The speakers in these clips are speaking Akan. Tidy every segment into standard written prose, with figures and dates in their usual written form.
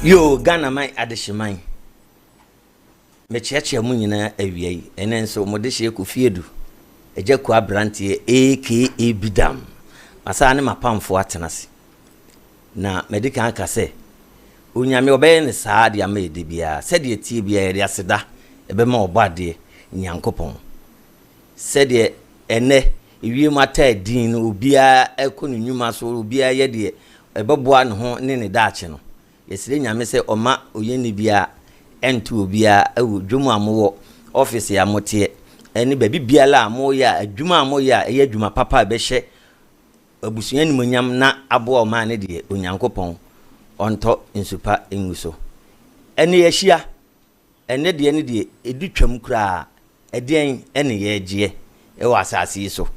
Yoo Ghana man adehyeman Mekyeakyea mo nyinaa awia yi ɛnɛ nso mo dehyeɛ Kofi Adu Agya Kua abranteɛ aka Bidam Masan ne m'apamfoɔ atena ase Na madi kan aka sɛ Onyame ɔbɛyɛ no saa de ama yɛ da biara Sɛdeɛ ɛteɛ biara yɛde aseda ɛbɛma Ɔbɔadeɛ Nyankopɔn Sɛdeɛ ɛnnɛ ewiem ataa din no, obiara kɔ ne nnwuma so, obiara yɛ deɛ ɛbɛboa ne ho ne ne daakye no, yɛsrɛ Nyame sɛ ɔmma ohiani biara ɛnto obiara wɔ dwom a mowɔ, office a moteɛ, ɛne baabi biara a moyɛ a adwuma a moyɛ a ɛyɛ adwuma papa a ɛbɛhyɛ abusua animuonyam na aboa ɔman no deɛ, Onyankopɔn ɔntɔ nsu pa ngu so. Ɛnne yɛahyia. Ɛnnɛ deɛ no deɛ ɛdi twam koraa, ɛdeɛn ne yɛregyeɛ wɔ asase yi so?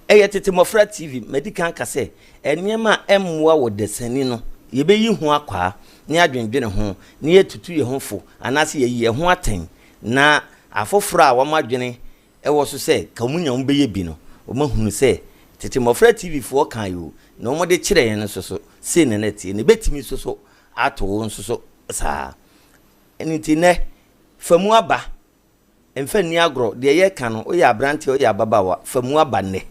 Ɛyɛ Tete Mmɔfra TV, madi kan aka sɛ nneɛma a ɛmmoa wɔ dasani no, yɛbɛyi ho akwaa na yɛadwendwene ho na yɛatutu yɛn ho fo anaasɛ yɛayi yɛn ho atɛn na afoforɔ a wɔn adwene wɔ so sɛ ka wɔn nya wɔn bɛyɛ bi no, wɔahunu sɛ Tete Mmɔfra TV foɔ kaeɛ o, na wɔde kyerɛɛ yɛn no nso so, sei na na ɛteɛ, na ɛbɛtumi nso so ato wo nso so saa. Ɛno nti nnɛ, fa mu aba. Mfa nni agorɔ. Deɛ yɛreka no, woyɛ aberanteɛ, woyɛ ababaawa, fa mu aba nnɛ.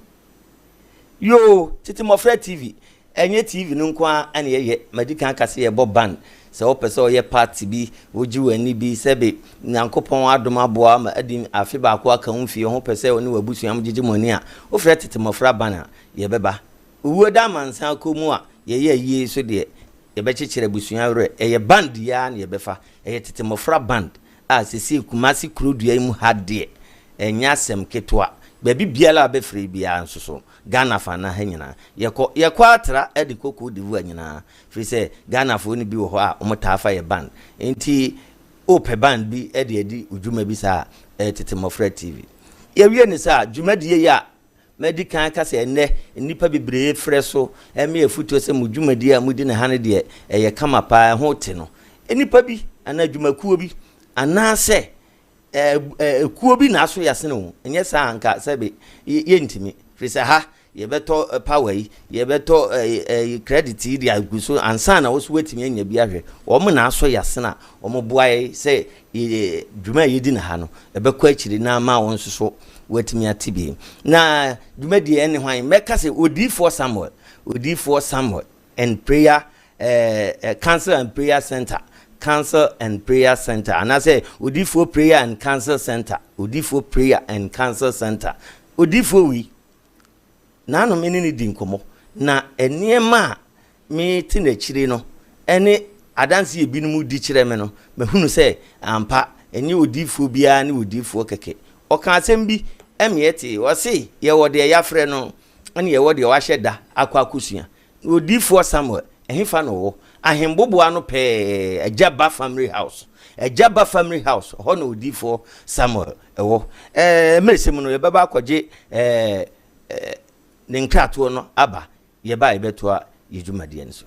Yoo, Tete Mmɔfra TV, ɛnyɛ TV no nko ara na yɛyɛ. Madi kan aka sɛ yɛbɔ band. Sɛ wopɛ sɛ woyɛ party bi, wogye w'ani bi, sɛbe Nyankopɔn adom aboa wo ama adi afe baako aka wo mfie ho, wopɛ sɛ wo ne w'abusua mogyegye mo ani a, wofrɛ Tete Mmɔfra Band a, yɛbɛba. Owuo da amansan kɔ mu a, yɛyɛ ayie yi nso deɛ, Yɛbɛkyekyere abusua werɛ. Ɛyɛ band yi ara na yɛbɛfa. Ɛyɛ tete mmɔfra band a seesei Kumasi kuro dua yi mu ha deɛ, ɛnyɛ asɛm ketewa. Baabi biara a wobɛfrɛ yi biara nso so, Ghana fa anaa ha nyinaa, yɛkɔ. Yɛkɔ ara tra de kɔ Cote d'Ivoire nyinaa, firi sɛ Ghanafoɔ no bi wɔ hɔ a wɔtaa fa yɛ band. Enti wopɛ band bi de adi wo dwuma bi saa a, ɛyɛ Tete Mmɔfra TV. Yɛwie no saa a, dwumadie yi a Madi kan aka sɛ ɛnnɛ nnipa bebree frɛ so me afotuo sɛ mo dwumadie a modi no ha no deɛ ɛyɛ kama paa, ɛho te no. Nnipa bi anaa adwumakuo bi anaasɛ ekuo bi na aso yɛasene o, ɛnyɛ saa anka sɛbe yɛntumi. Firi sɛ ha yɛbɛtɔ power yi, yɛbɛtɔ credit yi de agu so ansa na wo so woatumi anya bi ahwɛ. Wɔn na asɔ yɛasene a wɔboa yɛ sɛ dwuma a yɛdi no ha no, ɛbɛkɔ akyiri na ama wɔn nso so wɔatumi ate bi. Na dwumadie ɛne hwan? Mɛka sɛ Odiyifoɔ Samuel, Odiyifoɔ Samuel and Prayer eh, eh, Council and Prayer Center, Council and Prayer Center, anaasɛ Odiyifoɔ Prayer and Council Center, Odiyifoɔ Prayer and Council Center. Odiyifoɔ wei, Naano me ne no dii nkɔmmɔ, na nneɛma a mete n'akyire no ne adanse a ebinom di kyerɛ me no, mahunu sɛ ampa, ɛnyɛ odiyifoɔ biara ne odiyifoɔ kɛkɛ. Ɔkaa asɛm bi ma yɛtee, ɔse, Yɛwɔ deɛ yɛafrɛ no ne yɛwɔ deɛ wahyɛ da akɔ akɔsua. Na odiyifoɔ Samuel, ɛhefa na ɔwɔ? Ahemboboa no pɛɛ, Agya Ba Family House. Agya Ba Family House, ɛhɔ na odiyifoɔ Samuel wɔ. Ɛɛ, mmerɛsɛ mu no, yɛbɛba akɔgye ɛɛ, ɛɛ, ne nkratoɔ no aba. Yɛba a, yɛbɛtoa yɛn dwumadie no so.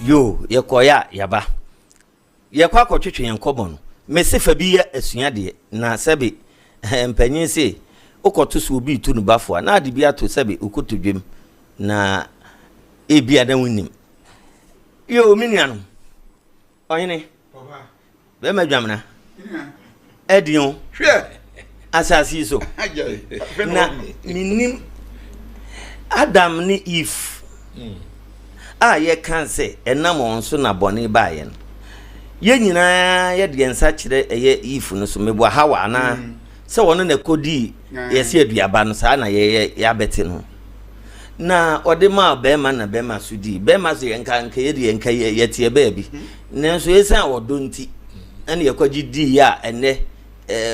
Yoo, yɛkɔeɛ a yɛaba. Yɛkɔ akɔtwetwe yɛn nkɔmmɔ no. Mese fa bi yɛ asuadeɛ na sɛbe mpanyin se wokɔto so obi retu no bafo a na ade bi ato sɛbe wo kotodwem na ebia na wonnim. Yoo, me nuanom, ɔhene. Bɛrima dwamena ɛdi o. Hwɛ. Asase yi so. Na menim Adam ne Eve hmm. a yɛka sɛ ɛnam wɔn so na bɔne baeɛ no. Yɛn nyinaa yɛde yɛn nsa kyerɛ ɛyɛ Eve no so meboa Hawa anaa hmm. sɛ wɔn na ɛkɔdii yɛsɛ aduaba no saa na yɛyɛ yɛabɛte no. Na ɔde maa bɛrima na bɛrima so dii. Bɛrima so yɛn nka nka yɛ deɛ nka yɛteɛ baabi. Nanso esiane ɔdɔ nti ɛna yɛkɔgye dii a ɛnnɛ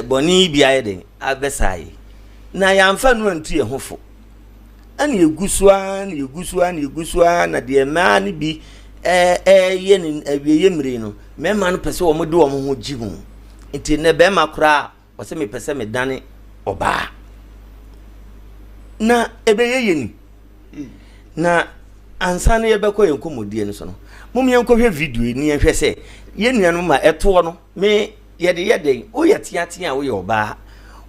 bɔne yi bi ayɛ den abɛsaa yi. Na yɛamfa no antu yɛn ho fo. Ɛna yɛgu so ara na yɛgu so ara na yɛgu so ara na deɛ mmaa no bi ɛɛyɛ no awieeɛ mmere no, mmarima no pɛ sɛ wɔde wɔn ho gye mu. Nti nnɛ barima koraa ɔsɛ mepɛ sɛ medane ɔbaa. Na ɛbɛyɛ yɛ ni. Na ansa na yɛbɛkɔ yɛn nkɔmmɔdie no so no, mom yɛnkɔhwɛ video yi na yɛnhwɛ sɛ yɛn nuanom ma ɛtoɔ no me Yɛde yɛ dɛn? Woyɛ teatea a, woyɛ ɔbaa.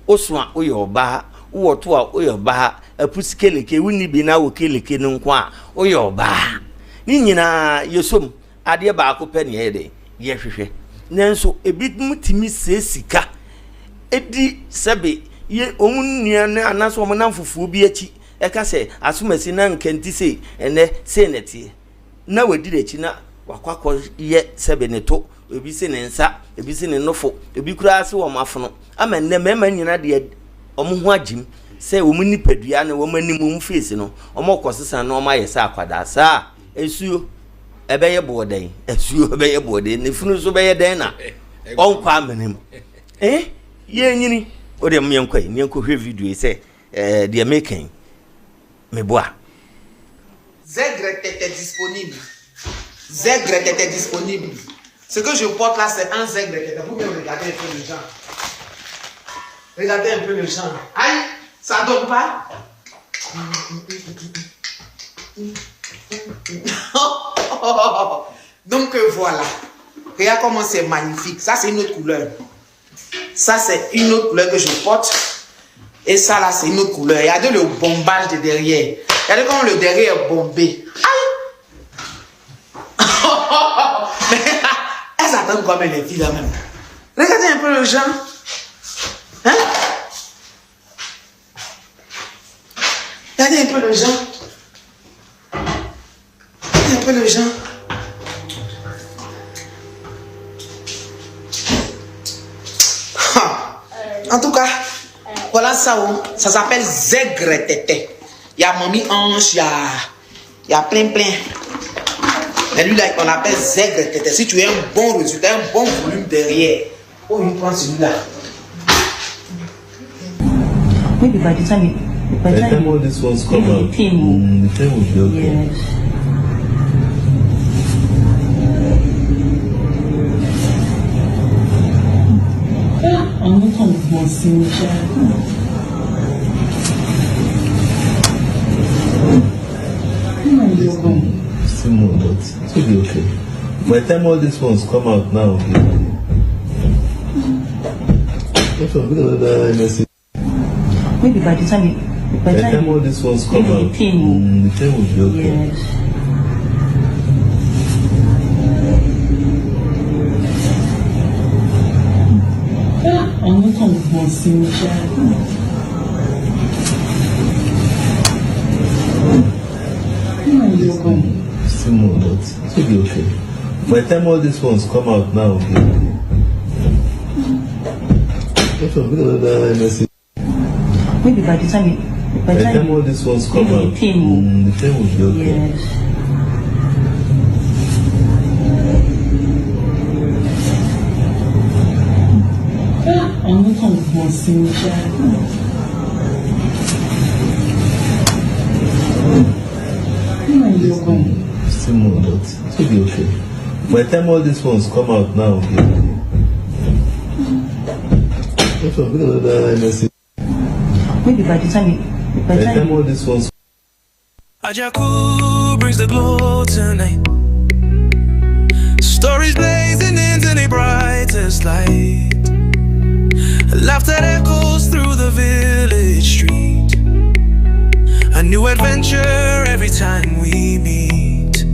Woso a, woyɛ ɔbaa. Wowɔ to a, woyɛ ɔbaa. Apusi keleke, wonni bi na wɔ keleke no nko a, woyɛ ɔbaa. Ne nyinaa yɛsɔ mu. Adeɛ baako pɛ na yɛyɛ dɛn? Yɛhwehwɛ. Nanso ebinom tumi sɛe sika di sɛbe yɛ wɔn nua no anaasɛ wɔn nnamfofoɔ bi akyi ka sɛ asomasi na anka nti sei, ɛnnɛ sei na ɛteɛ. Na wadi n'akyi na wakɔ akɔyɛ sɛbe ne to ebi se ne nsa, ebi se ne nofo, ebi koraa se wɔn afono. Ama nnɛ mmarima nyinaa deɛ wɔn ho agyim sɛ wɔn nipadua ne wɔn anim wɔn face no wɔn kɔsesa na wɔn ayɛ sɛ akwadaa saa nsuo ɛbɛyɛ boɔ dɛn nsuo ɛbɛyɛ boɔ dɛn ne funu nso bɛyɛ dɛn na ɔnkɔ amena mu eh yɛnyini o deɛ yɛnkɔ yi yɛnkɔhwɛ video yi sɛ ɛɛ deɛ meka yi meboa. Zègre était disponible. Zègre était disponible. Ce que je porte là, c'est un zègre tete. Vous pouvez regarder un peu le genre. Regardez un peu le genre. Aïe, ça donne pas. Donc voilà. Regarde comment c'est magnifique. Ça, c'est une autre couleur. Ça, c'est une autre couleur que je porte. Et ça, là, c'est une autre couleur. Regardez le bombage de derrière. Regardez comment le derrière est bombé. Aïe! Mais elles attendent quoi, mais les filles, là même. Regardez un peu le genre. Hein? Regardez un peu le genre. Regardez un peu le genre. En tout cas, voilà ça. Oh. Ça s'appelle Zègre Tété. Il y a Mamie Ange, il y a, il y a plein plein. Mais lui là, on appelle Zègre Tété. Si tu as un bon résultat, un bon volume derrière, oh, il prend celui-là. Maybe by the time you, by the time all these ones come maybe out, the thing will, the thing will be okay. Yes. Àwọn kan gbọ̀n sí i ṣá. Still more, but it will be okay. By the time all these ones come out now, okay. If I look at that message. Maybe by the time you, by By the the time time all these ones come maybe out, the thing will, the thing will be okay. Yes. Àwọn kan gbọ̀n sí i ṣá. Still more, but it will be okay. By the time all these ones come out now, okay. If I look at that message. Maybe by the time you, by By the the time time all these ones come maybe out, the thing will, the thing will be okay. Yes. Àwọn kan gbọ̀n sí i ṣá. Still more, but it will be okay. By the time all these ones come out now, okay. If I look at that message. Maybe by the time you, by By the the time time all these ones Ajaku brings the glow tonight. Stories blazing into the brightest light. Laughter echoes through the village street. A new adventure every time we meet.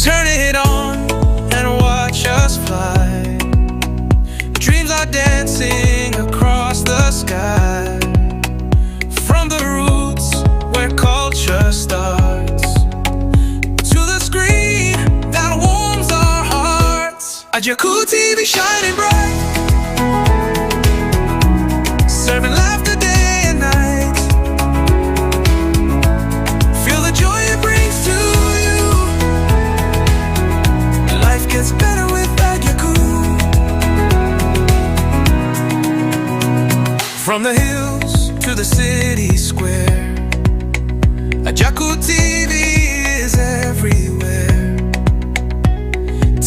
Turn it on and watch us fly. Dreams are dancing across the sky. From the roots where culture starts to the screen that warms our hearts. Ajaku TV shining bright, serving laughter day and night. Feel the joy it brings to you. Life gets better with Ajaku. From the hills to the city square,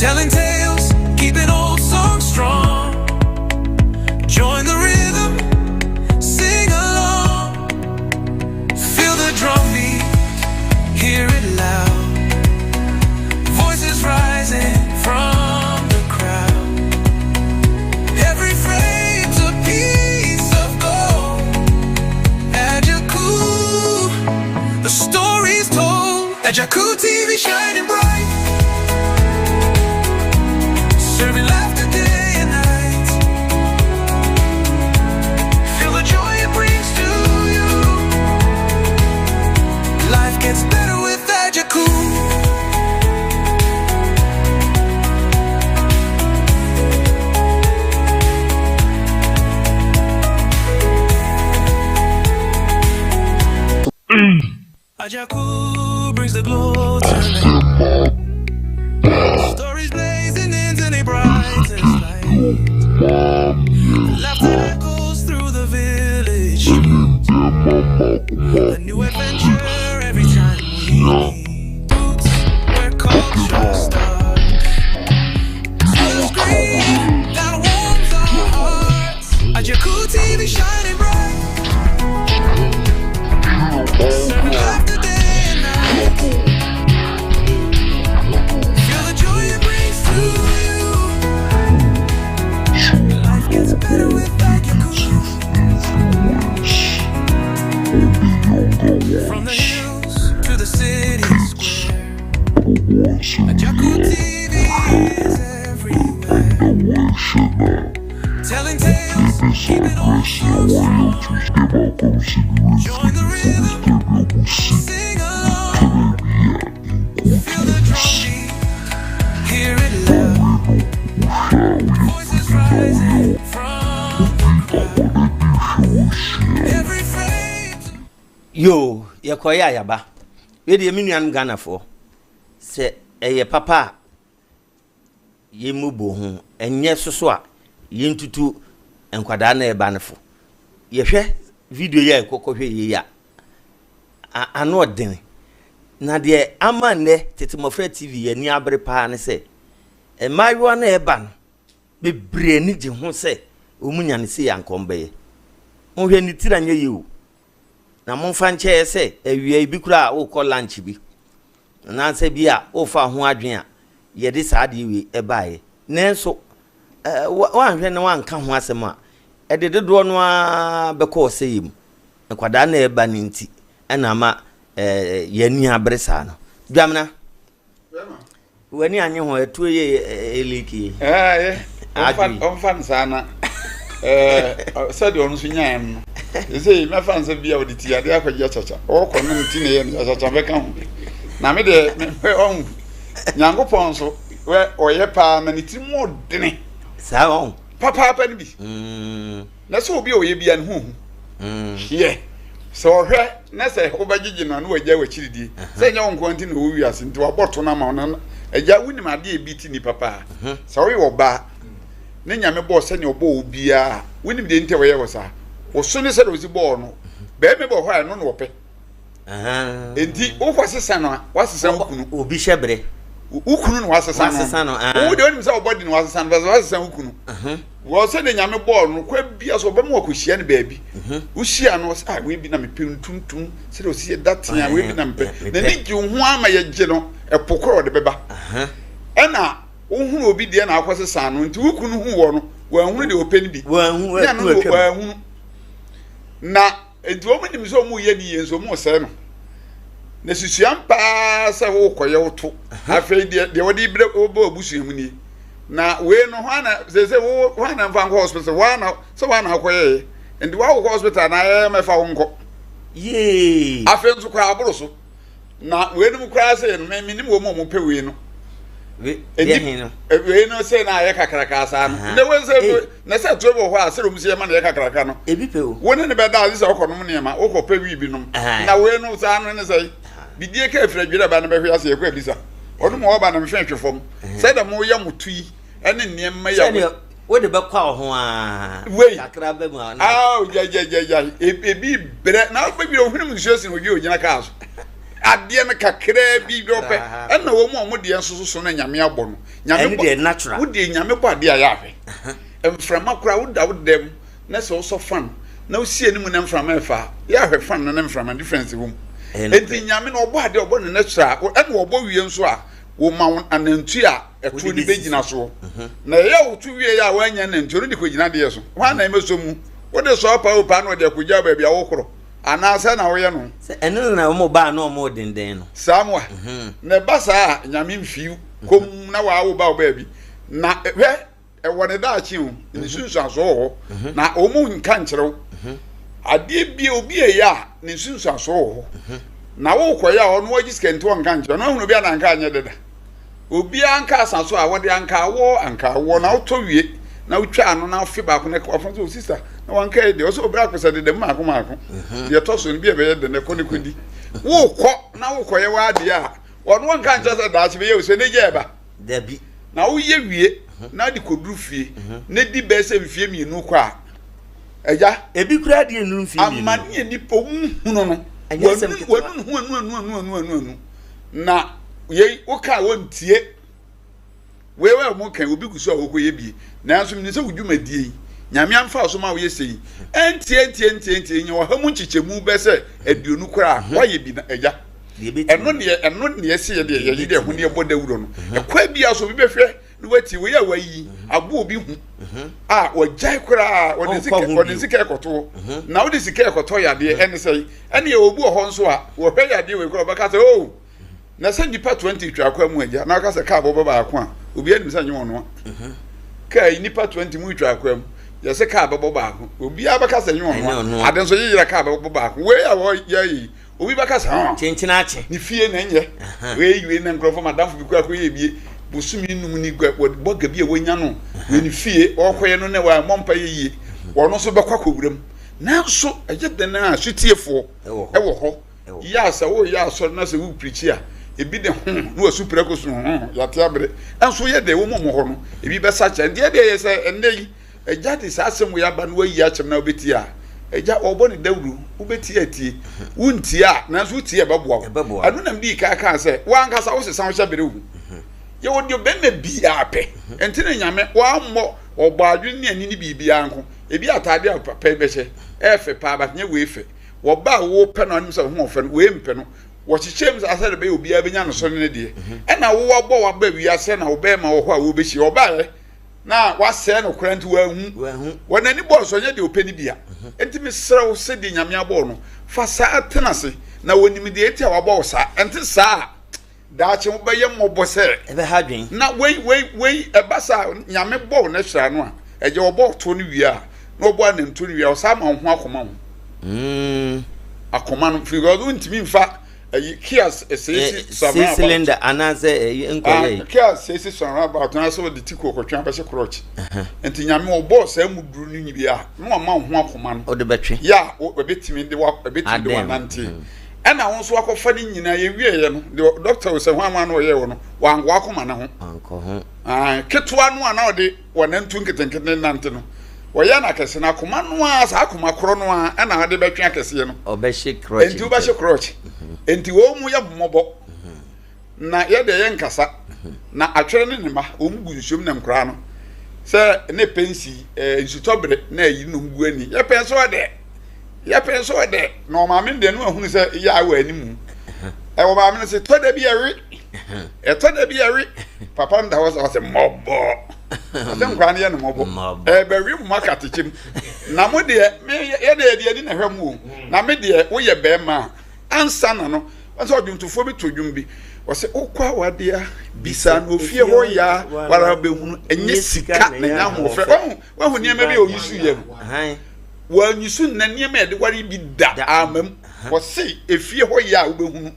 Telling tales, keeping old songs strong. Join the rhythm, sing along. Feel the drum beat, hear it loud. Voices rising from the crowd. Every frame's a piece of gold. Ajaku, the story's told. Ajaku TV shining bright, serving laughter day and night. Feel the joy it brings to you. Life gets better with Ajaku. Ajaku brings the glow to life. Stories blazing into the brightest light. Laughter echoes through the village streets. A new adventure every time we meet. Roots where culture starts. To the screen that warms our hearts. Ajaku TV shining bright. Serving laughter day and night. Feel the joy it brings to you. Life gets better with Ajaku. From the hills to the city square. Ajaku TV is everywhere. Telling tales, keeping old songs strong. Join the rhythm, sing along. Feel the drum beat, hear it loud. Voices rising from the crowd. Every frame. Yoo yɛkɔeɛ a yɛaba. Wei deɛ me nuanom Ghanafoɔ, sɛ ɛyɛ papa a yɛmmobɔ ho, ɛnyɛ soso a yɛntutu nkwadaa na ɛba no fo. Yɛhwɛ video yi a yɛkɔkɔhwɛ yei a, ano ɔdene. Na deɛ ama nnɛ Tete Mmɔfra TV yɛn ani abere paa ne sɛ, mmaayewa no a ɛba no, bebree ani gye ho sɛ wɔn nya no sei anka wɔn bɛyɛ. Monhwɛ ne tiri anyɛ yie o. Na momfa nkyɛɛ sɛ awia yi bi koraa a wokɔ lunch bi anaasɛ bi a wofa ho adwene a yɛde saa adeɛ wei ɛbaeɛ. Nanso woanhwɛ na woanka ho asɛm a, ɛde dodoɔ no ara bɛkɔ ɔsɛeɛ mu. Nkwadaa na ɛba no nti ɛna ama yɛn ani abere saa no. Dwamena. W'ani anye ho ɛtuo yɛ eliki yi. Ɛɛ ɔmfa no saa na sɛdeɛ ɔno nso nyaeɛ no ɛsɛ mɛfa no sɛ bia ɔde ti adeɛ akɔgye akyakya ɔkɔ no ne ti na ɛyɛ no akyakya bɛka ho na me deɛ ɔhu nyankopɔn nso ɔyɛ paa na ne tiri mu ɔdene saa ɔho papaapa no bi Na sɛ obi a ɔyɛ bia ne ho hu. Yɛ. Sɛ ɔhwɛ na sɛ wobɛgyegye no a na wagya w'akyiridie. Sɛ ɛnyɛ wo nko nti na ɔwɔ wiase nti wabɔ to no ama wo na agya wonim adeɛ ebi ti nipa paa. Sɛ woyɛ ɔbaa ne nyame bɔɔ sɛnea ɔbɔɔ wo biara wonim deɛ nti a ɔyɛ wɔ saa. Wo so ne sɛdeɛ ɔsi bɔɔ no. Bɛrima bi wɔ hɔ a ɛno na ɔpɛ. Enti wokɔ sesa no a wasesa wo kunu. Obi hyɛ bere. Wo kunu na wasesa no. Wasesa no. Ah. Wo deɛ wonim sɛ ɔbɔ di na wasesa no bɛsɛ wasesa wo kunu. Wɔ sɛ de nyame bɔɔ no kwa bia so ɔbɛma wakɔhyia no baabi. Wohyia no ɔsɛ ah wei bi na mepɛ ntuntum sɛdeɛ ɔsi yɛ da tea wei bi na mepɛ. N'ani gye wo ho ama yɛgye no ɛpo korɔ ɔde bɛba. Ɛna wohunu obi deɛ na akɔ sesa no nti wo kunu hu wɔ no wanhunu deɛ ɔpɛ no bi. Wanhunu wanhunu. Na Enti wɔn nim sɛ wɔn reyɛ ne yie nso wɔn resɛe no. Na susuam paa sɛ wokɔyɛ wo to. Afei deɛ deɛ wɔde brɛ wɔbɔ abusua mu nie. Na wei no hwan na sɛ sɛ wo hwan na mfa nkɔ hospital hwan na sɛ hwan na akɔyɛɛ. Nti wakɔkɔ hospital na ɛyɛ mɛfa wo nkɔ. Yee. Afei nso koraa aboro so. Na weinom koraa sɛ no me menim wɔn a wɔpɛ wei no. Deɛ no. Wei no sɛ na ayɛ kakraka saa no. Na wei sɛ na sɛ tuo wɔ hɔ a sɛ wɔn si ɛma na yɛ kakraka no. Ebi pɛ o. Wo ne ne bɛda ase sɛ ɔkɔ nom nneɛma wokɔ pɛ wii bi nom. Na wei no saa no ne sɛ bidie ka afiri adwiri aba no bɛhwe ase yɛkɔ abisa. Ɔno mu ɔba no mfe hwe fam. Sɛ dɛ mo yɛ mo to yi ɛne nneɛma yi a. Wode bɛkɔ wo ho aa. Wei. Kakra bɛ mu a. Aw gya gya gya gya ebi brɛ na wobɛbi ohwene mu nsuo sin odwi ogyina kaa so. Adeɛ no kakraa bi deɛ ɔpɛ. Ɛna wɔn a wɔn deɛ nso so no Nyame abɔ no. Nyame bɔ, deɛ natural. Wo deɛ Nyame bɔ adeɛ a yɛ ahwɛ. Mframa koraa woda wo dɛm na sɛ wosɔ fan na wosi anim na mframa ɛfa a, yɛ ahwɛ fan no ne mframa difference wɔ mu. Enti Nyame no ɔbɔ adeɛ ɔbɔ no natural ɛna ɔbɔ wie nso a wɔma wo anantwi a ɛtoɔ de bɛgyina soɔ. Na ɛyɛ woto wie a woanya anantwi no de kɔgyina adeɛ so. Hwan na ɛmɛsɔ mu? Wode sɔ apa o paa na ɔde akɔgya baabi a wokorɔ. Anaa sɛ na woyɛ no. Sɛ ɛno na wɔn baa na wɔn denden no. Saa mo a. Na ɛba saa a, Nyame mfiw komm na waa wo ba wo baabi. Na hwɛ, ɛwɔ ne daakye o, ne nsunsuansoɔ wɔ hɔ. Na wɔn nka nkyerɛ wo. Adeɛ bi obi ɛyɛ a, ne nsunsuansoɔ wɔ hɔ. Na wokɔyɛ a ɔno agye sika nti ɔnka nkyerɛ. Ɔno ahunu bi a na anka anyɛ deda. Obiara nka asa so a wɔde anka awoɔ anka awoɔ na wotɔ wie na wotwa ano na afe baako na wafo sɛ osista na wanka yi deɛ ɔsɛ obere akosɛ deda mu maako maako mhm. deɛ ɛtɔ so no bi a ɛbɛyɛ dɛ na ɛkɔ ne kɔdi wokɔ na wokɔyɛ w'adeɛ a wɔn wɔnka nkyɛ sɛ daakye bɛyɛ osɛ ne gya ɛba dabi na woyɛ wie mhm. na de kɔduru fie mhm. na di bɛyɛ sɛ mfie mmienu kɔ a agya ebi koraa deɛ nnuru mfie mmienu amane nipa wohunu no wanu ne ho anu anu anu anu anu anu Na yei woka a wɔntie. Wei a wɔka yi obi gu so a wɔkɔyɛ bie. Nanso menim sɛ wo dwumadie yi, Nyame amfa wo so ma woyɛ sei. Ɛntie ntie ntie ntie nya ɔha mu nkyekyɛmu bɛ sɛ aduonu koraa a, woayɛ bi na agya. Ɛno neɛ ɛno neɛ ɛsɛ yɛ deɛ yɛyi deɛ ho ne yɛbɔ dawuro no. Ɛkwan biara so obi bɛhwɛ na watie wei a wayi aboɔ obi hu a wɔgyae koraa wɔde sika wɔde sika ɛkɔto na wode sika ɛkɔtɔ yadeɛ ɛne sɛ ɛne yɛ obi wɔ hɔ nso a wɔhwɛ yadeɛ wei koraa wɔbɛka sɛ oh na sɛ nipa 20 twa akwa mu agya na ɔka sɛ kaa bɔbɔ baako a obi anim sɛ nyɛ wɔn a kaa yi nipa 20 mu twa akwa mu yɛsɛ kaa bɛbɔ baako obiara bɛka sɛ nyɛ wɔn a ade nso yeyera kaa bɛbɔ baako wei a wɔyɛ yi Obi bɛka sɛ, Hɔn! Kyenkyen akye. Ne fie na ɛnyɛ. Wei wei na nkurɔfoɔ madamfo bi koraa kɔyɛ bie. Bosome num ni gua bɔga bi a wanya no wei ne fie ɔrekɔyɛ no na wammɔ mpa yɛ yie. Ɔno nso bɛkɔ akɔwura mu. Nanso ɛyɛ dɛn a sotiefoɔ wɔ hɔ. Yɛ a sɛ woreyɛ asɔre na sɛ worepirikyi a, ebi de ho na wasu prɛko so ho yɛate abere. Nso yɛ dɛn wɔn mu hɔ no ebi bɛsakyera. Nti ɛdeɛ yɛ sɛ ɛnnɛ yi Agya de saa asɛm wei aba na wayi akyɛm na wobɛtie a, agya ɔrebɔ ne dawuro, wobɛtie atie, wontie a, nanso wotie a ɛbɛboa wo. Ɛno na medii kan kaa sɛ, wo ankasa wosesa wo hyɛbere wo. Yɛwɔ deɛ bɛrima biara pɛ. Ɛnti na Nyame wammɔ ɔbɔ adwene ne ani ne biribiara nko. Ebi ataade a papa yi bɛhyɛ, ɛyɛ fɛ paa, but nyɛ wei fɛ. Wɔba a wopɛ no anim sɛ ho ɔfɛ no, wei mpɛ no. Wɔkyekyɛɛ mu saa sɛdeɛ ɛbɛyɛ obiara bɛnya ne so ne ne deɛ. Ɛna wo wabɔ waba wiase na wo bɛrima wɔ hɔ a wobɛhyia. Ɔbaeɛ na wasɛe no koraa nti wanhu. Wɔ n'ani bɔɔ so ɔnyɛ deɛ ɔpɛ no bia. Nti mesrɛ wo sɛdeɛ Nyame abɔ wo no fa saa tena ase na wɔnim deɛ nti a wabɔ wo saa. Ɛnte saa a daakye wobɛyɛ mmɔbɔ sɛ. Ɛbɛha adwene. Na wei wei wei ɛba saa Nyame bɔ wo no hyira no a ɛgya ɔbɔ ɔtoɔ no wie a na ɔbɔ anantuo no wie a ɔsan ma wo ho akoma ho. Akoma no firi because wontumi mfa ɛyi kia seesi sɔrɔ aba cylinder anaasɛ ɛyi nkɔyɛ yi ah, kia seesi sɔrɔ aba ɔtɔn asɛ ɔde ti kɔ kɔtwe abɛhyɛ krɔch nti nyame ɔbɔ saa mu duro no nyi bi a na wama wo ho akoma no ɔde bɛtwe yɛ a ɛbɛtumi de wa ɛbɛtumi de wanante mhm. ɛna wo nso akɔfa ne nyinaa yɛwie yɛ no deɛ dɔkta sɛ ho ama no ɔyɛ wɔ no wankɔ akoma ne ho wankɔ ho ketewa no a na ɔde wɔnantu nketenkete nante no, wɔyɛ no akɛse no akoma no ara saa akoma korɔ no ara ɛna ɔde bɛtwe akɛseɛ no. Ɔbɛhye krɔkye. Enti wobɛhye krɔkye. Mhm. Enti wɔn mu yɛ mmɔbɔ. Mhm. Na yɛ deɛ yɛ nkasa. Mhm. Na atwere ne ne mma wɔn gu nsuom na nkoraa no sɛ ne pɛnsi ɛɛ eh, nsutɔbere na ayi nom gu ani yɛ pɛn so ɔdɛ yɛ pɛn so ɔdɛ na ɔmaame deɛ no ahunu sɛ yɛ awɔ anim ɛwɔ maame no sɛ tɔ da bi ɛwe ɛtɔ da bi ɛwe papa no da hɔ sɛ ɔsɛ mmɔbɔ ɔsɛ nkwadaa no yɛ no mmɔbɔ ɛbɛwe mu akatekyem na mo deɛ me yɛ deɛ yɛde ani na ɛhwɛ mu o na me deɛ woyɛ bɛrima a ansa na no wɔn sɛ ɔdwomtofoɔ bi to dwom bi ɔsɛ wokɔ awadeɛ a bisa na ofie hɔ ya wara bɛhunu ɛnyɛ sika na ɛnyɛ ahoɔfɛ wahu wahu nneɛma bi a oyi so yɛ no wɔanyi so nna nneɛma a yɛde ware bi da ama mu wɔse efie hɔ yɛ a wobɛhunu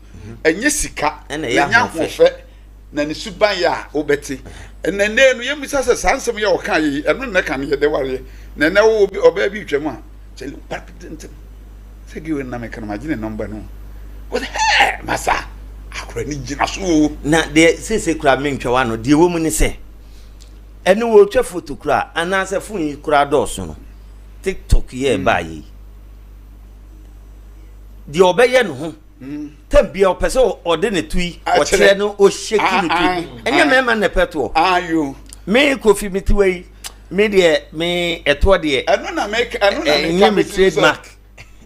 ɛnyɛ sika na ɛnyɛ ahoɔfɛ na ne suban yɛ a wobɛte. Ɛnɛ nnɛ no yɛmmisa sɛ saa nsɛm yi a ɔka yi ɛno nnɛ ka no yɛde wareɛ na ɛnɛ wo obi ɔbaa bi retwam a kyɛle ntɛm sɛ gɛ wei na meka no magye ne nɔmba no wɔsɛ hɛɛ masa akora ne gyina so o. Na deɛ seesei koraa mentwa w'ano deɛ ɛwɔ mu ne sɛ ɛne wɔretwa foto koraa anaasɛ fon yi koraa dɔɔso no tiktok yɛ ɛbaayɛ yi deɛ ɔbɛyɛ ne ho. Tam bia ɔpɛ sɛ ɔde ne to yi ɔkyerɛ no ɔhyɛki ne to. Ɛnyɛ mmarima na ɛpɛ toɔ. Me Kofi me tiwa yi me deɛ me ɛtoɔ deɛ. Ɛno na meka ɛno na meka ɛnyɛ me trademark.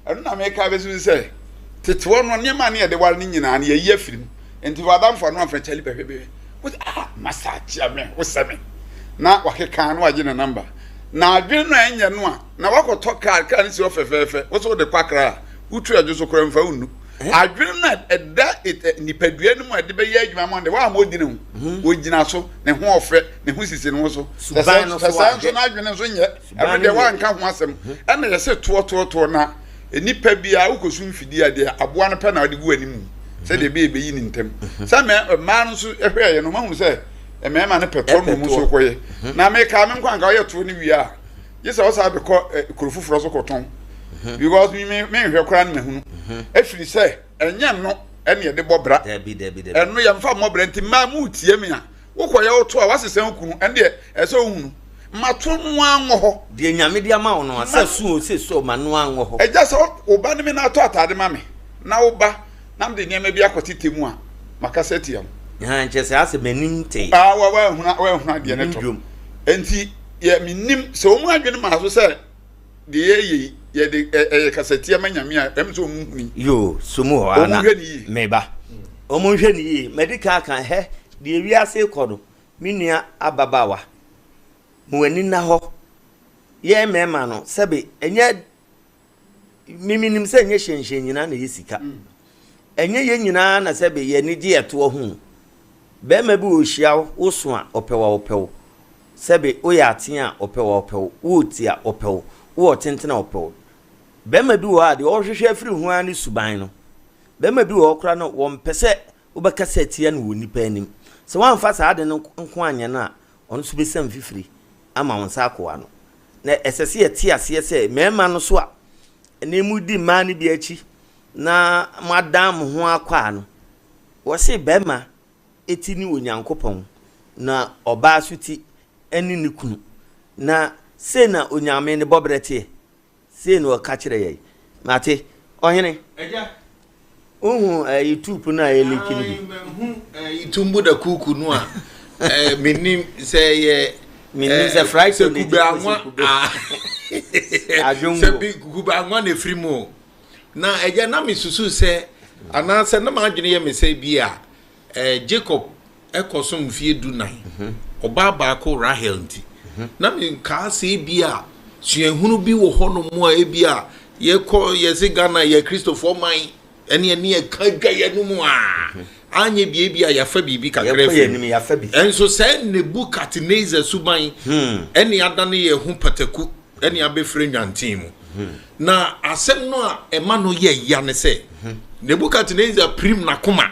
Ɛno na meka bɛsi sɛ tetewa no nneɛma ne yɛde ware no nyinaa no yɛyi afiri mu. Nti w'adamfo ano amfa kyali bɛhwɛ bɛhwɛ. Wo ah masa akyia me wosɛ me. Na wakeka na wagye ne namba. Na adwene no a ɛnyɛ no a na wakɔtɔ kaa kaa no si hɔ fɛfɛɛfɛ wo sɛ wode kɔ akra a wotu adwo so koraa mfa wonnu. Adwene no a ɛda nipadua no mu a ɛde bɛyɛ adwuma ma no de woamma ɔdi ne ho. Ɔgyina so ne ho ɔfɛ ne ho sisi ne ho so. Sɛ saa nso n'adwene nso nyɛ ɛno deɛ woanka ho asɛm. Ɛna yɛsɛ toɔ toɔ toɔ na Nnipa biara wokɔsu mfidie a deɛ aboa no pɛ na ɔde gu anim sɛdeɛ ɛbɛyɛ bɛyi ne ntam sɛ mmaa no nso hwɛɛyɛ no mahunu sɛ mmarima no pɛ toɔ no mu nso kɔyɛ na mekaa me nkwa nka ɔyɛ toɔ no wie a gye sɛ ɔsaa bɛkɔ kuro foforɔ so kɔtɔn because me menhwɛ koraa no mahunu ɛfiri sɛ ɛnyɛ no ɛne ɛde bɔ bra ɛno yɛmfa mmɔ bra nti mmaa mu tie me a Wokɔyɛ wo to a woasesa wo kunu ɛndeɛ ɛsɛ wohunu. Ma to no ara nwɔ hɔ. Deɛ Nyame de ama wo no a sɛ so o sɛ so o ma no ara nwɔ hɔ. Agya sɛ wo ba ne me na atɔ ataade ma me na wo ba na mede nneɛma bi akɔtete mu a makasa atia wo. Ahaa nkyɛ sɛ asɛ m'anim tee. Ah wa wanhunu wanhunu adeɛ no tɔ. Enti yɛ menim sɛ wɔn adwene maa so sɛ. Deɛ yɛyɛ yi, yɛde ɛyɛ kasatia ma Nyame a, ɛm sɛ ɔmo nhuni. Yoo, so mu hɔ ara na meba. Ɔmo nhwɛ no yie. Madi kan aka, hɛ, deɛ wiase rekɔ no, me nua ababaawa, ma w'ani nna hɔ. Yɛn mmarima no, sɛbe, ɛnyɛ, me menim sɛ ɛnyɛ hyɛnhyɛn nyinaa na ɛyɛ sika. Ɛnyɛ yɛn nyinaa na sɛbe yɛn ani gye ɛtoɔ ho. Barima bi wɔ ɔhyia wo, woso a, ɔpɛ wo a, ɔpɛ wo. Sɛbe woyɛ atea a, ɔpɛ wo a ɔpɛ wo, wowɔ ti a, ɔpɛ wo, wowɔ tenten a, ɔpɛ wo. Barima bi wɔ hɔ a, deɛ ɔhwehwɛ afiri ho ara ne suban no. Barima bi wɔ hɔ koraa no, wɔmpɛ sɛ wobɛkasa atia no wɔ nnipa anim. Sɛ woamfa saa ade no nko anyɛ no a, ɔno nso bɛsa mfifiri ama wo nsa akɔ w'ano. Na ɛsɛ sɛ yɛte aseɛ sɛ mmarima no so a ɛnɛ modi mmaa no bi akyi na moadan mo ho akɔ a no, wɔse barima ti ne Onyankopɔn, na ɔbaa nso ti ne ne kunu. Na sei na Onyame ne bɔberɛ teɛ. Sei na ɔka kyerɛ yɛn. Mate, ɔhene. Agya. Wohu ɛyi tuupu no a ɛliki no bi? Ayi, mahu ɛyi tumbu da kuku no a, ɛɛ menim sɛ ɛyɛ. Menim sɛ fried sɛ kube anwa. Adwongo. Sɛ bi kube anwa na efiri mu o. Na agya na mesusu sɛ anaasɛ na m'adwene yɛ me sɛ bi a eh, Jacob kɔsom mfeɛ dunan, mhm. ɔbaa baako Rahel nti. Mhm. Na menkaa sɛ ebi a suahunu bi wɔ hɔnom a ebi a yɛkɔ yɛse Ghana yɛ Kristofoɔ man ɛne ɛne ɛka dwa yɛ no mu a mhm. anyɛ bi ebi a yɛafa biribi kakra firi ɛnso sɛ Nebukadnezar suban hmm. ɛne adane yɛ ho pataku ɛne abɛfiri nwanten mu hmm. Na asɛm no a ɛma no yɛ ya ne sɛ, Nebukadnesar pirim n'akoma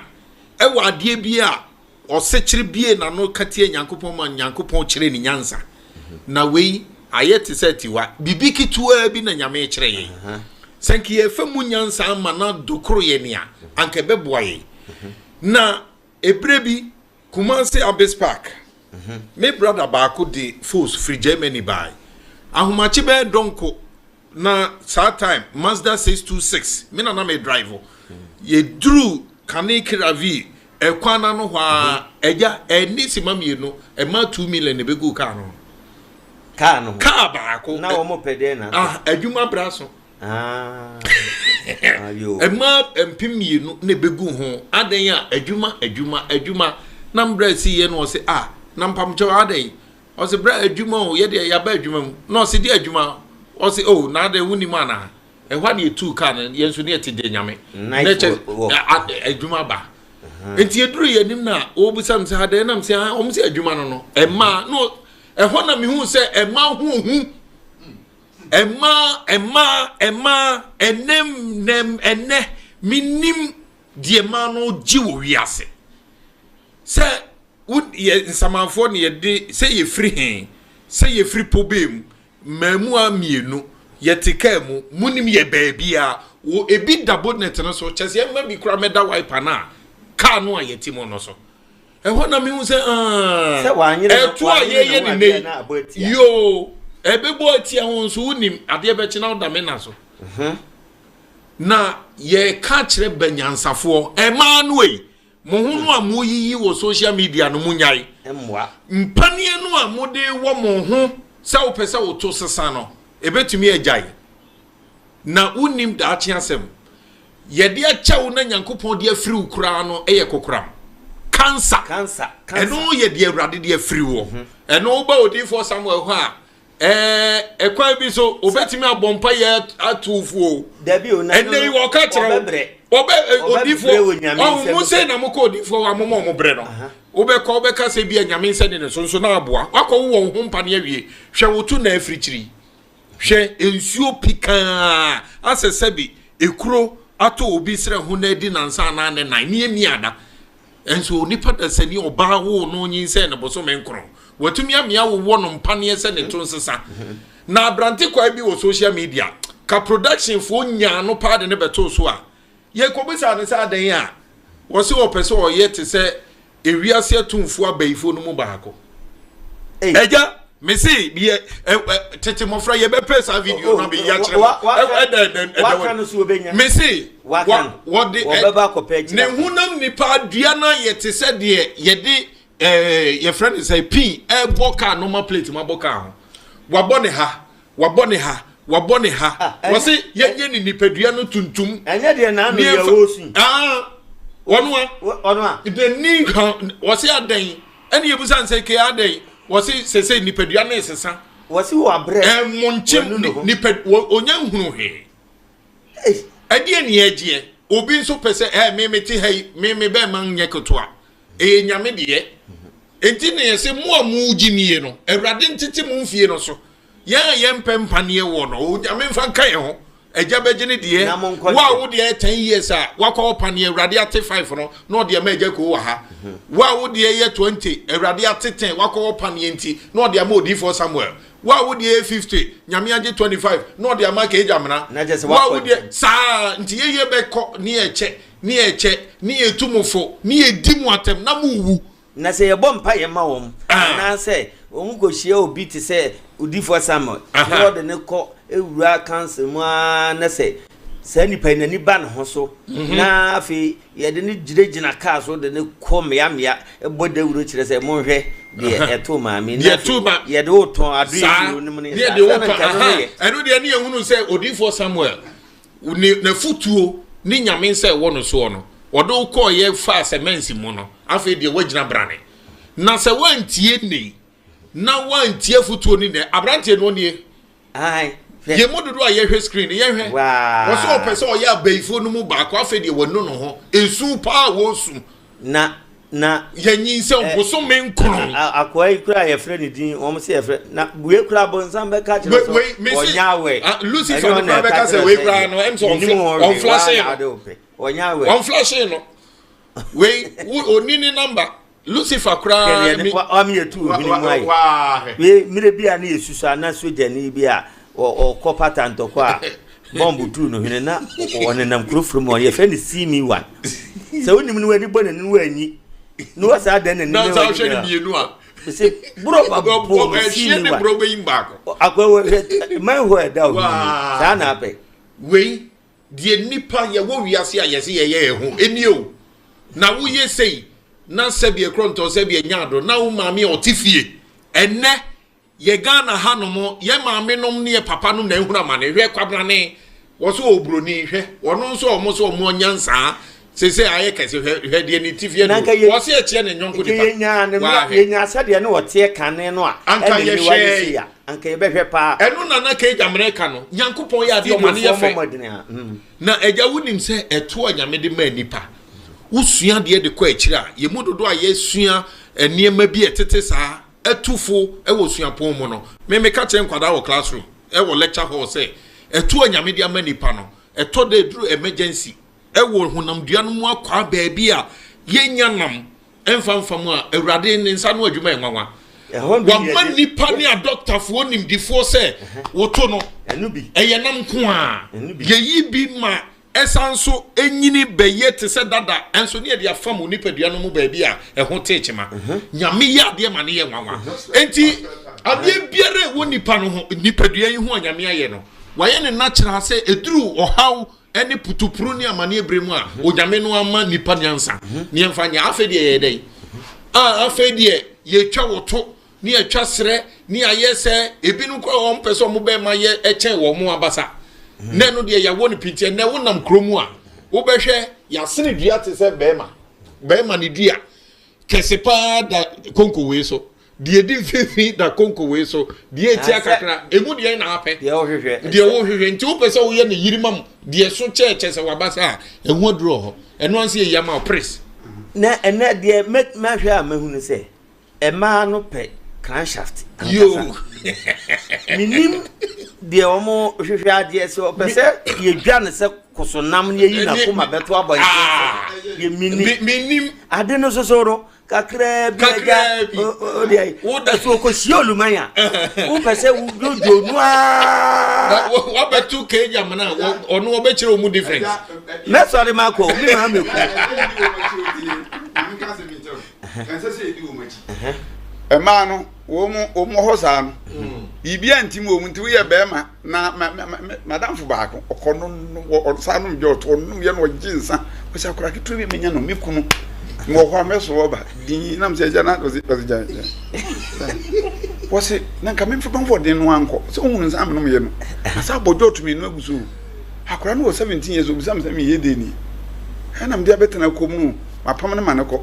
wɔ adeɛ bi a ɔsekyere bie n'ano ka tia Nyankopɔn ma Nyankopɔn kyerɛ ne nyansa. Na wei ayɛ te sɛ tiwa, biribi ketewaa bi na Nyame kyerɛ yɛn. Sɛ nka yɛfa mu nyansa ama no adokoro yɛn a, anka ɛbɛboa yɛn. Na ɛberɛ bi, Kumasi Abyss Park, me brada baako de fos firi Germany bae. Ahomakye bɛyɛ dɔnko na saa time Mazda 626 me na na me drive. Yɛduru Kane Kiravi ɛkwan no ano hɔ a, agya ɛne sima mmienu ɛma 2 million na ɛbɛguu kaa no ho. Kaa no ho? Kaa baako. Na wɔn pɛ dɛn na? Ah, adwuma bra so. Mmaa mpem mmienu na ebegu ho. Adɛn a adwuma adwuma adwuma na mbrɛ si yɛ no ɔse ah na mpamkyɛw adɛn ɔse bra adwuma o yɛdeɛ yɛaba adwuma mu na ɔse deɛ adwuma ɔse oh na adɛn wonim anaa ɛhɔ a na yɛtuu kaa no yɛn nso ne yɛte deɛ nyame na kyɛ adwuma ba nti yɛduru yɛn anim na wɔbisa m sɛ adɛn nam sɛ wɔn sɛ adwuma no no ɛmaa no ɛhɔ na mehu sɛ ɛma ho hu Mmaa, mmaa, mmaa, ɛnɛ, nnɛ, ɛnɛ, menim deɛ mmaa no gye wɔ wiase. Sɛ wo yɛ nsamanfoɔ na yɛde sɛ yɛfiri he, sɛ yɛfiri pobee mu, mmaamua mmienu, yɛte kaa mu, monim yɛ baabiara, wɔ ebi da bonnet no so, kyɛ sɛ yɛmma bi koraa mɛda wiper no a kaa no a yɛte mu no so. Ɛhɔ na mehu sɛ aa ɛto a yɛyɛ ne nnɛ yi yoo ɛbɛbɔ atia ho nso wonim adeɛ bɛkye na woda me na so mhm. Na yɛreka akyerɛ banyansafoɔ, mmaa no ei, mo ho no a moyiyi wɔ social media no monyae. Mpaneɛ no a mode wɔ mo ho sɛ wopɛ sɛ woto sesa no, ɛbɛtumi agyae. Na wonnim daakye asɛm. Yɛde akyɛ wo na Nyankopɔn de afiri wo koraa no yɛ kokoram. Cancer. Ɛno yɛ deɛ Awurade de afiri woɔ. Ɛno woba odiyifoɔ Samuel hɔ a, Ɛɛ, ɛkwan bi so, obetumi abɔ mpa yɛ ato wo fo o. Dabi o, na ɛnɛ yi wɔka kyerɛ wo. Wɔbɛ odifoɔ. Ɔho mo sɛ na mokɔ odifoɔ hɔ a moma ɔmo brɛ no. Wobɛkɔ wobɛka sɛ bi a nyame nsa ni ne so nso na aboa. Wakɔ wo wɔ wo ho mpa ne awie. Hwɛ wo to na afirikyiri. Hwɛ nsuo pikaa asɛ sɛbi ekuro atɔ obi srɛ ho na adi nansa anaa ne nan ne emi ada. Nso onipa dasani ɔbaa woo no nyinsɛn no bosome nkron. Watumi amea wowɔ no mpaneɛ sɛ ne to nsesa. Na abrante kwaa bi wɔ social media ka production foɔ nyaa no paa de no bɛtoo so a, yɛkɔbisaa no sɛ adɛn a wɔse ɔpɛ sɛ ɔyɛ te sɛ ewiase atumfoɔ abayifoɔ no mu baako. Agya, mese yɛ tete mmɔfra yɛbɛpɛ saa video no abɛyi akyerɛ mo. Ɛda ɛda ɛda mese wɔde ne honam nipa adua no ayɛ te sɛ deɛ yɛde ɛɛ yɛfrɛ no sɛ pin ɛbɔ kaa normal plate mu abɔ kaa ho. Wabɔ ne ha, wabɔ ne ha, wabɔ ne ha. Ah, wɔse yɛnyɛ ne nipadua no tuntum. Ɛnyɛ deɛ n'ano yɛ ɔresu. Ah, wɔn a. Wɔn a. N'ani ha wɔse adɛn ɛne yɛbusa nsɛ ke adɛn wɔse sese nipadua no esesa. Wɔse wabrɛ. Ɛmonkyem nipa onya nhunu hwee. Ɛdeɛ ne ɛgyeɛ obi nso pɛ sɛ ɛɛ me mete ha yi me me bɛɛma nyɛ ketewa ɛyɛ nyame deɛ enti na yɛsɛ mo a mo gye nie no awurade ntete mo mfie no so yɛn a yɛmpɛ mpaneɛ wɔ no onyame mfa nka yɛn ho agya bɛgye ne deɛ wo a wo deɛ 10 years a wakɔ wɔ paneɛ awurade ate 5 no na ɔde ama agya koo wɔ ha wo a wo deɛ yɛ 20 awurade ate 10 wakɔ wɔ paneɛ nti na ɔde ama odiifoɔ Samuel Wo a wo deɛ yɛ 50, Nyame agye 25 na ɔde ama Kagya Mena. Wo a wo deɛ saa nti yɛyɛ bɛkɔ ne yɛkyɛ ne yɛkyɛ ne yɛtu mo fo ne yɛdi mo atɛm na mo wu. Na sɛ yɛbɔ mpaeɛ ma wɔn, anaasɛ wɔn kɔhyia obi te sɛ odiyifoɔ Samuel, na wɔde no kɔ wura council mu ara na sɛ saa nipa yi n'ani ba ne ho so, na afei Yɛde no gyinagyina kaa so de no kɔ mmeammea bɔ dawuro kyerɛ sɛ monhwɛ deɛ ɛtoo maame na afei yɛde wo tɔn adoe duro no mu ne saa sɛ no nka no no yɛ. Ɛno deɛ ne yɛhunu sɛ odiyifoɔ Samuel ne n'afutuo ne nyame nsa ɛwɔ no soɔ no ɔde wo kɔɔyɛ faa sɛmɛnsi mu no afei deɛ woagyina brane na sɛ woantie nei na woantie afutuo ne nɛ aberanteɛ no ɔnie Yɛn mu dodoɔ a yɛhwɛ screen no yɛhwɛ. Wɔsɛ ɔpɛ sɛ ɔyɛ abayifoɔ no mu baako afei deɛ wanu ne ho. Esu paa wɔresu. Na na. Yɛnyinsɛn bosome nkron. Akoa yi koraa yɛfrɛ ne din wɔn sɛ yɛfrɛ na wei koraa bonsam bɛka kyerɛ sɛ ɔnyɛ awɛ. Lucifer no koraa bɛka sɛ wei koraa no ɛm sɛ ɔnflashe no. Ɔnyɛ awɛ. Ɔnflashe no. Wei oni ne number. Lucifer koraa mi. Wa mi etu ohwene mu ayɛ. Wei mmerɛ bi a ne yɛ susu ana sogyani bi a ɔkɔ pata ntɔkɔ a bɔmbo tuu no hwene na ɔnenam kuro foro mu yɛfrɛ no see me one. Sɛ wonim no w'ani bɔ n'ani no w'anyi na wasa adan n'ani na w'ani na mmienu a. Sɛ borɔ ba bɔ no see me one. Akɔ hwɛ man hɔ ɛda ohwene mu saa na apɛ. Wei Deɛ nnipa yɛwɔ wiase a yɛse yɛyɛ yɛn ho nie o. Na woyɛ sei na sɛbi ɛkorɔ ntɔ sɛbi ɛnya ado na wo maame a ɔte fie. Ɛnnɛ yɛ Ghana ha nom yɛ maame nom ne yɛ papa nom na ehunu amane. Hwɛ Kwabrane wɔso ɔwɔ broni hwɛ ɔno nso ɔmo so ɔmo nyansaa sese ayɛ kɛse hwɛ hwɛ deɛ ne ti fie no wɔse ɛkyeɛ ne nyɔnko nipa. Waa hwɛ. Yɛnyaa sɛdeɛ ne ɔteɛ kane no a Anka ɛna aniwa yɛhwɛɛ. ne sei a. Anka yɛbɛhwɛ paa. Ɛno na na Kagya mmerɛ ka no. Nyankopɔn yɛ adeɛ ɔma no yɛ fɛ. Na agya wonim sɛ ɛtoɔ a Nyame de maa nipa, wosua adeɛ de kɔ akyire a, yɛn mu dodoɔ a yɛsua nneɛma bi a ɛtete saa atu fo wɔ suapɔn mu no, me meka kyerɛ nkwadaa wɔ classroom, wɔ lecture hall sɛ, ɛtoɔ a Nyame de ama nipa no, ɛtɔ da ɛduru emergency wɔ honamdua no mu akwaa baabi a yɛnnya nam Ɛmfa mfa mu a, Awurade ne nsa ano adwuma yɛ nwanwa. Wama nnipa ne adɔktafoɔ nimdifoɔ sɛ woto no, ɛyɛ nam nko a. Yɛyi bi ma ɛsan nso nyini bɛyɛ te sɛ dada, nso ne yɛde afam wo nipadua no mu baabi a ɛho tee kyema. Nyame yɛ adeɛ ma no yɛ nwanwa. Enti adeɛ biara ɛwɔ nipa no ho, nipadua yi ho a Nyame ayɛ no, wayɛ no natural sɛ ɛduru ɔhaw. ne putupru ne amaneɛ berɛ mu a Onyame no ama nnipa nyansa ne yɛmfa nyɛ. Afei deɛ yɛyɛ dɛn? A afei deɛ yɛtwa wo to ne yɛtwa serɛ ne yɛayɛ sɛ ebinom koraa wɔn pɛ sɛ wɔn bɛrima yɛ ɛkyɛn wɔn abasa. Nɛ no deɛ yɛawɔ no pinti. Ɛnɛ wonam kuro mu a wobɛhwɛ yɛasene dua te sɛ bɛrima bɛrima ne dua kɛse paa da konko wei so. Deɛ ɛdi mfimfini da konko wei so, deɛ ɛtia kakra, ɛmu deɛ na apɛ. Deɛ wohwehwɛ. Deɛ wohwehwɛ. Nti wopɛ sɛ woyɛ no yiri mam, deɛ so kyɛɛ kyɛ sɛ waba sɛ a, ɛho aduro wɔ hɔ. Ɛno ansa yɛyi ama wo pres. Na ɛnɛ deɛ mɛhwɛ a mɛhunu sɛ mmaa no pɛ crankshaft ankasa. Yoo. Menim deɛ wɔn hwehwɛ adeɛ sɛ ɔpɛ sɛ yɛdwa no sɛ kosonam na yɛyi n'akoma bɛto abɔnten sɛ yɛmini. Menim. Ade no soso no kakraa bi agya o deɛ ɛso ɔkɔhyia oluman a wopɛ sɛ wodwodwo no aa wabɛto cage amena ɔno ɔbɛkyerɛ wo mu difference mɛsɔre makɔ me maa mɛku ɛmaa no wɔn wɔn hɔ saa no biribi a nti mu wɔn nti woyɛ bɛrima Na m'adamfo baako, ɔkɔ no no ɔsan nom dwɔt, ɔnom yɛ na ɔgye nsa. Ɔsɛ akwadaa ketewa bi menya no, me kunu. Mewɔ hɔ a mɛso ɔba din nam sɛ agya na ɔse ɔse gya gya. Wɔse na nka memfa bamfo ɔden no ankɔ sɛ ohunu nsa menom yɛ no. Asa abɔ dwɔt mmienu agu so. Akwadaa no wɔ 17 years obisa me sɛ meyɛ dɛn ni. Ɛna mede abɛtena kɔm no. Mapam no ma no kɔ.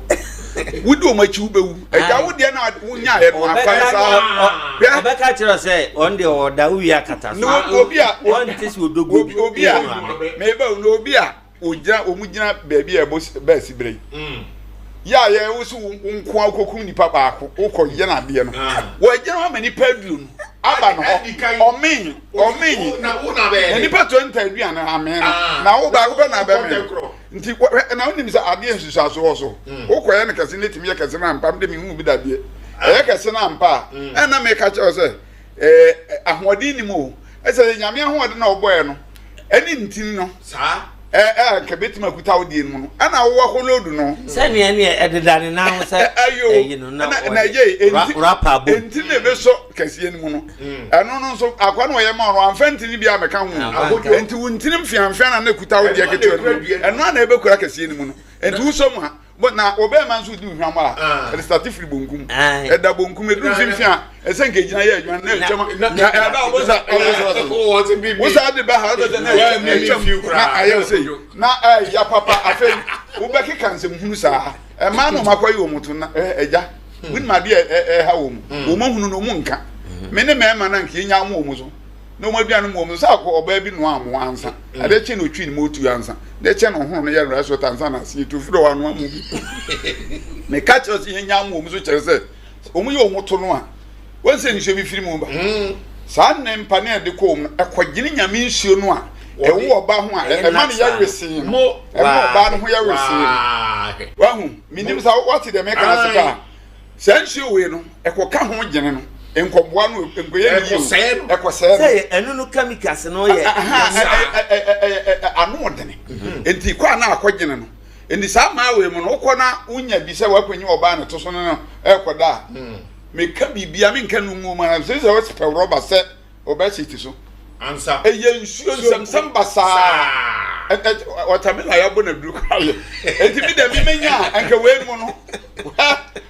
Wodi wɔn akyi wobɛwu. Agya wo deɛ na wonyaeɛ no afa no saa hɔ. Ɔbɛka kyerɛ sɛ ɔno deɛ ɔda wo wie akata so. Obi a ɔnte sɛ odogo bi. Obi a meba no obi a ogyina wɔn gyina baabi a ɛbɔ bɛɛsi bere yi. Mm. Yɛ a yɛ wo so wo nko a wokɔkum nipa baako wokɔ yɛ no adeɛ no. Ah. Wɔagyina hɔ ama nipa aduonu aba no hɔ. Ɔmen ɔmen. Na nipa 20 aduane amen no. Ah. Na wo baako pɛ na abɛmen. Nti hwɛ na wonim sɛ adeɛ nsusuaso wɔ so. Mm. Wokɔyɛ no kɛse no tumi yɛ kɛse no ampa mede mehu bi dadeɛ. Ɛyɛ kɛse no ampa a mm. ɛna meka kyerɛ sɛ ɛɛ ahoɔden nim o. Ɛsɛ sɛ nyame ahoɔden na ɔbɔɛ no ɛne ntini no. Saa. Ɛɛ ɛɛ nka betumi akuta wo deɛ no mu no ɛna wowɔ akɔlɔdu no. Sɛnea ɛneɛ ɛdeda ne nan ho sɛ ɛyi no na ɔde rapa bom. Ntini na ɛbɛsɔ kɛseɛ no mu no. Mm. Ɛno no nso akwa na ɔyɛ ma ɔno amfa ntini bi a mɛka ho nti wo ntini mfeamfea na na kuta wo deɛ ketewa no mu ɛno a na ɛbɛkura kɛseɛ no mu no nti wosɔ mu a na ɔbɛrima nso di hwam a ah. ɛde sate firi bonkum ɛda bonkum ɛduru mfimfini a ɛsɛ nka egyina yɛ adwuma na ɛtwam na ɛda a wosa wosa de ba ha ɔsɛ na ɛtwam na ayɛ sɛ na ɛya papa afei wobɛkeka nsɛm hunu saa ɛmaa na ɔmakɔ yi wɔn to na ɛgya wonim adeɛ a ɛha wɔn mu hmm. wɔn ahunu no wɔn nka hmm. me ne mmarima na nka yɛnya mo wɔn so na wɔn aduane mu wɔn so sɛ akɔ ɔbaa bi noa mo ansa hmm. adeɛ kyɛ na otwi ne mu otu ansa adeɛ kyɛ na ɔhono no yɛ rice water ansa na ase etu firi hɔ anoa mu bi meka kyerɛ sɛ yɛnya mo wɔn so kyerɛ sɛ wɔn yɛ wɔn to no a wɔn sɛ nsuo bi firi mu ba saa nne mpa ne ɛde kɔ wɔn no ɛkɔgyene nyame nsuo no a ɛwɔ ɔba ho a ɛma no yɛ wesee no ɛma ɔbaa no ho yɛ wesee no wahu Menim sɛ woate deɛ meka no ase paa. Saa nsuo wei no, ɛkɔka ho gyene no, nkɔboa no, nkɔyɛ ne yie o, ɛkɔsɛe no. Sɛ ɛno no chemicals no yɛ. Ano ɔdene. Mhm. Nti kɔ a na akɔgyene no. Nti saa mmaa wei mu no, wokɔ na wonya bi sɛ woakɔnyi ɔbaa no to so no no ɛkɔda a, mm. meka biribia menka no ngu mu sɛ sɛ wɔpɛ rɔba sɛ Ɔbɛ ti so. Ansa. Ɛyɛ nsuo nsɛmsɛm basaa. Watermelon a yɛabɔ no aduro koraa yɛ. Enti mi dɛ mi menya a nka wei mu no.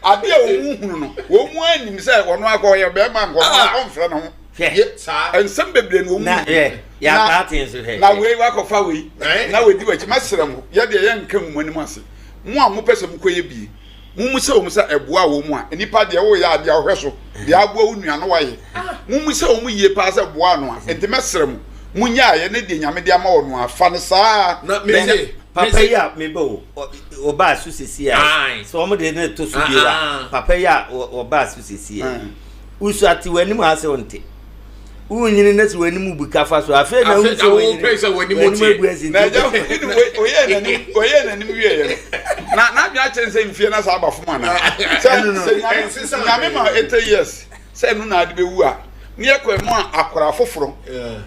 Ade a wɔn hunu no wɔn mu anim sɛ wɔn akɔ ɔyɛ bɛrima nkɔ ɔno ɔmfrɛ ne ho. Nsɛm bebree na wɔn mu. Na wei wakɔfa wei na wɔdi w'akyi mɛsrɛ mo yɛ deɛ yɛnka mu mo anim ase mo a mopɛ sɛ mokɔyɛ bie. Mommisa wɔn sɛ ɛboa wɔn a, nnipa deɛ woyɛ adeɛ a wohwɛ so, deɛ aboa wo nua no wayɛ. Mommisa wɔn yie paa sɛ ɛboa no a, enti mɛsrɛ mo, monyɛ ayɛ ne deɛ Nyame de ama wɔ no a, fa no saa ara. Na mese, Papa yi a meba o, ɔbaa so sisi a, sɛ wɔn de ne to so bio a, papa yi a ɔbaa so sisi a, wusu ate w'anim ase wonte. Wonyini na sɛ w'anim bu ka fa so afei na wohu sɛ wonyini sɛ w'anim abu asi na agya ɔyɛɛ n'anim ɔyɛɛ n'anim wieɛ no na n'adwene akyɛn sɛ mfie na saa aba fam anaa sɛ sɛ nyame ma 80 years sɛ ɛno na ade bɛwu a ne yɛkɔ ɛmu a akora foforɔ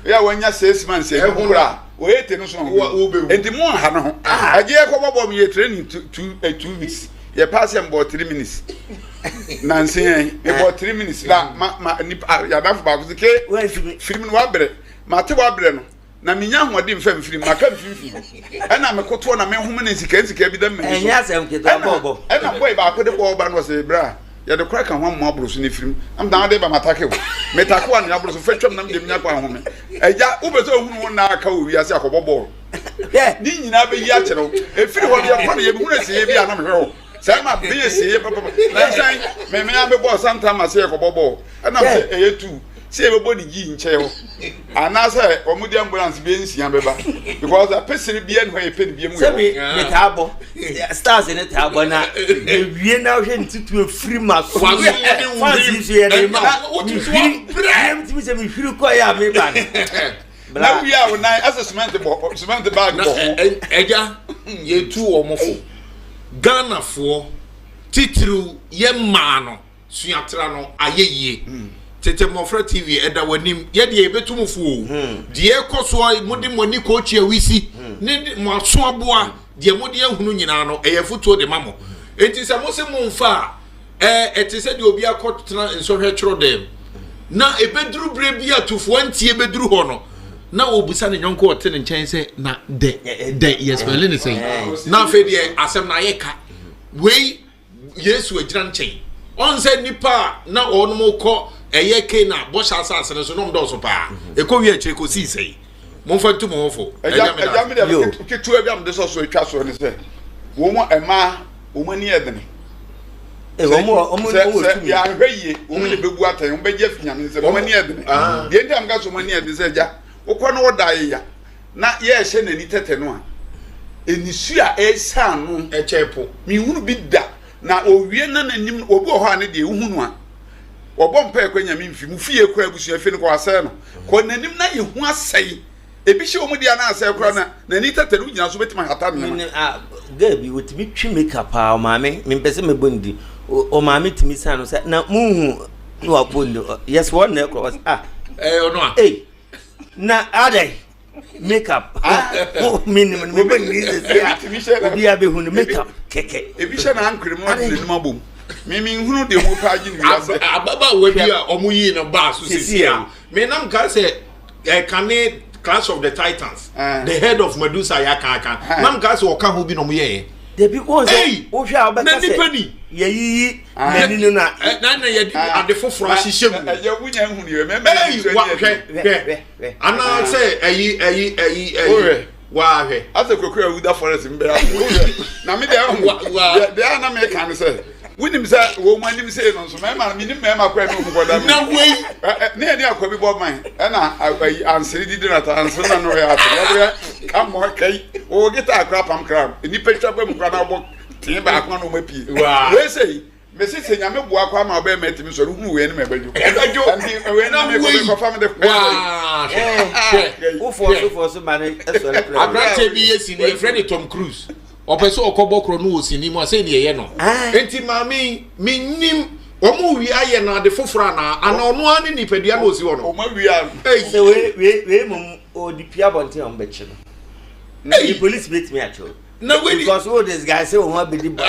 yɛ a wanya six months ɛmu kora a ɔyɛ te no so nti mo aha no ho agye yɛkɔ bɔbɔ mo yɛ training 2 weeks yɛ pass yɛ mbɔ 3 minutes nansi yɛn mebɔ 3 minutes na ma ma nipa yadafo baako sɛ ke firim no wabrɛ ma te wabrɛ no. Na menya ahoɔden mfa mfiri mu, maka mfimfini hɔ. Ɛna mekotoɔ na mehome ne nsika nsika bi da m'ani so. Ɛnyɛ asɛm ketewa, bɔɔbɔ. Ɛna bɔe baako de bɔɔl ba no ɔsɛ bra yɛde kora ka ho amoa aboro so ne firim. Am dan de ba matake wo. Metake wo anwea aboro so fa twam na mede menya kɔ ahome. Agya wopɛ sɛ ohunu wo nna aka wɔ wiase akɔbɔ bɔɔl. Ne nyinaa bɛyi akyerɛ wo. Ɛfiri hɔ no yɛkɔ no yɛbɛhunu asieɛ bi a na mehwɛ hɔ. Sɛ ma bɛyɛ sie papapa. Nansan me me ame bɔɔl santan ma sɛ yɛkɔbɔ bɔɔl. Ɛnam sɛ ɛyɛ tu sɛ yɛbɛbɔ ne gyi nkyɛn hɔ. Anaasɛ wɔn de ambulance bɛyɛ nsia bɛba because apɛsere bia ne hɔ yɛpɛ ne bia mu yɛ hɔ. Sɛbi me taa bɔ stars ne taa bɔ na yɛwie na wohwɛ ne tutu efiri ma so. Fans yi so yɛ de ma mehwiri yɛm tumi sɛ mehwiri kɔ yɛ a meba no. Na wie a wo nan asɛ cement bɔ cement bag bɔ ho. Ɛgya yɛtu wɔn fo Ghanafoɔ titiriw yɛ mmaa no. Suatra no ayɛ yie. Tete Mmɔfra TV ɛda w'anim. Yɛ deɛ yɛbɛtu mo fo o. Deɛ ɛkɔ soɔ mode mo ani kɔɔkyi awisi ne mo aso aboa deɛ mode ahunu nyinaa no ɛyɛ afotuo de ma mo. Enti sɛ mo se momfa a ɛɛ ɛte sɛ deɛ obi akɔtena nsɔhwɛ twerɛ dɛm na ɛbɛduru berɛ bi a tufoɔ antie bɛduru hɔ no na ɔbisa ne yɔnko ɔte ne nkyɛn sɛ na dɛ dɛ yɛ spɛle ne sɛn na afei deɛ asɛm no ayɛ ka wei Yesu agyina nkyɛn. Ɔn sɛ nnipa a na wɔnom kɔ ɛyɛ Kana bɔhyɛ asase no so nom dɔɔso paa. Mhm. Ɛkɔ wie akyire kɔsii sɛi. Momfa ntu mo ho fo. Ɛgya me deɛ ketewa bi a mede sɔ so atwa soɔ ne sɛ wɔn mmaa wɔn ani yɛ dene. Eh, sɛ yɛanhwɛ yie wɔn na bɛbu atɛn wɔn bɛgye afi nyame nsam wɔn ani yɛ dene. Ah. Deɛ nti a meka sɛ wɔn ani yɛ dene sɛ agya wokɔ no wɔda yeya na yɛrehyɛ n'ani tɛtɛ no a, anisu a ɛresian no ɛkyɛn po. Menhunu bi da. Na owie na n'anim no, obi wɔ hɔ a ne deɛ wohu no a, wɔbɔ mpaeɛ kɔ nyame mfi mu fie kora abusua fie no kɔ asɛe no. Kɔ n'anim na yɛhu asɛe. Ebi hyɛ wɔn deɛ na asɛe koraa na n'ani tɛtɛ no wogyina so bɛtumi ahata nneɛma. Menim a girl bi wɔtumi twi makeup paa ɔmaame mempɛ sɛ mɛbɔ ne din ɔmaame tumi san no sɛ na monhu na wabɔ ne din yes wɔn na ɛkorɔ ɔsɛ ah ɛyɛ ɔno a ei na adɛn makeup ah. menim no mebɔ ne din sɛsi a obi abɛhu no makeup kɛkɛ ebi hyɛ n'ankwere mu ɔde n'anim abom mimi nhunu deɛ mu paa gye ne wiase ababaawa bi a ɔmo yii no baa so sisi a menam ka sɛ ɛkane Clash of the Titans eh. the head of Medusa yɛ aka aka eh. nam ka sɛ ɔka ho bi na ɔmo yɛɛ dabi wɔn sɛ wohwɛ a wobɛka sɛ yɛyiyi n'ani no na na na yɛde ade foforɔ ahyehyɛ mu ɛyɛ wunya hu ni mɛmɛ ɛyi wa hwɛ hwɛ anaasɛ ɛyi ɛyi ɛyi ɛyi waa hwɛ asɛ koko a wuda forest mbɛ wohwɛ na me deɛ ɛho deɛ deɛ a na meka ne sɛ wonim sɛ wɔn mu anim sei no nso mɛma menim mɛma kɔ ɛne wɔn kɔda no na wei ne yɛne akɔ bi bɔ man ɛna ayi ansere didi na ta ansere na no yɛ ase yɛbɛyɛ kamɔ kai wɔwɔ gita akora pam kra nnipa twa ba mu kora na wɔbɔ tee baako na wɔn apue wei sɛ yi mesi sɛ nyame boa kɔ ama ɔbɛyɛ mɛtumi sɔrɔ hunu wei no ma ɛbɛdwo ɛbɛdwo ɛnti wei no mekɔ mekɔfa me de hwɛ wofoɔ so foɔ so ma no ɛsɔre kora aberanteɛ bi yɛ sini yɛfrɛ no Tom Cruise ɔpɛ sɛ ɔkɔbɔ korɔ no wɔ sini mu a sɛ ne ɛyɛ no enti maame mennim wɔn wie ayɛ no ade foforɔ anaa ana ɔno ara ne nipadua na ɔsi hɔ no wɔn awia sɛ wei wei wei mmom ɔde pia abɔnten a wɔn bɛkye no polisi bɛtumi akyerɛ o na wei because wo disguise wo ho abɛdi bɔ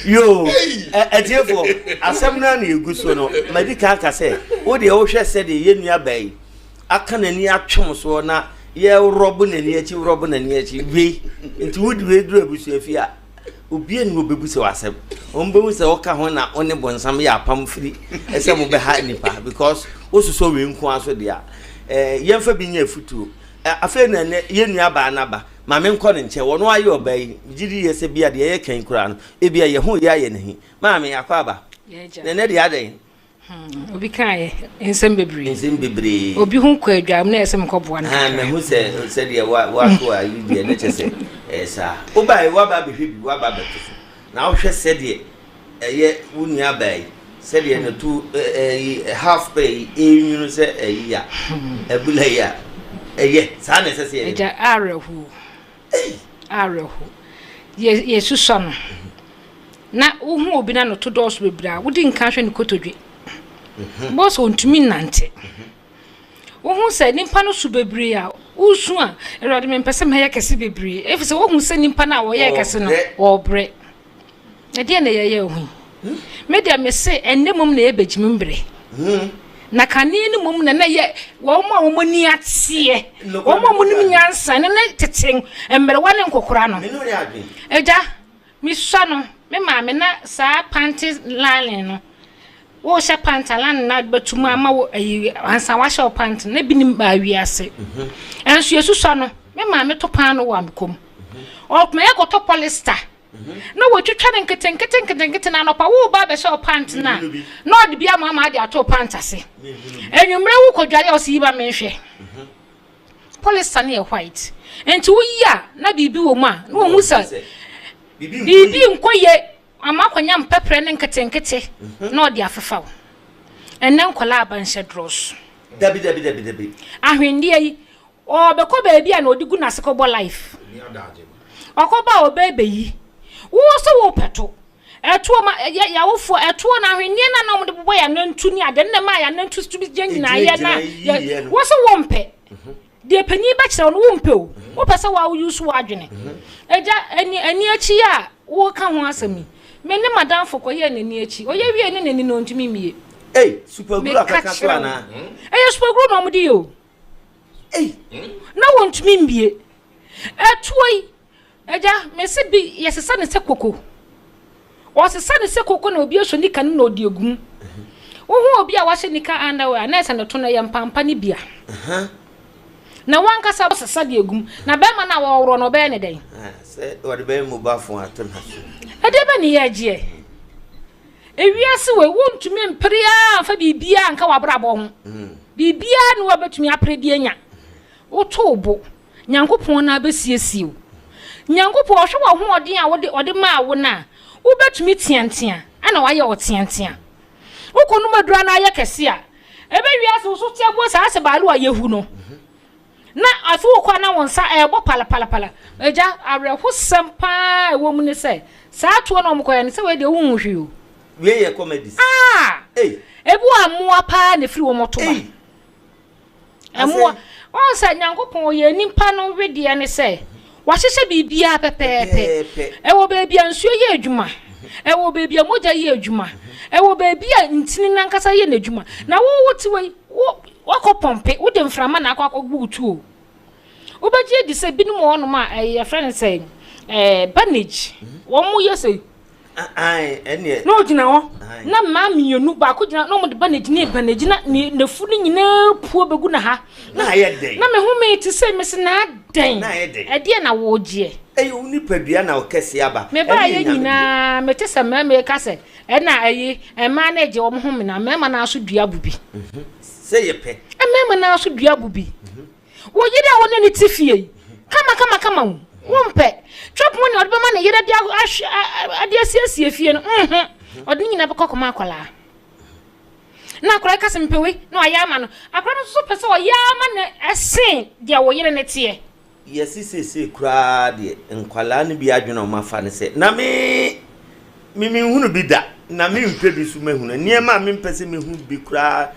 yoo ɛtiefo asɛm no na egu so no madi kan ka sɛ wo deɛ wohwɛ sɛdeɛ yɛn nua baa yi aka n'ani atwem soɔ na yɛrɔbo n'ani akyi rɔbo n'ani akyi wei nti wode wei duru abusua fie a obi ani wɔ bɛbu sɛ w'asɛm wɔn bɛhu sɛ wɔka ho na wɔne bɔnsam yɛ apam firi ɛsɛ mo bɛha nipa because wososɔ wei nko ara so deɛ a ɛɛ yɛmfa bi nyɛ afutuo Afei na ɛnnɛ yɛn nuabaa no aba. Ma menkɔ ne nkyɛn. Ɔno ayɛ ɔbaa yi. Megye di yɛ sɛ bia deɛ yɛreka yi koraa no, ebia yɛn ho reyɛ ayɛ no ahi. Maame, akɔ aba. Na ɛnnɛ deɛ adɛn? Hmm, obi kaeɛ nsɛm bebree. Nsɛm bebree. Obi ho kɔ adwa mu na ɛsɛ mekɔboa no kakra. Mahu sɛ sɛdeɛ wato a yi deɛ ne kyɛ sɛ ɛyɛ saa. Wobae, woaba abɛhwɛ bi, woaba abɛto so. Na wohwɛ sɛdeɛ Ɛyɛ wo nua baa yi sɛdeɛ ne to ɛyi half pɛ yi ɛnwunu sɛ ɛyi a abula yi a ɛyɛ saa na ɛsɛ sɛ yɛyɛ. Agya awerɛhoɔ awerɛho yɛ yɛsusua no na wohu obi na no to dɔɔso bebree a wodi nka hwɛ ne kotodwe bɔɔ sɛ ɔntumi nnante wohu sɛ nipa no so bebree a wosu a awurade mempɛ sɛ mɛyɛ kɛse bebree ɛfiri sɛ wohu sɛ nipa no a wɔyɛ kɛse no wɔbrɛ Ɛdeɛn na yɛyɛ ho yi? Me deɛ me se ɛnnɛ mmom na ɛyɛ bɛgyimi mbrɛ. Na kane no mmom na na ɛyɛ wɔn a wɔn ani ateɛ, wɔn a wɔnim nyansa ne ne tete mmerewa ne nkokora no. Agya, mesua no, me maame na saa pante line no, wohyɛ pant a line na bɛtu mu ama wo ayi ansa wahyɛ wo pant na bi nim baa wiase. Ɛnso yɛsusua no, me maame to paano wɔ amekɔm. Ɔtuma yɛkɔtɔ polyester. na wɔatwitwa no nketenkete nketenkete na anɔpa woreba abɛhyɛ wo pant no a na ɔde bi ama ama ade ato wo pant ase anwummerɛ wokɔdware a ɔsɛ yi ba menhwɛ polyester no yɛ white nti woyi a na biribi wɔ mu a na wɔhu sɛ biribi nkɔ yie ama akɔnya mpɛprɛ ne nketenkete na ɔde afefa wo ɛnɛ nkɔla aba nhyɛ drɔs dabi dabi dabi dabi ahwendeɛ yi Ɔɔbɛkɔ baabi a na ɔde gu n'ase kɔbɔ life. Ɔkɔba a ɔbɛɛbɛyi. Wo sɛ wo pɛ to. Ɛtoɔ ma yɛ yawofoɔ ɛtoɔ na ahwenneɛ na na wɔde bobɔ yɛ anantu ne adeɛ na ma yɛ anantu tumi gyina nyinaa yɛ na yɛ wo sɛ wo mpɛ. Deɛ panin bɛkyerɛ wo no wo mpɛ o. Wo pɛ sɛ wa use w'adwene. Agya ani ani akyi a woka ho asɛm yi. Me ne madamfo kɔyɛɛ n'ani akyi. Ɔyɛ wie ne n'ani no ɔntumi mmie. Ei super glue akaka so anaa? Ɛyɛ super glue na wɔde yɛ o. Ei! Na wɔntumi mbie. Ɛtoɔ yi, agya, mese bi yɛsesa ne sɛ koko. Ɔsesa ne sɛ koko na obi asɔ nika no na ɔde agu mu. Wohu obi a wahyɛ nika underwear a, na ɛsɛ ne to no ɛyɛ mpampa no bia. Na wankasa ɔsesa de agu mu. Na bɛrima no a wɔworɔ no ɔbɛyɛ ne dɛn? Sɛ wɔde bɛyɛ mobile phone ato n'aso. Ɛdeɛ bɛ ne yɛ agyeɛ. Ewiase wei, wontumi mpere ara mfa biribiara nka w'abrabɔ ho. Biribiara nni hɔ a wobɛtumi apere de anya. Woto wo bo, Nyankopɔn no ara bɛsiesie wo. Nyankopɔn, ɔhwɛ w'ahoɔden a wode ɔde maa wo no a, wobɛtumi teatea, ɛna wayɛ wo teatea. Wokɔnom aduru a na ayɛ kɛse a, ɛbɛwie ase wo so te abuo saa sɛ baalu a yɛhu no. Na afei wokɔ a na wo nsa ɛrebɔ palapalapala. Agya, awerɛhosɛm paa a ɛwɔ mu ne sɛ, saa toɔ no a wɔkɔyɛ no, sɛ wei deɛ wonhu hwee o. Wei yɛ comedies. Ah! Ei! Ebi wɔ a mmoa paa na ɛfiri wɔn to ba. Ei! Mmoa. Wɔn sɛ Nyankopɔn ɔyɛ nipa no wedeɛ ne sɛ, wahyehyɛ biribiara pɛpɛɛpɛ. Pɛpɛɛpɛ. Ɛwɔ baabi a nsuo yɛ adwuma. Ɛwɔ baabi a mogya yɛ adwuma. Ɛwɔ baabi a ntini no ankasa yɛ n'adwuma. Na wo wote wei, wo Woakɔ pɔmpe, wode mframa na akɔ akɔgu wo tuo. Wobɛgye adi sɛ binom wɔ hɔnom a ɛyɛ yɛfrɛ no sɛ ɛɛ bandage, wɔn yɛ sɛ. Ɛneɛ. Na ɔgyina hɔ na mmaa mmienu baako gyina na wɔde bandage ne bandage na ne n'afu no nyinaa puo bɛgu na ha. Na ayɛ dɛn? Na me home te sɛ mesi na adɛn? Na ayɛ dɛn? Ɛdeɛ na wɔregyeɛ. Ɛyɛ wo nipadua na ɔkɛseɛ aba. Mebaa yɛ nyinaa mete sɛ mmarima yi ka sɛ Ɛna ɛyi, mmaa no gye wɔn ho mena, mmarima no ara so dua bo bi. Sɛ yɛ pɛ. Mmarima no ara so dua bo bi. Wo yere a wo ne no te fie yi, kama kama kama o, wompɛ. Twɛ pon nea ɔde bɛma ne yere de ahwɛ de asiesie fie no, mhm. Ɔde ne nyinaa bɛkɔ akɔma akwadaa. Na akwadaa ka sɛ mepɛ wei, na wayɛ ama no. Akwadaa no nso pɛ sɛ ɔyɛ ama no ɛsen deɛ wo yere no teɛ. Yɛse seesei koraa deɛ nkwadaa no bi adwene a wɔafa ne sɛ, na me me menhunu bi da, na mempɛ bi nso mɛhunu. Nneɛma a mempɛ sɛ mehu bi koraa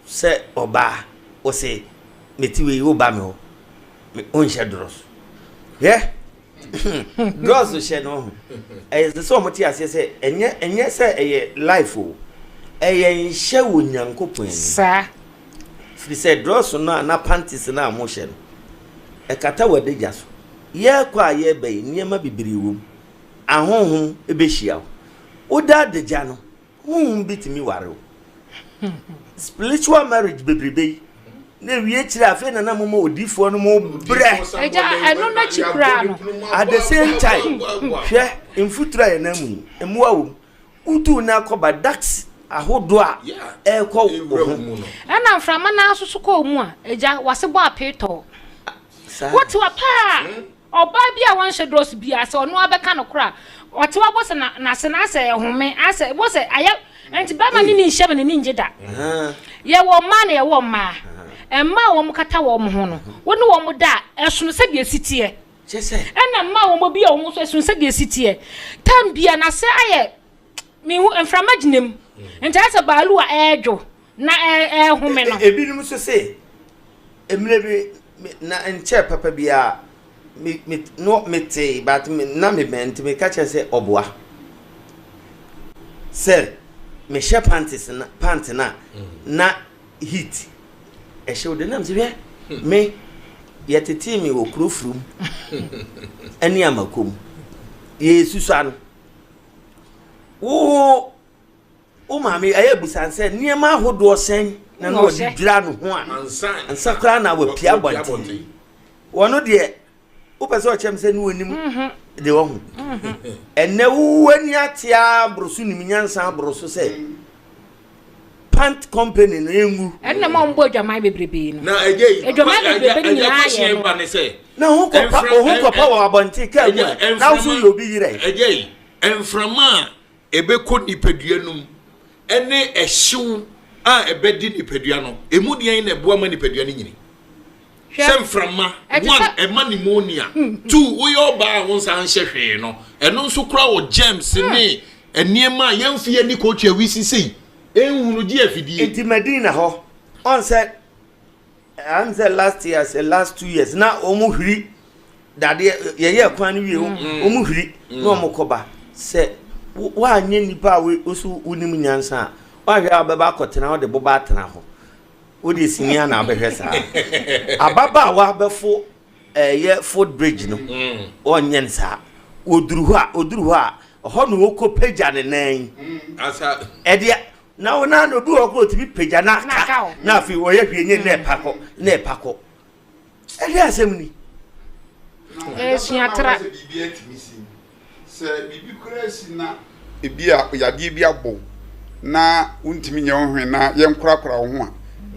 sɛ ɔbaa, ɔse mete wei woba me hɔ, wonhyɛ drɔs. Hwɛ, drɔs hyɛ no ho. Ɛyɛ sɛ sɛ wɔte aseɛ sɛ ɛnyɛ ɛnyɛ sɛ ɛyɛ life o, ɛyɛ nhyɛ wɔ Nyankopɔn anim. Saa. Firi sɛ drɔs no a na panties no a wɔhyɛ no, ɛkata w'adagya so. Yɛrekɔ a yɛreba yi, nneɛma bebree wɔ mu. Ahonhom bɛhyia wo. Woda adagya no, honhom bi tumi ware wo. Spiritual marriage bebrebe yi, na ewie akyire afei na na moma odiifoɔ no mo brɛ. Agya, ɛno n'akyi koraa no. At the same time, hwɛ mfuturo a yɛnam mu yi, mmoa wɔ mu. Wotu no akɔba ducts ahodoɔ a ɛrekɔ wo ho. Ɛna mframa no ara nso so kɔɔ mu a, agya, w'ase bɔ apee tɔɔ. Wote hɔ paa, ɔbaa bi a wɔnhyɛ drɔs biara, sɛ ɔno ara bɛka no korɔ a, ɔte hɔ bɔ sɛ n'ase no asɛ ɛhome, asɛ, bɔ sɛ ayɛ, nti bɛrima ne ne nhyia ma n'ani ngye da. Yɛwɔ mmaa na yɛwɔ mmaa. Mmaa a wɔkata wɔn ho no, wo ne wɔn da a, ɛsono sɛdeɛ ɛsi teɛ. Ɛna mma wɔn bi a wɔn nso ɛsono sɛdeɛ ɛsi teɛ. Tam bia n'ase ayɛ mehu mframa gyina mu. Nti ayɛ sɛ baalu a ɛredwo na ɛrehome no. Ebinom nso se mmerɛ bi na nkyɛɛ papa biara me me no metee but me na me bɛn nti meka kyerɛ sɛ ɔboa sɛ mehyɛ panties na pant na na. heat ɛhyɛ wo de nam sɛ hwɛ me yɛtetee me wɔ kuro furum ɛne amakom yɛsusua no wo wo maame ɛyɛ busan sɛ nneɛma ahodoɔ sɛn na na ɔde dwira no ho a ansa koraa na wapia abɔnten wɔno deɛ wopɛ sɛ ɔkyerɛ me sɛ ne wɔnim mhm. de wɔ ho mhm. ɛnɛ wowani atea aboro so nim nyansa aboro so sɛ pant company no ɛngu ɛnna ma ɔmbɔ adwaman bebrebe no na ɛgye yi adwaman bebrebe no nyinaa yɛ no ba ne sɛ na ho kɔpa ho kɔpa wɔ abɔnten kaa mu a na wo so yɛ obi yerɛ ɛgye yi mframa a ɛbɛkɔ nipadua no mu ɛne ɛhyew a ɛbɛdi nipadua no emu deɛn na ɛboa ma nipadua no nyini Sɛ mframa, one, ɛma pneumonia, two, woyɛ ɔbaa a wo nsa nhyɛ hwee no, ɛno nso kora wɔ germs ne nneɛma a yɛmfe yɛn ani kɔɔtwe awisi sei, ɛnhunu gye afidie. Nti Medina hɔ, ɔn sɛ, am sɛ last year, sɛ last 2 years, na wɔn hwiri dadeɛ, yɛyɛ kwan no wie, wɔn hwiri na wɔn kɔba. Sɛ woanyɛ nipa a wo so wonim nyansa a, woahwɛ a wobɛba akɔtena hɔ de boba atena hɔ. Wo deɛ sini a na abɛhwɛ saa. Ababaawa bɛfo ɛyɛ foot bridge no, ɔnyɛ no saa. Oduru hɔ a, oduru hɔ a, ɛhɔ na ɔkɔ pagya ne nan yi. Ɛdeɛ na wo nan obi wɔ hɔ kɔ otumi pagya na aka na afei ɔyɛ hwee nye na ɛpa kɔ na ɛpa kɔ. Ɛdeɛ asɛm ni. Ɛsua tra. Sɛ biribi koraa si na ebia yadeɛ bi abɔ wo na wontumi nyɛ wo hwee na yɛnkorakora wo ho a,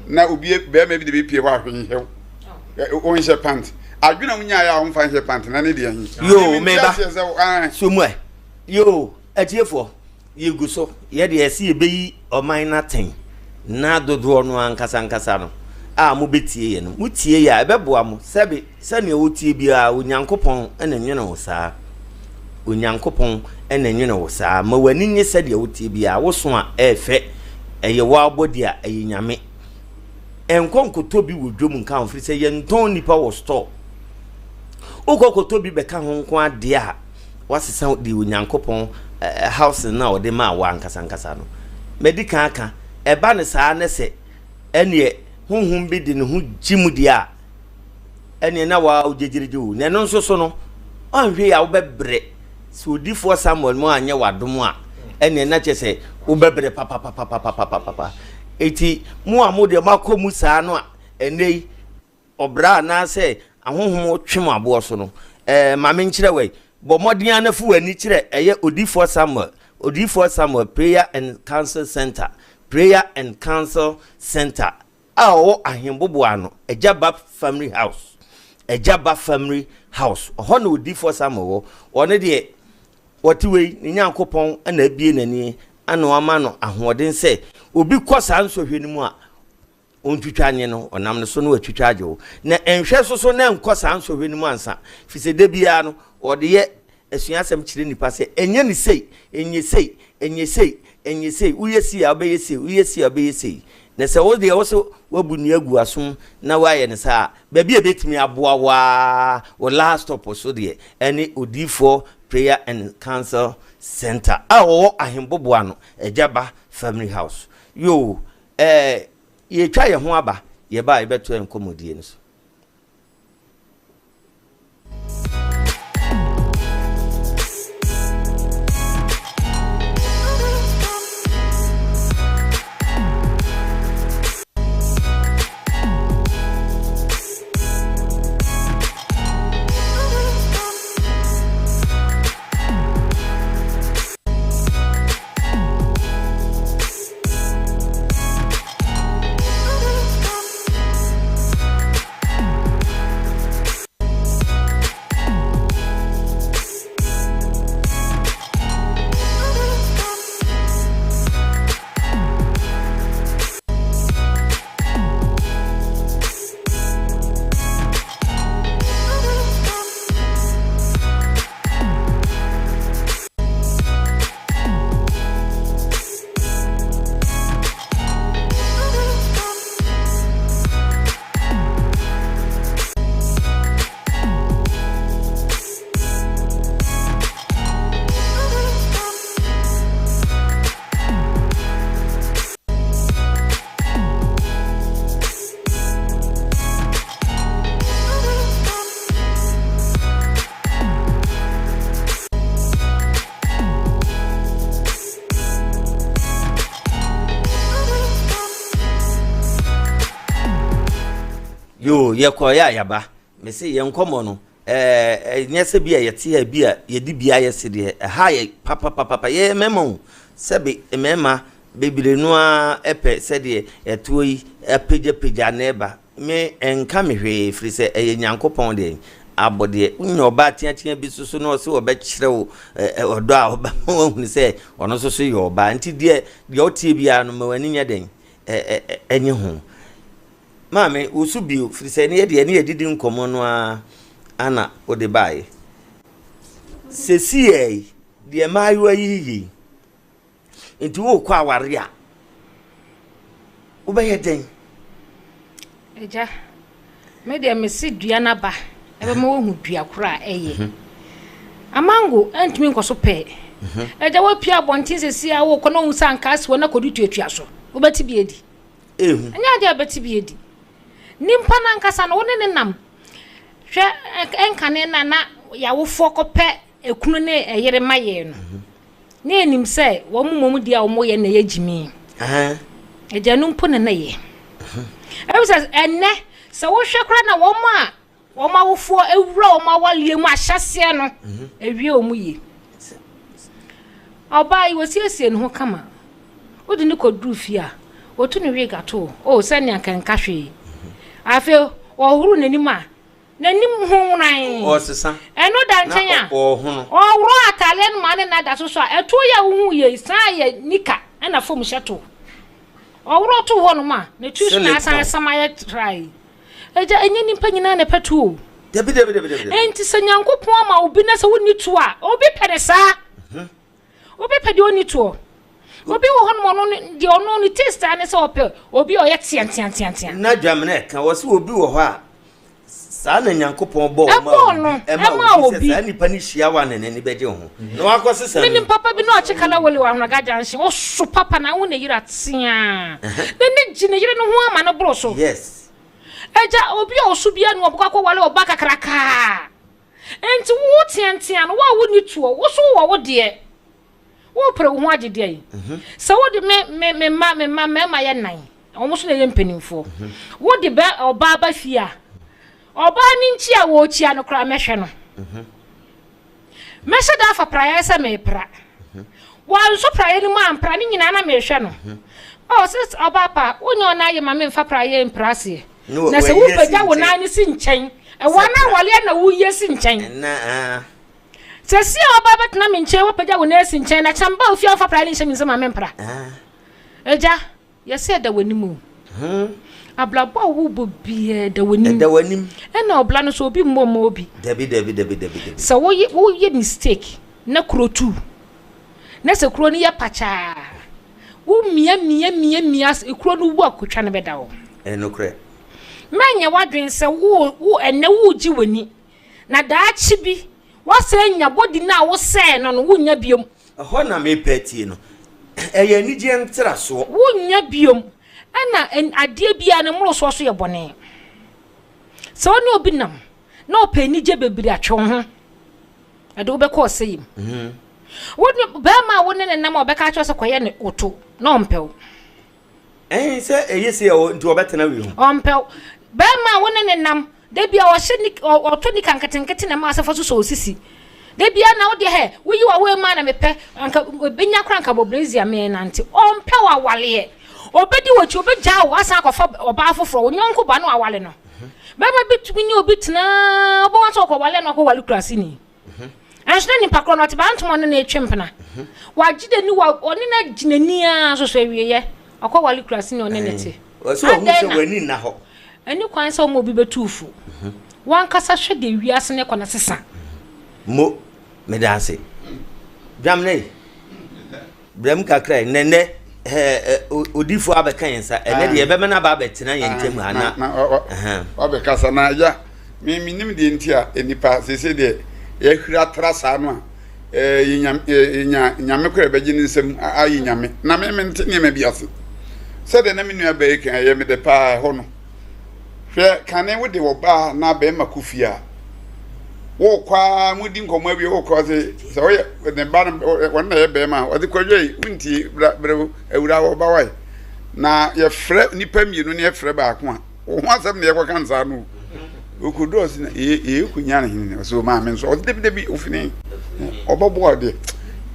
na obi bɛrima bi de bɛpie hɔ a hwee nhɛ wo, wonhyɛ pant. Adwene a wonyaeɛ a womfa nhyɛ pant na ne deɛ he? Yoo, meba. So mu ɛ. Yoo, atiefoɔ. Yɛgu so, yɛ deɛ yɛse yɛbɛyi ɔman no atɛn na dodoɔ no ankasa ankasa no a mobɛtie yɛ no, motie yɛ a ɛbɛboa mo. Sɛbe sɛdeɛ wotie biara Onyankopɔn na nwene wo saa. Onyankopɔn na nwene wo saa. Ma w'ani nye sɛdeɛ wotie biara. Woso a ɛyɛ fɛ, ɛyɛ w'abɔdeɛ a ɛyɛ Nyame. Nkɔ nkɔtɔ bi wɔ dwam nka ho, firi sɛ yɛntɔn nnipa wɔ store. Wokɔ kɔtɔ bi bɛka ho nko adeɛ a, woasesa deɛ Onyankopɔn house no a ɔde maa wo ankasa ankasa no. Madi kan aka, ɛba no saa ne sɛ ɛneɛ honhom bi de ne ho gye mu deɛ a, ɛneɛ na waa wogyegyeregye o. Na ɛno nso so no, ɔnhwɛ yi a wobɛbrɛ. Sɛ odifoɔ Samuel mu anyɛ w'adom a, ɛneɛ na kyerɛ sɛ wobɛbrɛ papapapapapapa. Eti mo a mo deɛ moakɔ mu saa no a, ɛnɛ yi, ɔbra anaasɛ ahonhom retwe mo aboɔ so no, ɛɛ, ma menkyerɛ wei. Bɔ mmɔden ara na fa w'ani kyerɛ ɛyɛ Odiyifoɔ Samuel, Odiyifoɔ Samuel Prayer and Counsel Center, Prayer and Counsel Center a ɔwɔ Ahenboboano, Agya Ba Family House, Agya Ba Family House. Ɔhɔ na Odiyifoɔ Samuel wɔ. Ɔno deɛ, ɔte wei, ne Nyankopɔn na abue n'ani ana wama no ahoɔden sɛ obi kɔ saa nsɔhwɛ no mu a, Ontwitwa nye no, ɔnam no so na watwitwa agye wo. Na nhwɛ so so na nkɔ saa nsɔhwɛ no mu ansa, firi sɛ da biara no ɔde yɛ asuasɛm kyerɛ nnipa sɛ, ɛnyɛ no sei, ɛnyɛ sei, ɛnyɛ sei, ɛnyɛ sei, woyɛ sei a wobɛyɛ sei, woyɛ sei a wobɛyɛ sei. Na sɛ wo deɛ wo se woabu nnua agu w'asom na woayɛ no saa a, baabi a ɛbɛtumi aboa wo ara, wo last stop so deɛ, ɛne Odiyifoɔ Prayer and Counsel Center a ɔwɔ Ahemboboano, Agyaba Family House. Yoo, Ɛɛ, yɛretwa yɛn ho aba, yɛba a yɛbɛtoa yɛn nkɔmmɔdie no so. Yoo, yɛkɔeɛ a yɛaba. Mese yɛn nkɔmmɔ no, ɛɛ, ɛnyɛ sɛ bi a yɛte ha bi a yɛde bi ayɛ sedeɛ. Ɛha yɛ papapapapa. Yɛyɛ mmarima o. Sɛbe mmarima bebree no ara pɛ sɛdeɛ ɛtoɔ yi apagyapagya na ɛba. Me, ɛnka me hwee, ɛfiri sɛ ɛyɛ Nyankopɔn deɛ abɔdeɛ. Wonya ɔbaa teatea bi nso so na ɔse ɔbɛkyerɛ wo ɔdɔ a, ɔbɛma woahunu sɛ ɔno nso so yɛ ɔbaa. Nti deɛ, deɛ ɔteɛ biara no, ma w'ani nyɛ dɛn? Ɛnye ho. Maame, wo so bio, firi sɛ ɛne yɛdeɛ ne yɛdidi nkɔmmɔ no ara ana wode baeɛ. Sesiei yi, deɛ mmaayewa yi yɛ yi, nti worekɔ aware a, wobɛyɛ dɛn? Agya, me deɛ mese dua no aba ɛbɛma woahu dua koro a ɛyɛ. Mhm. Amango ɛntumi nkɔ so pɛɛ. Mhm. Agya woapue abɔnten sɛsi a wokɔ na wohu sɛ anka asi hɔ na kɔdu tuatua so, wobɛte bi adi? Ehu. Ɛnyɛ adeɛ a wobɛte bi adi. Nipa no ankasa no, wo ne ne nam. Hwɛ ɛnkane na na yɛawofoɔ kɔpɛ ekunu ne ɛyere ma yɛn no. Mhm. Na yɛnim sɛ wɔn mmom deɛ a wɔyɛ na ɛyɛ gyimi. Agya no mpo na na ɛyɛ. Ɛbi sɛ ɛnnɛ sɛ wohwɛ koraa na wɔn a wɔn awofoɔ awura wɔn awareɛ mu ahyɛseɛ no awie wɔn yie. Ɔbaa yi wɔsiesie ne ho kama. Wode no kɔduru fie a, wɔtu ne wig ato o sɛnea nka nka hwee. Afei ɔhoro n'anim a N'anim ho nworan. Ɔresesa. Ɛno da nkyɛn a. Na ɔrehono. Ɔreworɔ ataadeɛ no ma ne nan da so so a, ɛtoɔ yi a wohu yei san yɛ nika ɛna fam hyɛ to. Ɔworɔ to hɔ nom a, ne tiri so na asan asam ayɛ tra yi. Agya, ɛnyɛ nnipa nyinaa na ɛpɛ to o. Dabi, dabi, dabi, dabi. Enti sɛ Nyankopɔn ama obi na sɛ wonni to a, obi pɛ ne saa. Obi pɛ deɛ ɔnni toɔ. Obi wɔ hɔnom ɔno ne deɛ ɔno ne taste ara ne sɛ ɔpɛ obi a ɔyɛ teateateatea. Na Dwamena ɛka wɔ sɛ obi wɔ hɔ a saa na Nyankopɔn bɔɔ ɔma Ɛbɔɔ no, obi ɛma ɛmaa obi sɛ obi. saa nipa no hyia wo a na n'ani bɛgye wo ho na wakɔ sesa no. Menim papa bi na ɔkye kalawole wɔ Ahorɔga junction ɔso papa na awo ne yere ateaa n'ani gye ne yere no ho ama no boro so. Yes. Agya obi a ɔso biara ni ɔbɛkɔ akɔware ɔba kakrakaa. Enti wo teatea no, wo a wonni toɔ, wo nso wowɔ wo deɛ. Worepere wo ho agye deɛn? Sɛ wode me, me, me mma, me mma mmarima yɛ nnan, wɔn nso na ɛyɛ mpanimfoɔ. Wode bɛ ɔbaa ba fie a, ɔbaa no nkyi a wɔrekyia no koraa mɛhwɛ no. Mɛhyɛ da afa praeɛ sɛ merepra. Wanso praeɛ no mu ampra ne nyinaa na merehwɛ no. Oh, sɛ ɔbaa pa, wonyɛ ɔna ayɛ ma memfa praeɛ mpra aseɛ. Na sɛ wopagya wo nan no si nkyɛn, ɛwɔ na awaleɛ na woyi asi nkyɛn. Sɛ si a ɔbaa bɛtena me nkyɛn, wopagya wo nan asi nkyɛn, na kyɛn ba ofie a wofa praeɛ no nhyɛ me nsam ma mempra. Agya, yɛsɛ ɛda w'anim o. Abrabɔ a wobɔ biara ɛda w'anim. Ɛda w'anim. Ɛna ɔbra no so obi mmɔ mma obi. Dabi dabi dabi dabi dabi. Sɛ woyɛ woyɛ mistake na kuro tu, na sɛ kuro no yɛ pakyaa. Wo mia mia mia mia kuro no wu a kotwa no bɛda hɔ. Ɛyɛ nokorɛ. Mɛnyɛ w'adwene sɛ wo wo ɛnɛ woregye w'ani na daakye bi woasan anya body no a wosɛɛ no no wonnya biom. Ɛhɔ na mepɛ atie no. Ɛyɛ anigyeɛ ntrasoɔ. Wonnya biom. Ɛna adeɛ biara no mmorosoɔ so yɛ bɔne. Sɛ wo ne obi nam na ɔpɛ anigye bebree a twe wo ho. Ɛde wo bɛkɔ ɔsɛe mu. Wo ne barima a wo ne ne nam a ɔbɛka akyerɛ sɛ kɔyɛ ne woto na ɔmpɛ wo. Ɛn sɛ ɛyɛ sei a nti ɔbɛtena wei ho. Ɔmpɛ wo. Barima a wo ne ne nam da bi a ɔhyɛ ni ɔtɔ nika nketenkete na ɛma asɛfo so sɔ osisi. Da bi a na wo deɛ hɛ woyi wa wo ma na mepɛ anka ebenya kora anka bɔ brezia me nante. Ɔmpɛ wo awaleɛ. Ɔbɛdi w'akyi ɔbɛgyaa wo asan akɔfa ɔbaa foforɔ wo nyɔnko ba no awale no. Bɛrima bi tumi ne obi tena wobɛhu sɛ ɔkɔwale no akɔwale kuraseni. Ɛnso na nipa korɔ no ɔte baa ntoma ɔne no retwe mpena. Wagye n'ani wa ɔne no agye n'ani ara nso so awieɛ ɔkɔwale kuraseni ɔne ne te. Ɔsɛ ɔhu sɛ w'ani nna hɔ. Ɛni kwan sɛ ɔma obi bɛtu fo. Wankasa hwɛ deɛ wiase no kɔ no sesa. Mo, meda ase. Dwamena yi. Brɛ mu kakra yi, na nnɛ odiifoɔ abɛka yɛn nsa, ɛnɛ deɛ yɛbɛma no aba abɛtena yɛn ntam ha na. Wabɛkasa na agya, me menim deɛ nti a nnipa seesei deɛ yɛahwiri atra saa no a yɛnya nyame kora ɛbɛgye ne nsam ayɛ nyame na me mente nneɛma bi ase sɛdeɛ na me nua bɛyɛ kan ɛyɛ me dɛ paa ɛhɔ no Hwɛ, kane wode ɔbaa anaa barima kɔ fie a, wokɔ ara modi nkɔmmɔ awie wokɔ ɔse sɛ ɔyɛ ne ba no wɔn na ɛyɛ barima a ɔde kwadwo yi wontie bra brɛ awura wɔ ba wae na yɛfrɛ nnipa mmienu ne yɛfrɛ baako a. Wo ho asɛm na yɛkɔka no saa no o. Ɔkɔduru ɔse na ee kɔnya ne hene ɔsɛ maame nso ɔse dabi dabi ofini ɔbɛboa deɛ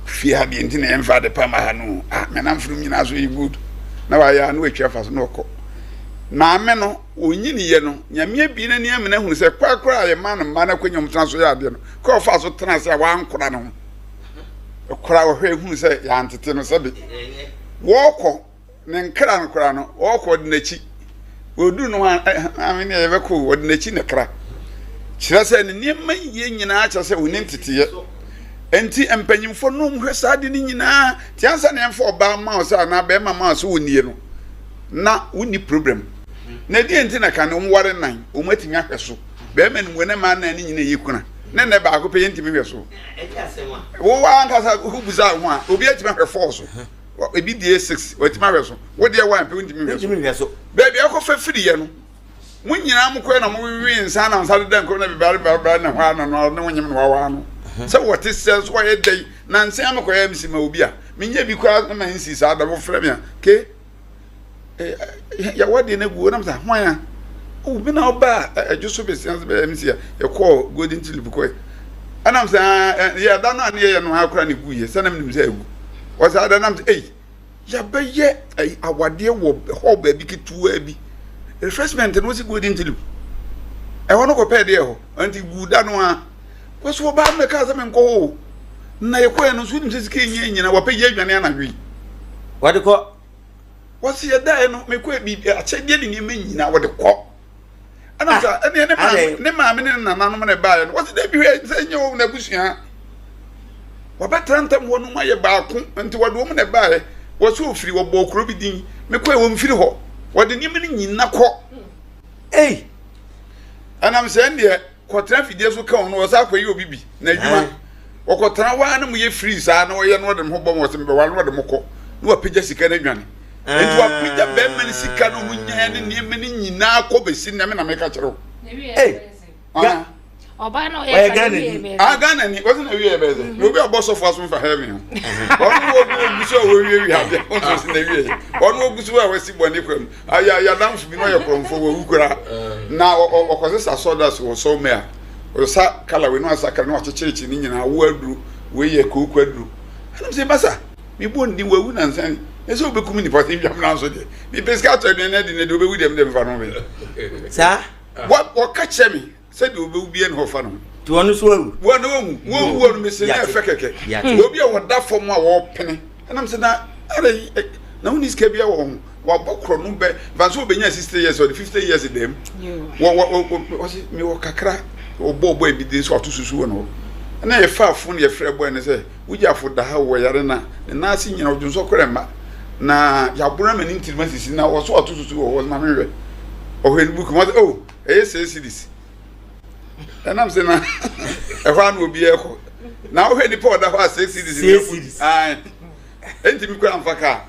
fie ha deɛ nti na yɛmfa ade pa ma ha no ah me namfonom nyinaa so yɛ good na wayɛ a na watwa fa so na ɔkɔ maame no ɔnyiniyɛ no nyame abie n'ani amena hunu sɛ korakora a yɛma no mma no akwanya ɔmtena so yɛ adeɛ no kɔ ɔfa so tena ase a wankora ne ho kora ɔhwɛ hunu sɛ yɛantete no sɛbe wɔkɔ ne nkra no koraa no ɔkɔ ɔde n'akyi ɔduru no a maame ne yɛbɛkɔ ɔde n'akyi na kra kyerɛ sɛ ne nneɛma yie nyinaa kyerɛ sɛ ɔni nteteyɛ nti mpanyinfoɔ no hwɛ saa de no nyinaa te ansa na yɛmfa ɔbaa ma wo sɛ anaa bɛrima ma wo sɛ wɔnie no na wonni problem na ɛdeɛ nti na ka ne wɔn ware nan wɔn atumi ahwɛ so bɛrima no mu ne mmaa nan ne nyina yɛ kuna ne nnɛ baako pɛ yɛntumi hwɛ so wowɔ ankasa wobusa ho a obi atumi ahwɛ fɔɔ so ebi deɛ six watumi ahwɛ so wo deɛ one pɛ wontumi nhwɛ so baabi akɔfa firiiɛ no mo nyinaa mo kɔɛ na mo wewe nsa na nsa deda nkɔm na bibare barabara na hɔ ano no ne wonyem na wawa no sɛ wɔte sɛ so wɔyɛ dɛn na nsa mo kɔyɛ msi ma obi a menyɛ bi koraa ma nsi saa da wɔfrɛ me a ke yɛwɔ deɛ no agu nam sɛ hwan a oh me na ɔba a ɛdwo so bɛsia sɛ bɛyɛ msi a yɛkɔɔ golden tulip kɔɛ ɛnam sɛ yɛ da no a ne yɛyɛ no akora ne gu yɛ sɛ nam nim sɛ agu wɔsɛ ada nam sɛ ei yɛbɛyɛ awadeɛ wɔ hɔ baabi ketewa bi refreshment no wɔsi golden tulip ɛhɔ no kɔpɛɛ deɛ hɔ nti gu da no a wɔsɛ ɔbaa no mɛka sɛ menkɔ hɔ o na yɛkɔɛ no nso wonim sɛ sika ɛnyɛ nyina wɔpɛ yɛ adwane anadwo yi wɔde kɔ Wɔsi yɛdaeɛ no mekɔ biribi akyɛdeɛ ne nneɛma nyinaa wɔde kɔ ɛna ah, sɛ ɛne ne maame ne maame ne ne nananom na ɛbaeɛ no wɔsi dɛbi hwɛ sɛ nyɛ wɔn n'abusua wɔbɛtena ntam hɔ nom ayɛ baako nti wɔde wɔn na ɛbaeɛ wɔsi ofiri wɔbɔ kuro bi din mekɔ yɛ wɔn mfiri hɔ wɔde nneɛma no nyina kɔ ei ɛnam sɛ ɛndeɛ kɔtena fidie so ka wɔn no wɔsa akɔyɛ obi bi na adwuma wɔkɔtena hɔ ara na mo yɛ firi saa na wɔyɛ na wɔde mo ho bɔ mo wɔsɛ mbɛwale na wɔde mo kɔ na wɔapagya sika no adwane nti wɔapagya bɛrima no sika no ɔmo nyaa ne nneɛma no nyinaa kɔ bɛsi nnɛ me na meka kyerɛ wo. Ɔbaa na ɔyɛ Ghana ni. Ah Ghana ni wɔsi na wie yɛ bɛyɛ sɛ na obi a ɔbɔ sɔfo aso nfa heaven ho ɔno wɔ ogu so a wɔwie wie adeɛ ɔno si na wie ɔno ogu so a wɔasi bɔ ne kwan mu. Aya yadamfo bi na ɔyɛ korɔmfo wawu koraa na ɔkɔsesa sawdust wɔ sawmill a ɔsa kala wei na ɔsa kala na wakyekyerekye ne nyinaa wo aduro wei yɛ kooko aduro ɛnam sɛ basa mebɔ ndi wawu nansa ni ɛsɛ wobɛkum nipa sɛ dwam nanso deɛ mepɛ sika atɔ aduane adi na deɛ wobɛwu deɛ mede mfa no bɛ saa wɔka kyerɛ me sɛdeɛ ɔbɛwu biara na ɔfa ne ho. Nti ɔno nso awu. Wɔn na wɔwu wɔn wuo no mese na ɛfɛ kɛkɛ. Obi a wɔda fam a wɔpene ɛnam sɛ na ara yi na wonni sika bi wɔ ho wabɔ korɔ no bɛ nfa nso ɔbɛnya 60 years ɔde 50 years dɛm wɔ wɔ wɔ ɔsi mewɔ kakra ɔbɔ ɔbɔ ebi de nso ato susu wɔ no hɔ ɛna yɛfa afo no yɛfrɛ bɔɛ no sɛ wogye afo da ha wɔ yare na ne nan ase nyina ɔdwo nso korɛ mma na yɛaboro ama ne ntirima sisi na ɔso ato susu wɔ hɔ ma mehwɛ ɔhwɛ ne book mu ɔsɛ oh ɛyɛ sɛ series ɛnam sɛ na ɛhɔ ano obiara kɔ na wohwɛ nipa ɔda hɔ a sɛ series ne series ɛnti mi kura nfa kaa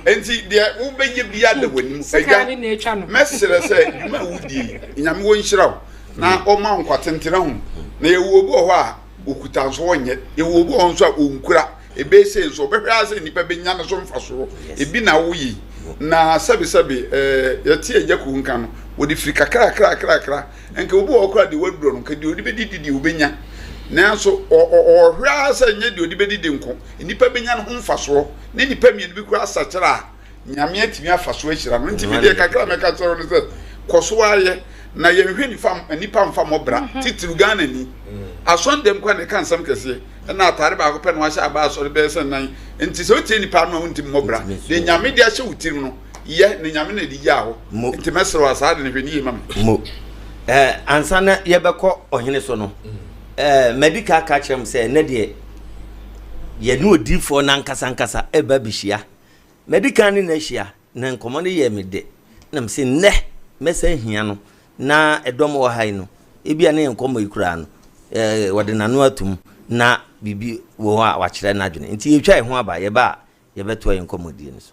nti deɛ wobɛyɛ bi ada w'anim agya mɛsrɛ sɛ dwuma a wodie nyame wɔ nhyira wo na ɔma nkwa tentena ho na yɛwɔ obi wɔ hɔ a okuta nso ɔnyɛ yɛwɔ obi wɔ hɔ nso a ɔnkura Ebei sei nso, ɔbɛhwɛ ara sɛ nnipa bɛnya ne so mfasoɔ. Ebi na woyi. Na sɛbesɛbe, ɛɛ, yɛte agya kuo nka no, wɔde firi kakrakrakrakra. Nka obi wɔ hɔ koraa deɛ waduro no, nka deɛ ɔde bɛdidi deɛ ɔbɛnya. Nanso, ɔhwɛ ara sɛ nyɛ deɛ ɔde bɛdidi nko, nnipa bɛnya ne ho mfasoɔ. Ne nnipa mmienu bi koraa asakyera a, Nyame atumi afa so ahyira no. Nti me deɛ kakra a mɛka kyerɛ wo no sɛ, kɔ so ara yɛ, na yɛnhwɛ nifa nipa mfa mmɔ bra, mhm. titiriw Ghana ni. Mm. Asɔndɛm kora na ɛka nsɛm kɛseɛ, ɛna ataare baako pɛ na wahyɛ aba asɔre bɛyɛ sɛ nan. Nti sɛ wotie nipa no a wontumi mmɔ bra. Deɛ Nyame de ahyɛ wo tirim no, yɛ na Nyame na ɛde gyaa hɔ. Nti mɛsrɛ wo a saa de no hwɛ ne yie ma me. Mo. Eh, ansa na yɛbɛkɔ ɔhene so no, mm. eh, madi ka ka kyerɛ m sɛ ɛnɛ deɛ yɛne odiifoɔ no ankasa ankasa ɛba bɛhyia Madi kan ne no ahyia, na nkɔmmɔ no yɛɛ me dɛ, na mise, Nnɛ mɛsan ahia no, na ɛdɔm wɔ ha yi no, ebia ne yɛn nkɔmmɔ yi koraa no, eh, wɔde n'ano atom na biribi wɔ hɔ a wakyerɛ n'adwene. Nti yɛtwa yɛn ho aba, yɛba a, yɛbɛtoa yɛn nkɔmmɔdie no so.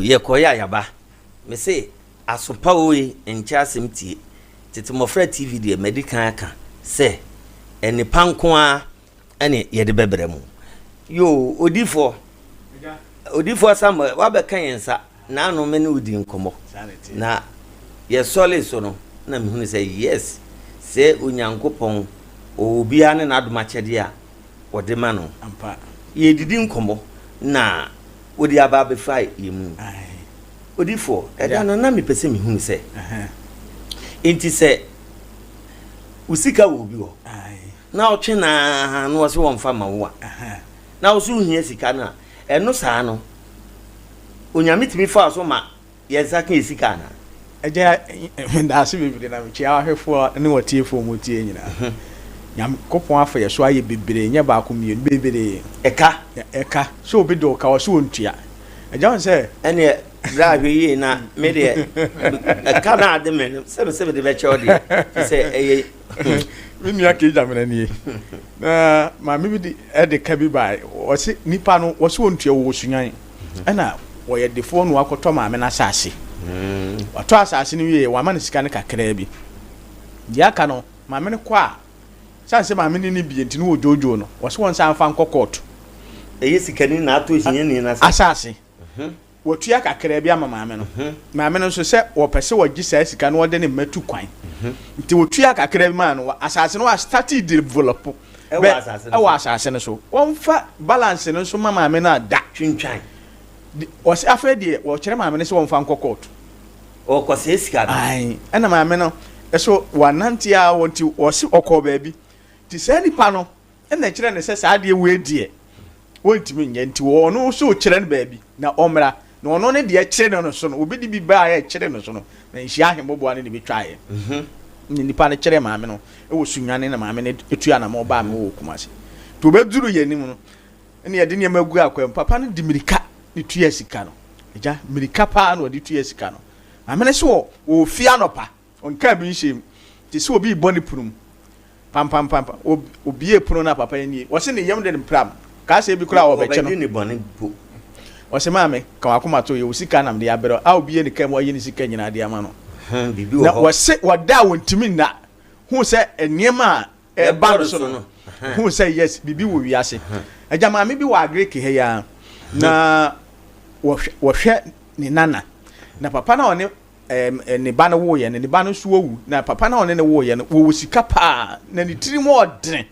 yɛkɔeɛ a yɛaba. Mese asopa oe nkyɛ asɛm tie. Tete Mmɔfra TV deɛ madi kan aka sɛ nnepa nko ara ɛne yɛde bɛbrɛ mo. Yoo, odifoɔ, odifoɔ Samuel, wabɛka yɛn nsa, naano me ne wo di nkɔmmɔ. Na yɛsɔre so no, na mehunu sɛ yes, sɛ Onyankopɔn ɔwɔ obiara ne n'adom akyɛdeɛ a ɔde ma no. Yɛdidi nkɔmmɔ na wode aba abɛfa yɛn mu. Odifoɔ, ɛda no na mepɛ sɛ mehunu sɛ, enti sɛ wo sika wɔ obi hɔ na ɔtwe no ara na ɔse wɔmfa ma wo a, na wo so wohia sika no a, ɛno saa no, Onyame tumi fa wo so ma yɛn nsa ka yɛn sika anaa? Agya, medaase bebree na mekyia w'ahwɛfoɔ ne w'atiefoɔ a wɔtie nyinaa. Nyankopɔn afa yɛ so ayɛ bebree, nyɛ baako mmienu, bebree. Ɛka? Ɛka. Sɛ obi de wo ka, ɔse ɔntua. Agya wohu sɛ. Ɛneɛ bra hwɛ yie na me deɛ ɛka no a ade me no sɛ me sɛ mede bɛkyɛ wo deɛ, firi sɛ ɛyɛ. Me nua Kay Gyamena nie. Na maame bi de ɛde ka bi bae. Ɔse nipa no wɔse wɔntua wɔ Sunyani. Ɛna wɔyɛ defoɔ na wakɔtɔ maame no asase. Watɔ asase no wie wama no sika no kakraa bi. Deɛ aka no maame no kɔ a sane sɛ maame no ni bie nti no wɔdwoodwoo no. Wɔse wɔnsan mfa nkɔ kɔɔto. Ɛyɛ sikani na atɔ hiani no asase. Wɔtua kakraa bi ama maame no. Maame no nso, sɛ wɔpɛ sɛ wɔgye saa sika no wɔde ne mma tu kwan. Nti wɔtua kakraa bi maa no, asase no wɔastarte develop bɛ wɔ asase no so. Wɔmfa balance no nso ma maame no a da. Twintwan. Wɔse afei deɛ wɔkyerɛ maame no sɛ wɔmfa nkɔ court. Ɔrekɔsɛe sika no. Ae, ɛna maame no nso wɔanante ara wɔ nti wɔse ɔkɔɔ baabi. Nti saa nipa no Ɛna ɛkyerɛ no sɛ saa adeɛ wei deɛ wɔntumi nyɛ nti ɔno nso rekyerɛ no baabi na ɔmmra na ɔno ne deɛ ɛkyere no no so no obi de bi baeɛ ɛkyere no so no na nhyia ahemmɔboa no na ɛbɛtwaeɛ na nipa no kyerɛ maame no wɔ Sunyani na maame no tu anamɔ baa me wɔ Kumasi nti ɔbɛduru yɛn anim no ɛna yɛde nneɛma gu akwan mu papa no de mirika ne tua sika no agya mirika paa na ɔde tua sika no maame no so wɔ wɔ fie anɔpa Ɔnkaa bi nhyɛɛ mu. Te sɛ obi rebɔ ne pono mu. Pampampampa. Obiee pono no a papa yi nie. Ɔse ne yam de no pram. Kaa sɛ ebi koraa wɔbɛkye no. Wɔbɛdi ne bɔne mpo. Ɔse maame, ka w'akoma to, yɛ wo sika na mede abrɛ wo. A obie ne kaa mu ayi ne sika nyinaa de ama no. Biribi wɔ Na hɔ. wɔse wɔda a wɔntumi nna. Hu sɛ nneɛma a ɛreba no so no, hu sɛ yes, biribi wɔ wiase. Agya maame bi wɔ Agric ha yi ara. Na wɔhwɛ ne nana. Na papa no a ɔne ɛɛm ne ba no woeɛ no, ne ba no nso awu, na papa no a ɔne no woeɛ no, wɔwɔ sika paa, na ne tiri mu ɔdene.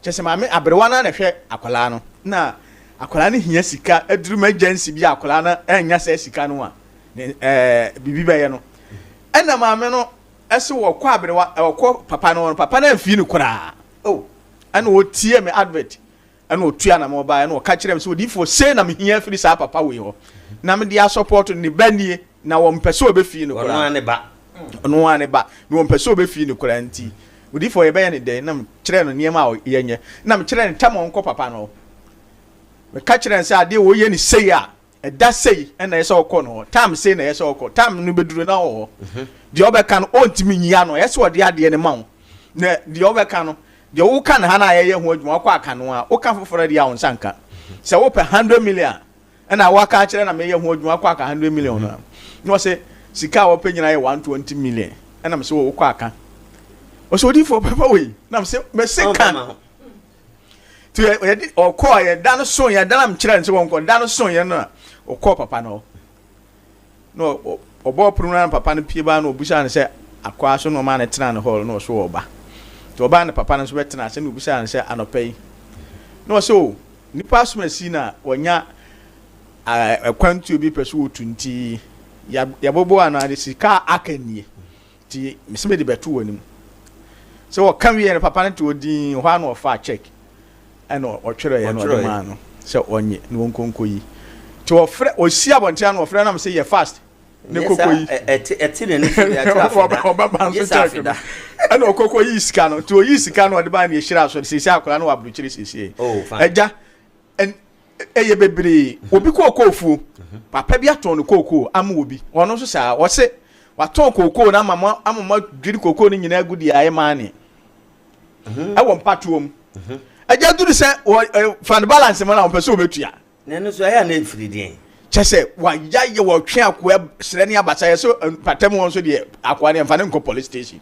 Kyɛ sɛ maame aberewa no na ɛhwɛ akwadaa no, na akwadaa no hia sika, aduru emergency bi a akwadaa no annya saa sika no a, ne ɛɛ biribi bɛyɛ no. Ɛna maame no ɛsɛ wɔkɔ aberewa, ɔkɔ papa no hɔ no, papa no amfii no koraa. Oh, ɛna ɔtie me advert. Ɛna ɔtuu anamɔn baeɛ na ɔka kyerɛɛ me sɛ, Odiyifoɔ, sei na mehia afiri saa papa wei hɔ, na mede asɔpɔɔto no, ne ba nie, na wɔmpɛ sɛ ɔbɛfii no Ɔno koraa. ara ne ba. Ɔno ara ne ba, na wɔmpɛ sɛ ɔbɛfii no koraa nti, Odiyifoɔ, yɛbɛyɛ no dɛn? Na mekyerɛɛ no nneɛma a yɛnyɛ, na mekyerɛɛ no tam a ɔnkɔ papa no hɔ. Meka kyerɛɛ no sɛ adeɛ wei yɛ no sei a, Ɛda sei na ɛyɛ sɛ ɔkɔ no hɔ, time sei na ɛyɛ sɛ ɔkɔ, time no bɛduru na ɔwɔ hɔ. Deɛ ɔbɛka no, ɔntumi nyi ano, ɛyɛ sɛ ɔde adeɛ no ma wo. Na deɛ ɔbɛka no, deɛ woka no ha no a yɛyɛ ho adwuma, wokɔ aka no a, woka foforɔ deɛ a wo nsa nka. Sɛ wopɛ 100 million a, ɛna woaka akyerɛ na meyɛ ho adwuma, wokɔ aka 100 million no a, na ɔsɛ sika a wɔpɛ nyinaa yɛ 120 million. Ɛna mesɛ wokɔ aka. Ɔsɛ odiyifoɔ papa wei, na mesɛ mese ka. Nti yɛde ɔkɔɔ yɛ da no so yɛ da no kyerɛ no sɛ wɔnkɔ da no so yɛ no na ɔkɔɔ papa no hɔ na ɔbɔɔ pono no papa no pie baa na ɔbusaa no sɛ akwaa so na ɔmaa no tena ne hɔ na ɔso ɔba nti ɔbaa ne papa no nso bɛtena ase na ɔbusaa no sɛ anɔpa yi na ɔsɛ o nipa asomasi na wɔnya akwantuo bi pɛ so wɔtu nti yɛbobo ano ade sika aka nie Nti mese mede bɛto w'anim. Sɛ wɔka wieɛ no papa no te hɔ dinn, hɔ ara na ɔfaa check ɛna ɔtwerɛeɛ na ɔde maa no sɛ ɔnye na ɔnkɔ nkɔyi. Nti ɔfrɛ, ɔsi abɔnten ano ɔfrɛ na mese yɛ fast ne kɔkɔ yi. Ɛte n'ani so deɛ akyerɛ afeda. Ɔbɛba nso check no. Ɛna ɔkɔkɔ yi sika no. Nti ɔyi sika no ɔde baa na yɛhyira so. Seesei akwadaa no wɔ aburokyire seesei. Agya, ɛyɛ bebree. Obi kookoo fuo, papa bi atɔn no kookoo ama obi, ɔno nso saa, ɔse watɔn kookoo no ama mo ama mo adwiri kookoo no nyinaa agu deɛ ayɛ maane ɛwɔ mpatoɔ mu. Agya duru sɛ wɔ fa no balance ma na ɔmpɛ sɛ ɔbɛtua. Na ɛno nso ɛyɛ a na ɛfiri deɛn? Kyɛ sɛ wayayɛ wɔtwe akoa serɛ ne abasa yɛ so mpatam wɔn nso deɛ akoa deɛ mfa ne nkɔ police station.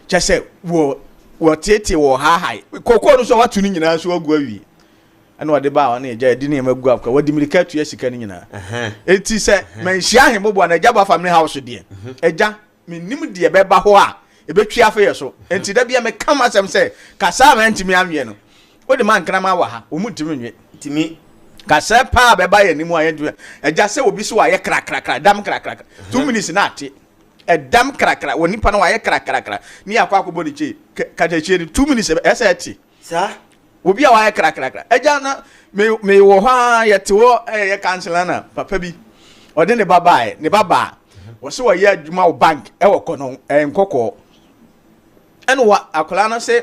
Kyɛ sɛ wɔ wɔteetee wɔ haahae kɔkɔɔ no so a watu no nyinaa nso agu awie. Ɛna ɔde baa ɔne agya yɛde nneɛma gu akoa wɔde mirika atua sika no nyinaa. Eti sɛ manhyia ahemmoboa na agya ba family house deɛ agya Mennim deɛ ɛbɛba hɔ a ɛbɛtwi afa yɛ so. Enti da biara meka m'asɛm sɛ, Kasa a mantumi anweɛ no, wode ma nkraman wɔ ha, wɔn ntumi nwe. Ntumi. Kasa paa a bɛba yɛn anim a yɛntumi. Agya sɛ obi so wayɛ krakrakra, dam krakrakra. 2 minutes na ate. Ɛdam krakra, wɔ nipa no wayɛ krakrakra. Ne yɛ akɔ akɔbɔ ne kye, katakyie no, 2 minutes ɛsɛ ɛte. Saa. Obi a wayɛ krakrakra. Agya na me me wɔ hɔ a yɛte hɔ ɛyɛ kansela na papa bi ɔde ne ba baeɛ, ne ba baa. Wɔsɛ wɔyɛ adwuma wɔ bank ɛwɔ kɔnɔ ɛɛ nkɔkɔɔ. Ɛna wɔ akwadaa no sɛ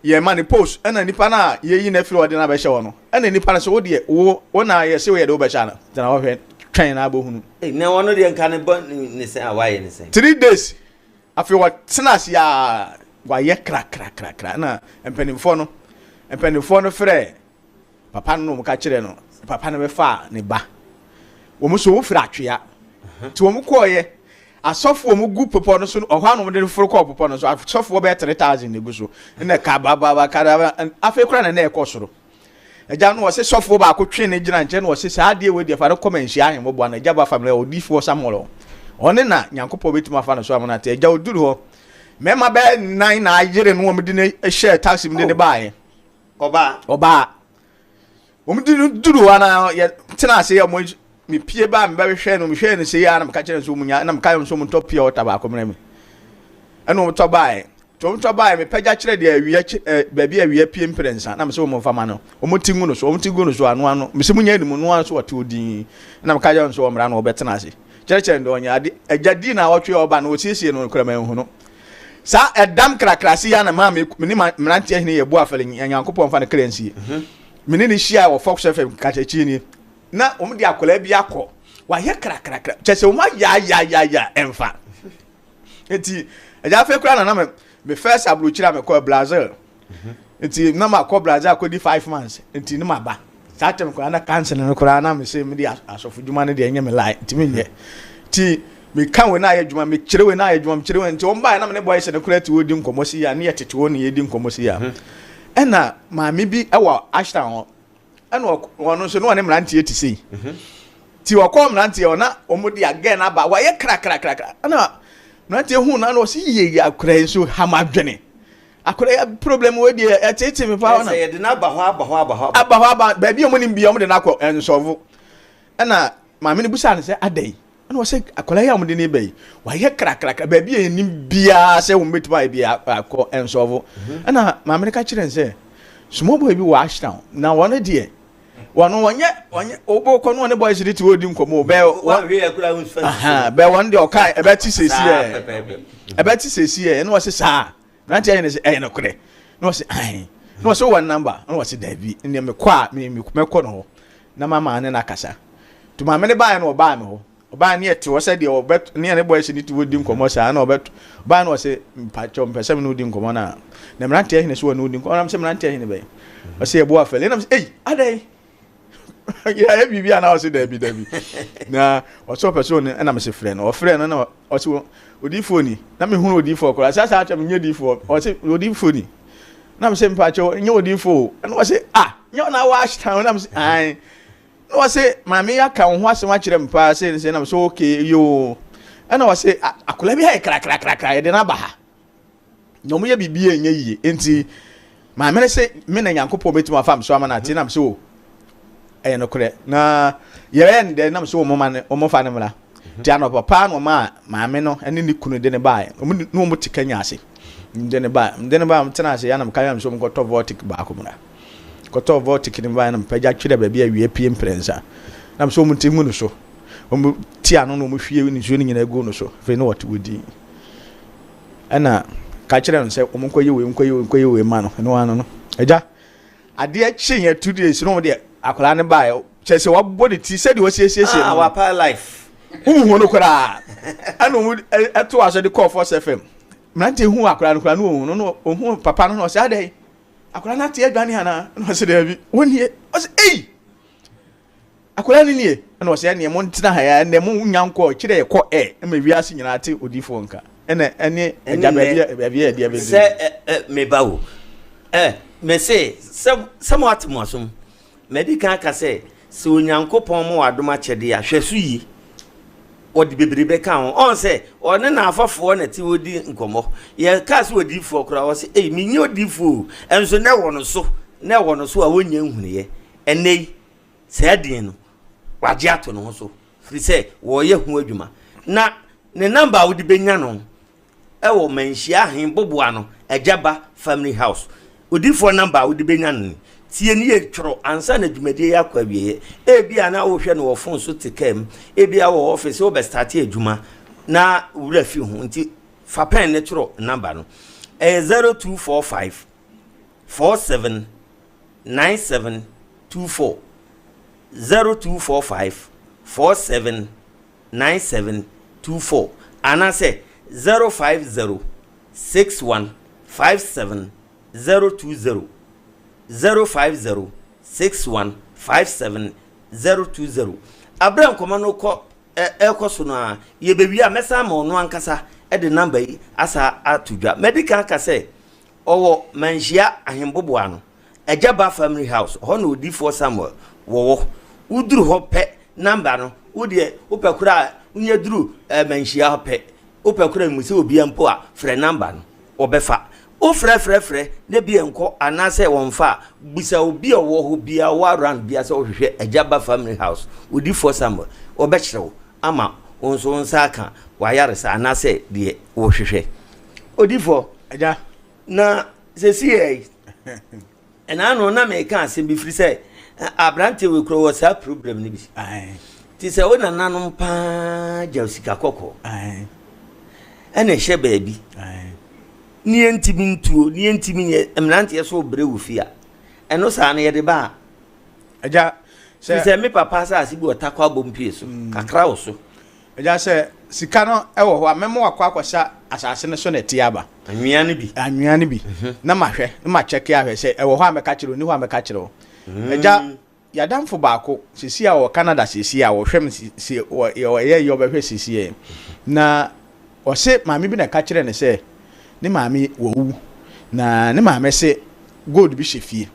yɛ ma ne post ɛna nipa no a yɛyi no afiri ɔde no abɛhyɛ hɔ no ɛna nipa no sɛ wo deɛ wo wo na yɛsɛ wo yɛ de wobɛhyɛ ano tena hɔ hwɛ twɛn na abɛhunu. Na ɔno deɛ nka ne bɔ ne sɛn a wayɛ ne sɛn. 3 days Afei wɔtena ase a wɔayɛ krakrakrakra na mpanimfoɔ no mpanimfoɔ no frɛ papa no na wɔka kyerɛ no papa no bɛfa ne ba wɔn nso wɔn firi atwea nti wɔn kɔɔyɛ asɔfo wɔn gu bepɔ no so ɔhɔ a na wɔde no foro kɔɔ bepɔ no so asɔfoɔ bɛyɛ 3000 na egu so ɛna kabababa kadaba afei koraa na ɛna ɛkɔ soro. Agya no ɔse sɔfoɔ baako twee no gyina nkyɛn na ɔse saa adeɛ wei deɛ fa no kɔ manhyia ahemmɔboa no agya ba family odiifoɔ Samuel ɔne na Nyankopɔn bɛtumi afa no so ama no ate agya ɔduru hɔ mmarima bɛyɛ nnan na ayere no wɔn de no hyɛɛ taxi mu de no baeɛ ɔbaa ɔbaa wɔn de no duru hɔ na yɛ tena ase yɛ wɔn mepie baa mebɛhwehwɛ no mehwɛɛ no sɛ yɛ a na meka kyerɛ no sɛ wɔn nya na meka kyerɛ no sɛ wɔn ntɔ pure water baako mmerɛ me ɛna wɔn tɔ baeɛ Tontɔ baeɛ, mepagya kyerɛ deɛ awia kye ɛ baabi a awia pue mprɛnsa, na mese wɔn mfa ma no. Wɔn ti ngu no so, wɔn ti gu no so ano ano. Mese monyɛ anim no ara so ɔte hɔ dinn. Ɛna meka kyerɛ no sɛ ɔmmra na ɔbɛtena ase. Kyerɛkyerɛ no deɛ ɔnyɛ ade. Agya dii naawɔtwe a ɔba no, ɔsiesie no koraa manhu no. Saa ɛdam krakrase yi ara na ɛmaa me me ne mmeranteɛ hene Yeboah Afele, Nyankopɔn mfa ne kra nsie, me ne no hyiae wɔ Fox FM katakyie nie. Na wɔn de akwadaa bi akɔ, wayɛ krakrakra, kyerɛ sɛ wɔn ayaayaayaya ɛmfa. Nti ɛgya afei koraa na na me me first aburokyire a mekɔ Brazil. Nti na makɔ Brazil akɔdi 5 months nti ne ma ba. Saa tɛm koraa na council no koraa na me se me de asɔfo dwuma no deɛ ɛnyɛ me line nti menyɛ. Nti meka wei na ayɛ adwuma mekyerɛ wei na ayɛ adwuma mekyerɛ wei nti wɔn baeɛ na me ne boys no koraa te hɔ di nkɔmmɔ si ya ne yɛ tete hɔ ne yɛdi nkɔmmɔ si ya. Ɛna maame bi ɛwɔ Ashtown hɔ ɛna ɔno nso na ɔne mmeranteɛ te sei ti ɔkɔ mmeranteɛ hɔ na wɔn de agɛn no aba wɔayɛ krakrakrakra ɛna mmeranteɛ hu na na ɔsi yie yie akora yi nso ha ma adwene akora yi problem wɔ deɛ ɛtete mi paa ɔna yɛde no aba hɔ aba hɔ aba hɔ aba hɔ aba baabi a wɔn nim bia wɔn de no akɔ ɛnsɔfo ɛna maame no busa no sɛ adɛn Ɛna ɔsɛ akwadaa yi a wɔde no ba yi wayɛ krakrakra baabi a yɛnim biara sɛ wɔn bɛtumi ayɛ bi akɔ nsɔfo mhm. Ɛna maame no ka kyerɛ no sɛ small boy bi wɔ Ashtown na wɔn deɛ wɔn wɔnyɛ wɔnyɛ wɔbɛkɔ no wɔne boys de te wɔdi nkɔmɔ bɛɛ wɔn bɛɛ wɔn deɛ ɔka ɛbɛte sɛsi yɛ ɛbɛte sɛsi yɛ ɛna wɔsɛ saa mmeranteɛ yɛ ne sɛ ɛyɛ nokorɛ na wɔsɛ ahen na wɔsɛ wɔn namba na wɔsɛ daabi nea mekɔ a mɛkɔ no hɔ na mama ne no akasa. Nti maame no baeɛ no ɔbaa me hɔ. Ɔbaa ne yɛte hɔ sɛ deɛ ɔbɛ ne yɛne boys no te hɔ di nkɔmmɔ saa na ɔbɛ ɔbaa no ɔse mpakyɛw mpɛ sɛ me ne wo di nkɔmmɔ na na mmeranteɛ hene so wɔ ne wo di nkɔmmɔ na mesɛ mmeranteɛ hene bɛn ɔse yɛbo afɛle na mesɛ ei adɛn yɛayɛ biribi a na ɔse daabi daabi na ɔsɛ ɔpɛ sɛ ɔne ɛna mesɛ frɛ no ɔfrɛ no na ɔse odiifoɔ ni na mehunu odiifoɔ koraa sɛ saa kyɛ menyɛ diifoɔ ɔse odiifoɔ ni na mesɛ mpakyɛw nyɛ odiifoɔ o ɛna ɔse ah nyɛ ɔna wɔ ashtown na mesɛ ae na ɔse maame yi aka wo ho asɛm akyerɛ me paa sɛ sɛ na mesɛ okay yoo ɛna ɔse akwadaa bi ayɛ krakrakrakra yɛde no aba ha na ɔmo yɛ biribi a ɛnyɛ yie nti maame no se me na Nyankopɔn bɛtumi afa me so ama no ate na mesɛ o ɛyɛ nokorɛ na yɛyɛ no dɛ na mesɛ ɔmo ma ne ɔmo fa no mmra nti anɔpa paa na ɔma maame no ne ne kunu de ne baeɛ ɔmo ne ɔmo te Kenya ase de ne baeɛ de ne baeɛ ɔmo tena ase yɛ na meka yɛ mesɛ ɔmo kɔtɔ Voltic baako mmra kɔtɔ Voltic no baeɛ na mepagya twerɛ baabi a awia pie mprɛnsa na mesɛ ɔmo nti ngu no so ɔmo ti ano na ɔmo hwie nsuo no nyinaa gu no so afei na wɔte wɔ din ɛna ka kyerɛ no sɛ wɔn nkɔyɛ wei nkɔyɛ wei nkɔyɛ wei ma no ɛno ano no agya adeɛ kye yɛ 2 days no deɛ akwadaa no baeɛ kyerɛ sɛ wabɔ ne ti sɛdeɛ wɔsiesiesie ah, no wapa life wohu no koraa ɛna wɔn ɛto aso de kɔɔ Force FM mmeranteɛ hu akwadaa no koraa no wɔhu no na ɔhu papa no na ɔsɛ adɛn akwadaa no ate adwane anaa na ɔsɛ daabi wɔnie ɔsɛ ei. Akwadaa no nie. Ɛna ɔsɛ ɛneɛ mo ntena ha ya ɛnɛ mo nya nkɔ kyerɛ yɛkɔ ɛ ɛma wiase nyinaa te odiifoɔ nka ɛna ɛne agya baabi a baabi a yɛde abɛduru. Sɛ ɛ ɛ me ba o ɛ mese sɛ sɛ mo ate mo asom madi kan aka sɛ sɛ Onyankopɔn ma w'adom akyɛdeɛ a hwɛ so yie ɔde bebree bɛka ho ɔn sɛ ɔne n'afafoɔ na te ɔdi nkɔmmɔ yɛkaa sɛ odiifoɔ koraa ɔse ei menyɛ odiifoɔ o ɛnso na ɛwɔ no so na ɛwɔ no so a wɔnnya nhunuiɛ ɛnnɛ yi Saa din no, wagye ato ne ho so firi sɛ wɔreyɛ ho adwuma. Na ne namba a wode bɛnya no wɔ Manhyia Ahen Boboa no Agya Ba Family House. Odiyifoɔ namba a wode bɛnya no ni. Tie no yie, twerɛ ansa na dwumadie yi akɔ awieɛ. Ebia na wohwɛ no wɔ fon so te kaa mu, ebia wɔ ɔfese wobɛstate adwuma na wo werɛ afi ho nti fa pɛn no twerɛ namba no. Ɛyɛ 0245 47 9724 0245 47 9724 anaasɛ 050 61 57 020 050 61 57 020. Aberɛ a nkɔmmɔ no kɔ ɛrekɔ so no ara, yɛbɛwie a mɛsan ama ɔno ankasa de namba yi asa ato dwa. Madi kan aka sɛ Ɔwɔ Manhyia Ahemboboa no, Agya Ba Family House, hɔ na Odiyifoɔ Samuel wɔwɔ. Woduru hɔ pɛ, number no, wo deɛ wopɛ koraa a, wonya duru eh, Manhyia hɔ pɛ, wopɛ koraa mmu sɛ obia mpo a, frɛ number no, wɔbɛfa. Wofrɛ frɛ frɛ na bi ɛnkɔ anaasɛ wɔmfa a, bisa obi a ɔwɔ hɔ biara, ɔwɔ around biara sɛ wohwehwɛ Agya Ba Family House, Odiyifoɔ Samuel, wɔbɛkyerɛ wo ama wo nso wo nsa aka w'ayaresa anaasɛ deɛ wohwehwɛ. Odifoɔ. Agya. Na sɛsi yɛ yi, ɛna ano na meka asɛm bi firi sɛ aberanteɛ wei kura wɔ saa problem no bi. Nti sɛ wo nananom paa gya sika kɔkɔɔ ɛna ɛhyɛ baabi ne yɛntumi ntuo ne yɛntumi nyɛ mmeranteɛ so brɛ wɔ fie a ɛno saa no yɛde ba a. Agya sɛ sɛ me papa asase bi wɔ takɔ abom pie so kakra wɔ so. Agya, sɛ sika no wɔ hɔ a, mɛma wakɔ akɔsa asase no so na ɛte aba. Anwea no bi. Anwea no bi. Mhm. Na mahwɛ, na makyɛke ahwɛ sɛ ɛwɔ hɔ a mɛka kyerɛ wo, ni hɔ a mɛka kyerɛ wo. Mm. Agya, yɛadamfo baako, sisi a wɔ Canada sisi a wɔhwɛ me sisi wɔyɛ yɛ ɔbɛhwɛ sisi yɛ. Na ɔse maame bi na ɛka kyerɛ no sɛ ne maame wawu. Na ne maame se gold bi hyɛ fie.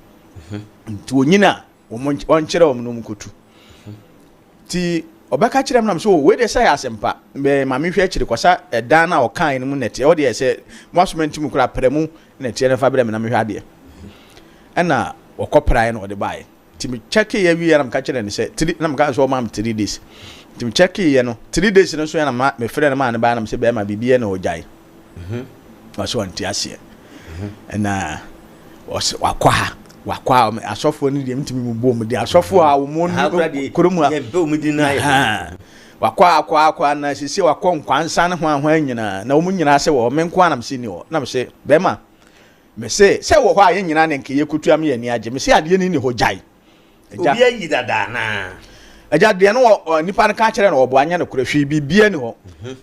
Mhm. Nti onyina a wɔn ɔnkyerɛ wɔn na wɔn kɔtu nti ɔbɛka kyerɛ m nam sɛ oh, wei deɛ sɛ yɛ asɛmpa mɛ maame hwɛ akyiri kɔsa ɛdan no a ɔkae no mu nɛteɛ ɔdeɛ sɛ mo asoma nti mu koraa prɛ mu nɛteɛ no fa brɛ me na mehwɛ adeɛ ɛna ɔkɔ praeɛ na ɔde baeɛ nti me kyɛke yɛ wieɛ na meka kyerɛ no sɛ three na meka sɛ ɔma me three days nti me kyɛke yɛ no three days no nso yɛ na ma mefrɛ no maa ne baeɛ na mesɛ bɛrima biribi yɛ na ɔgyae Ɔsɛ ɔnte aseɛ. Ɛna ɔsɛ wakɔ ha wakɔ ha asɔfoɔ no deɛ ntumi mu bɔ wɔn din asɔfoɔ a wɔn kurom ha wakɔ akɔ akɔ na sisi wakɔ nkwansa ne ho ahoa nyinaa na wɔn nyinaa sɛ wɔ me nko anam sɛ ni hɔ nam sɛ bɛrima mese sɛ wɔ hɔ a yɛn nyinaa ne nka yɛ kutu am yɛ ani agye mese adeɛ ni ni hɔ gyae. Obi ayi dada anaa? Agya deɛ no wɔ nipa no ka kyerɛ no ɔboa nyɛ no korɛ hwee biribiara ni hɔ. Mhm.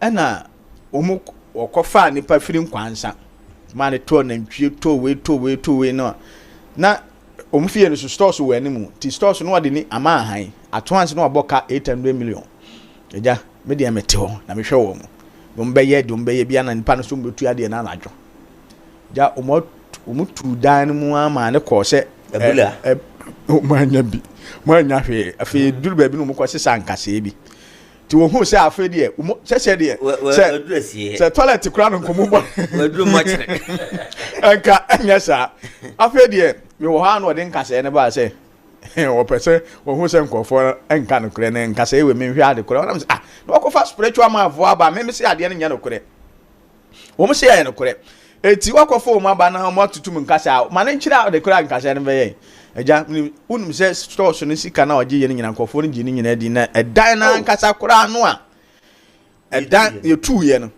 Ɛna wɔn wɔkɔfaa nipa firi nkwansa maa no tɔɔ nantwie tɔɔ wei tɔɔ wei tɔɔ wei no na wɔn fie no so stores wɔ anim ti stores no wɔde ni ama ahan ato anse na wɔabɔ ka 800 million agya me deɛ mete hɔ na mehwɛ wɔn wɔn bɛyɛ deɛ wɔn bɛyɛ bi ana nipa no so wɔn bɛtu adeɛ no anadwo gya wɔn wɔn tu dan no mu ama ne kɔɔ sɛ abula ɛ wɔn anya bi wɔn anya hwee afei duru baabi na wɔn kɔ sesa nkasɛɛ bi Nti wɔhuu sɛ afei deɛ wɔn sɛsɛ deɛ sɛ sɛ toilet koraa no nkɔmɔ bɔ nka ɛnyɛ saa afei deɛ mewɔ hɔ a na ɔde nkasɛɛ no baa sɛ wɔpɛ sɛ wɔhu sɛ nkurɔfoɔ nka nokorɛ no nkasɛɛ wɔ menhwɛ ade korɛ wɔnam sɛ ah na wɔkɔfa spiritual man foɔ aba meme sɛ adeɛ no nyɛ nokorɛ Wɔn se ɛyɛ nokorɛ. Enti woakɔfa wɔn aba na wɔatutu mu nkasa a, ma no nkyerɛ ade korɔ a nkasa no bɛyɛ. Agya, wonim sɛ stores no sika no a ɔgye yɛ no nyinaa, nkurɔfoɔ no gye ne nyinaa di, na ɛdan no oh. ankasa koraa no a ɛdan yɛtuiɛ no,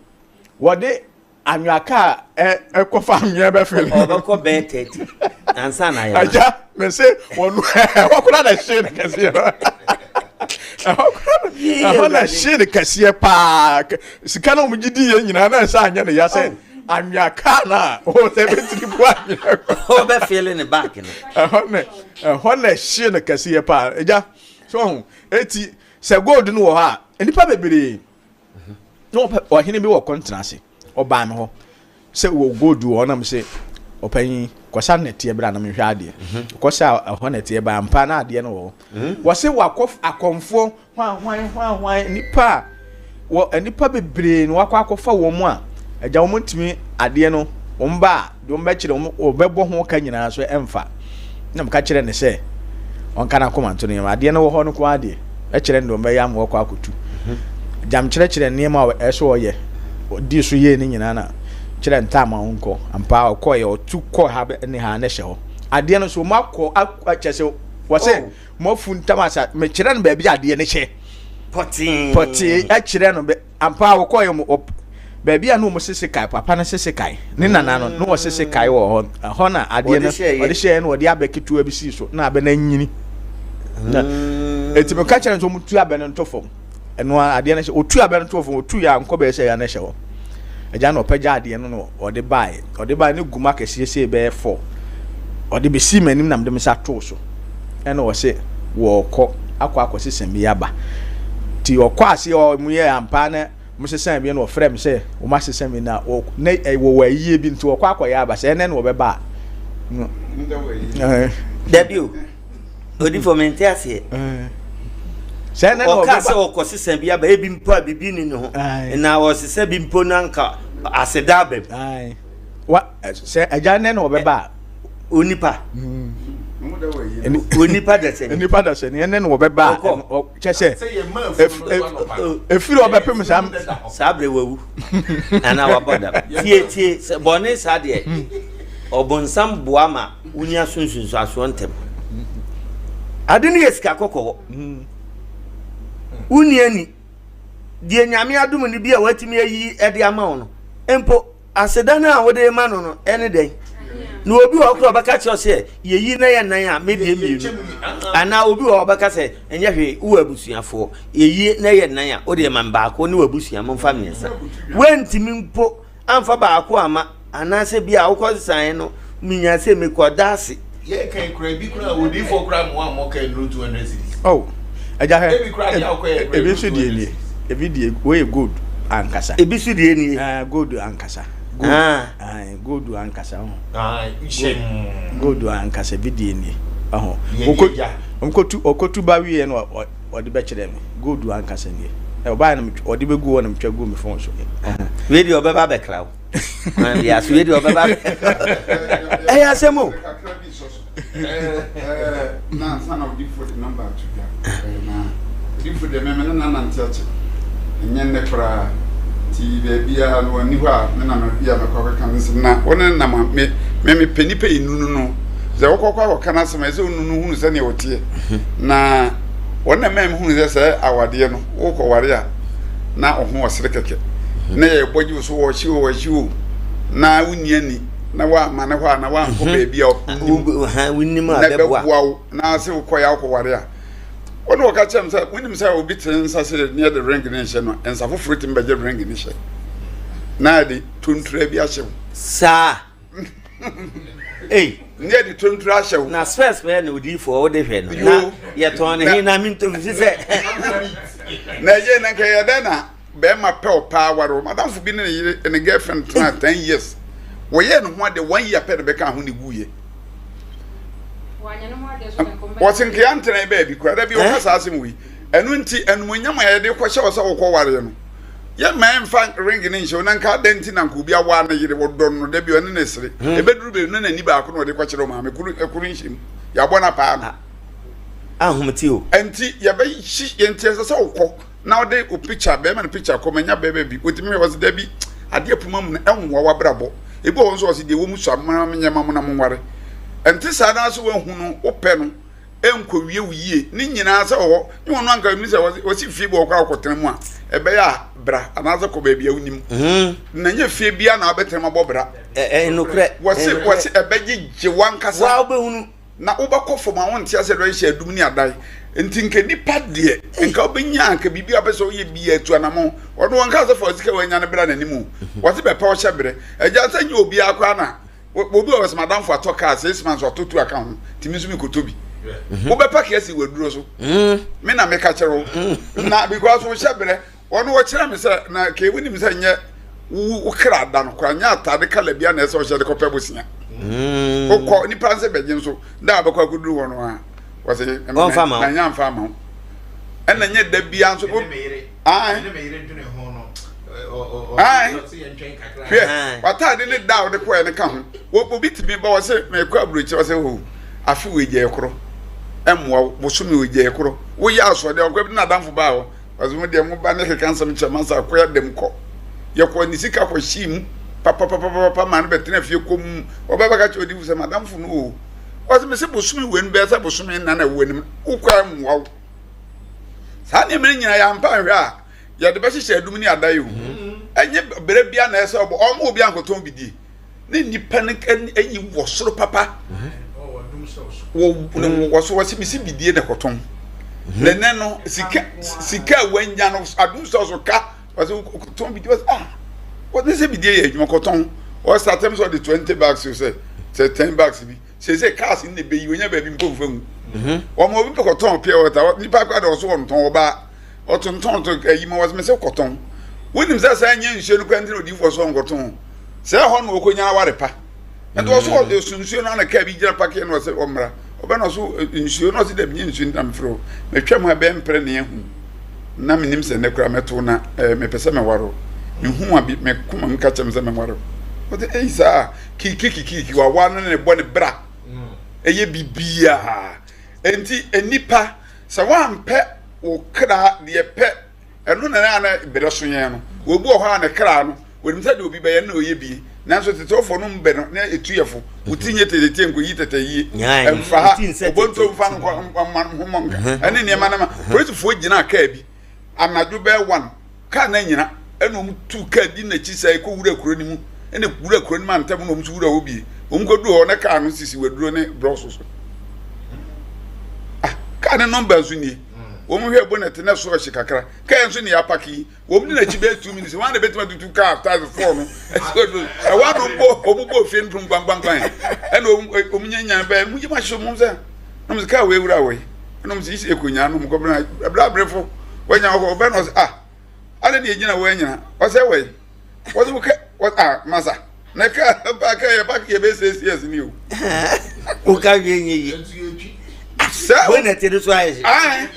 wɔde anwea kaa ɛkɔfa anwea bɛfele. Ɔbɛkɔ bɛyɛ 30 ansa na ayɛ. Agya, mese wɔn ɛhɔ koraa na ɛhyee no kɛseɛ no. Ɛhɔ koraa ɛhɔ na ɛhyee no kɛseɛ paa. Sika na wɔn gye di yɛ nyinaa na ɛsɛ anyɛ ne ya sɛ anwea kaa no a ɔwɔ sɛ ɛbɛtiri bu anwea. Ɔbɛfele ne back no. Ɛhɔ na ɛhɔ na ɛhyee no kɛseɛ paa. Agya. So ɔho eti sɛ gold no wɔ hɔ a nnipa bebree na ɔpɛ ɔhene bi wɔ kɔntena ase ɔbaa me hɔ sɛ wɔ gold wɔ hɔ na me sɛ ɔpanyin kɔsa nɛteɛ bra na mehwɛ adeɛ mhm. kɔsa ɛhɔ nɛteɛ ba mpa na adeɛ no wɔ hɔ mhm. wɔse wakɔ akɔmfoɔ hwan hwan hwan hwan nipa a wɔ nipa bebree na wakɔ akɔfa wɔn mu a agya wɔn ntumi adeɛ no wɔn ba a deɛ wɔn bɛkyerɛ wɔn wɔbɛbɔ ho ka nyinaa so ɛmfa na meka kyerɛ ne sɛ ɔnka n'akoma nto ne yam adeɛ no wɔ hɔ no ko adeɛ ɛkyerɛ no deɛ wɔbɛyɛ ama wɔkɔ akɔtu mhm. gyam kyerɛkyerɛ nneɛma a ɛsɛ ɔyɛ ɔdi so yie ne nyinaa na kyerɛ ntaama ɔnkɔ ampa ɔkɔɛ ɔtu kɔ ha ne ha ne hyɛ hɔ adeɛ no so wɔn akɔ akyɛ sɛ wɔsɛ oh. Moafu ntam asa. Mekyerɛ no baabi adeɛ no hyɛ. Pɔtee. Pɔtee kyerɛ no. Ampa a wɔkɔɛ mu baabi a na wɔn sese kae papa no sese kae ne nana no na wɔsese kae wɔ hɔ ɛhɔ na adeɛ no wɔde hyɛɛ no wɔde abɛ ketewa bi sii so na abɛ no anyini na mm. eti meka kyerɛ no sɛ wɔn tu abɛ no nto fam ɛno adeɛ no hyɛ otu abɛ no to fam otu yɛ ankɔ bɛyɛ sɛ ɛyɛ no hyɛ hɔ agya na ɔpɛgya adeɛ no na ɔde baeɛ ɔde baeɛ ne guma kɛseɛ sei bɛyɛ fɔ ɔde bɛsii m'anim na mede me nsa too so ɛna ɔse wɔɔkɔ akɔ akɔ sesa bi aba nti ɔkɔ ase ɔmo yɛ ampa na mo sesa bi na ɔfrɛ me sɛ wɔn asesa bi na wɔ na wɔwɔ ayie bi nti ɔkɔ akɔyɛ aba sɛ ɛnɛ na ɔbɛba a no dabi o Odifo mente aseɛ. Sɛ na ɔka sɛ ɔkɔ sesa bi aba ebi mpo a bibi ni ne ho na ɔsesa bi mpo na nka aseda aba mu. Wa sɛ agya nɛ na ɔbɛba a. Onipa. Onipa dasani. Onipa dasani ɛnɛ na ɔbɛba a kyɛ sɛ efiri ɔbɛpem saa. Saa bere wawu anaa wabɔ dam. Tie tie sɛ bɔne saa deɛ ɔbonsam boa ma. Wonya so nsunsuansoɔ ntɛm. Ade no yɛ sika kɔkɔɔ. Wonni ani. Deɛ Nyame adom no bi a watumi ayi de ama wo no, mpo aseda no a wode ma no no ɛne dɛn? Na obi wɔ hɔ koraa ɔbɛka kyerɛ sɛ yɛyi na yɛ nan a medeɛ mmienu. Anaa obi wɔ hɔ ɔbɛka sɛ ɛnyɛ hwee wowɔ abusuafoɔ yɛyi na yɛ nan a wodeɛ ma baako ne w'abusua momfa mmiɛnsa. Woantumi mpo amfa baako amma anaasɛ bi a wokɔsesaeɛ no menya sɛ mekɔda ase. Yɛ kan kura ebi kura odiifoɔ kura mu a mɔ kan nuru 200 cedis. Oh, ɛgya hɛ. Ebi kura deɛ akɔ yɛ kura ebi nso deɛ nie. Ebi deɛ wei gold ankasa. Ebi nso deɛ nie. Ɛɛ gold ankasa. Gold. Ah. Gold ankasa ho. Ah, hyɛ. Gold ankasa ebi deɛ nie. Ɛho. Okotu okotu ba wie no ɔde bɛkyerɛ me. Gold ankasa nie. Ɔbaa no ɔde bɛgu hɔ na metwa gu me phone so. Wei deɛ ɔbɛba abɛkra wo. Kwan bi aso wei deɛ ɔbɛba ɛyɛ asɛm o. Na ansa na odifo de nɔmba ato dwa na odifo deɛ mɛmɛ ne nanante akyɛ ɛnyɛ nnɛ koraa nti baabiara no wɔnni hɔ a me na bi a mɛkɔ akɔka ne nsɛm na wɔne nam a me me mepɛ nipa yi nunu no sɛ wokɔkɔ akɔka no asɛm a ɛsɛ onunu hunu sɛdeɛ ɔteɛ na wɔn na mɛm hunu sɛ sɛ awadeɛ no wokɔware a na ɔho ɔsere kɛkɛ na yɛbɔ gye wo so wɔhye o wɔhye o na wonni ani na woamma ne hɔ a na woankɔ mhm. baabi a wonim a na ɛbɛboa wo na sɛ wokɔyɛ wokɔware a wɔne wɔka kyerɛ m sɛ wonim sɛ obi te nsa sɛ ne yɛde ring ne nhyɛ no nsa foforɔ tumi bɛgye ring ne hyɛ na yɛde tontura bi ahyɛ wo saa Ei, ne yɛde tontura ahyɛ wo na spɛs pɛɛ na odiifoɔ wode hwɛ no na yɛtɔn ne he na mentɔmsi sɛ na ɛyɛ na nka yɛ dɛn na bɛrima pɛ wo paa ware wo madamfo bi ne ne yere ne girlfriend tena 10 years wɔyɛɛ ne ho ade one year pɛ na bɛka ho ne guiɛ wɔse nkea ntena baabi koraa da bi wɔka saa asɛm wei ɛno nti animonyam a yɛde kɔhyɛ wɔ sɛ wokɔ wareɛ no yɛ mma ɛmfa ring ne nhyɛ wo na nka adɛn nti na nka obi awaa ne yere wɔdɔ no da bi ɔne ne sere hmm. ɛbɛduru baabi na n'ani baako na ɔde kɔkyerɛ maame koro ɛkoro nhyɛ mu yɛabɔ no apaa no ahomte o ɛnti yɛbɛhyi yɛnti ɛsɛ sɛ wokɔ na ɔde o picture bɛrima no picture kɔ manya bɛrima bi otumi hwɛ ɔsi dabi adeɛ poma mu no ɛnwoa wabrabɔ ebi wɔ hɔ nso ɔsi deɛ wɔn mu sua mo na nyɛ ma mo na mo nware ɛnte saa na so wahu no wopɛ no ɛnkɔwie wo yie ne nyinaa sɛ wɔ hɔ ne wɔn anka mi sɛ wɔsi fie bi wɔ kɔ akɔtena mu a ɛbɛyɛ a bra anaasɛ kɔ baabi a wonim hmm. na nyɛ fie bia na abɛtena mu abɔ bra ɛnokorɛ wɔsi wɔsi ɛbɛgye gye wankasa wa wobɛhunu Na wobɛkɔ fam a wonte aseɛ dɛ ɔyɛ adum ne adan nti nka nipa deɛ nka wobɛnya nka biribi a wopɛ sɛ woyɛ bi atu anamɔ ɔno wɔnka sɛ fa sika wanya no bra n'anim o wɔse bɛpɛ ɔhyɛ berɛ agya sɛ nyɛ obiara koraa na obi wɔ sɛ madamfo atɔ kaa six months ɔtɔ tu aka ho nti me nso mekɔtɔ bi. Wobɛpake asi w'aduro so. Me na meka kyerɛ wo. Na because wohyɛ berɛ, ɔno ɔkyerɛ me sɛ na kee wonim sɛ nyɛ wo kra da no koraa nyɛ atade kala bia na ɛsɛ ɔhyɛ de kɔpɛ bosea. Wokɔ nipa nse bɛgye nso da a wobɛkɔ akɔduru hɔ no a wɔse manya mfa ama wo. Ɛna nyɛ da bia nso Hwɛ, w'ataade ne da a wode kɔɛ no ka ho. Obi tumi ba wɔ sɛ mekɔ aburokyerɛ sɛ o afe wei gyae korɔ ɛmmoa wo bosome wei gyae korɔ woyɛ asoɔden ɔkɔ bi n'adamfo baa hɔ ɔsɛ mo deɛ mo ba ne keka nsɛm kyerɛ masa akɔyɛ dɛm kɔ yɛkɔ ne sika kɔ hyii mu papapapapa maa no bɛtena fie kɔ mu ɔbɛ bɛka kyerɛ odifo sɛ madamfo no o ɔsɛ mese bosome wei no bɛyɛ sɛ bosome nna na ɛwɔ anim wokɔ ɛmmoa wo saa nneɛma no nyinaa yɛampa nhwɛ a yɛde bɛhyehyɛ adum ne adae o ɛnyɛ berɛ bia na ɛsɛ ɔbɔ ɔmo obi ankɔtɔn bi die ne nnipa no ayi wɔ soro papa wɔ wɔ so wɔsi mesi bidie na kɔtɔn na nɛ no sika sika a wanya no adum sɔ so ka wɔsi kɔtɔn bidie wɔsi ah wɔsi sɛ bidie yɛ adwuma kɔtɔn wɔsi atɛm sɛ ɔde 20 bags sɛ sɛ 10 bags bi Seesei cars no na ebeyi onya baabi mpo nfa ngu. Mhm. Wɔn obi pɛ kɔtɔn pure water nipa akora de ɔso wɔntɔn ɔbaa ɔtontɔn to ayi ma wɔsɛ sɛ kɔtɔn. Wonim sɛ saa nyɛ nsuo no kora nti na odiyifoɔ so ɔnkɔtɔn. Sɛ ɛhɔ na ɔkɔnya aware pa. Nti ɔso mm. ɔso nsuo no ana kaa bi gyina pakeɛ na ɔsɛ ɔmmra. Ɔbɛ na ɔso nsuo na ɔsɛ dɛm nyɛ nsuo nti na mefrɛ wo. Matwa mu ha bɛyɛ mprɛ ne ahu. Na menim sɛ nnɛ koraa mɛto na mepɛ sɛ meware wo. Mehu a me koma mu ka kyerɛ me sɛ menware wo. Ɔsɛ ei saa. Kikikikiki wawa no ne bɔ ne bra ɛyɛ biribiara nti nnipa sɛ wampɛ wo kra deɛ pɛ ɛno na na na berɛ so yɛn no obi wɔ hɔ a ne kra no wɔnim sɛ deɛ obi bɛyɛ no na ɔyɛ bie nanso tetefoɔ no mbɛ no na ɛtu yɛ fo wo ti nyɛ tetetie nkɔyi tɛtɛ yie ɛmfa ha obonto mfa no nkɔ ho mmɔ nka ɛne nneɛma no ma polisifoɔ gyina kaa bi anadwo bɛyɛ one Kaa no anyina, ɛna wɔn tuu kaa di n'akyi saa kɔ wura kuro no mu, ɛna wura kuro no mu antam na wɔn nso wura hɔ bie. Wɔn kɔ duru hɔ na kaa no sisi waduro ne brɔso so. Ah, kaa no nɔmba nso nie. Wɔn hwɛ bonnet na so ɔhye kakra. Kaa nso ne apaki yi. Wɔn di n'akyi bɛyɛ 2 minutes. Wɔn a na ebetumi atutu kaa tiles four no. Ɛsi waduro. Ɛwɔ ano bɔ wɔn bɔ ofie no pum gbangbangban. Ɛna wɔn wɔn nyɛ nyan bɛyɛ. Wɔn gye mu ahyɛ wɔn sɛ. Na wɔn sɛ kaa wei wura wɔ yi. Ɛna wɔn sɛ yi sɛ ekonya no wɔn kɔ bena ɛbla abrefo. Wɔnya hɔ ɔbɛn na ɔsɛ ah ade deɛ gyina wɔ anyina ɔsɛ wɔ yi wɔsɛ wɔ kɛ wɔ ah masa na ka ba ka yɛ ba yɛ bɛ sɛ si ɛsi ni o. O ka wie nye yi. Sɛ o na ti so ayɛ si. Ayi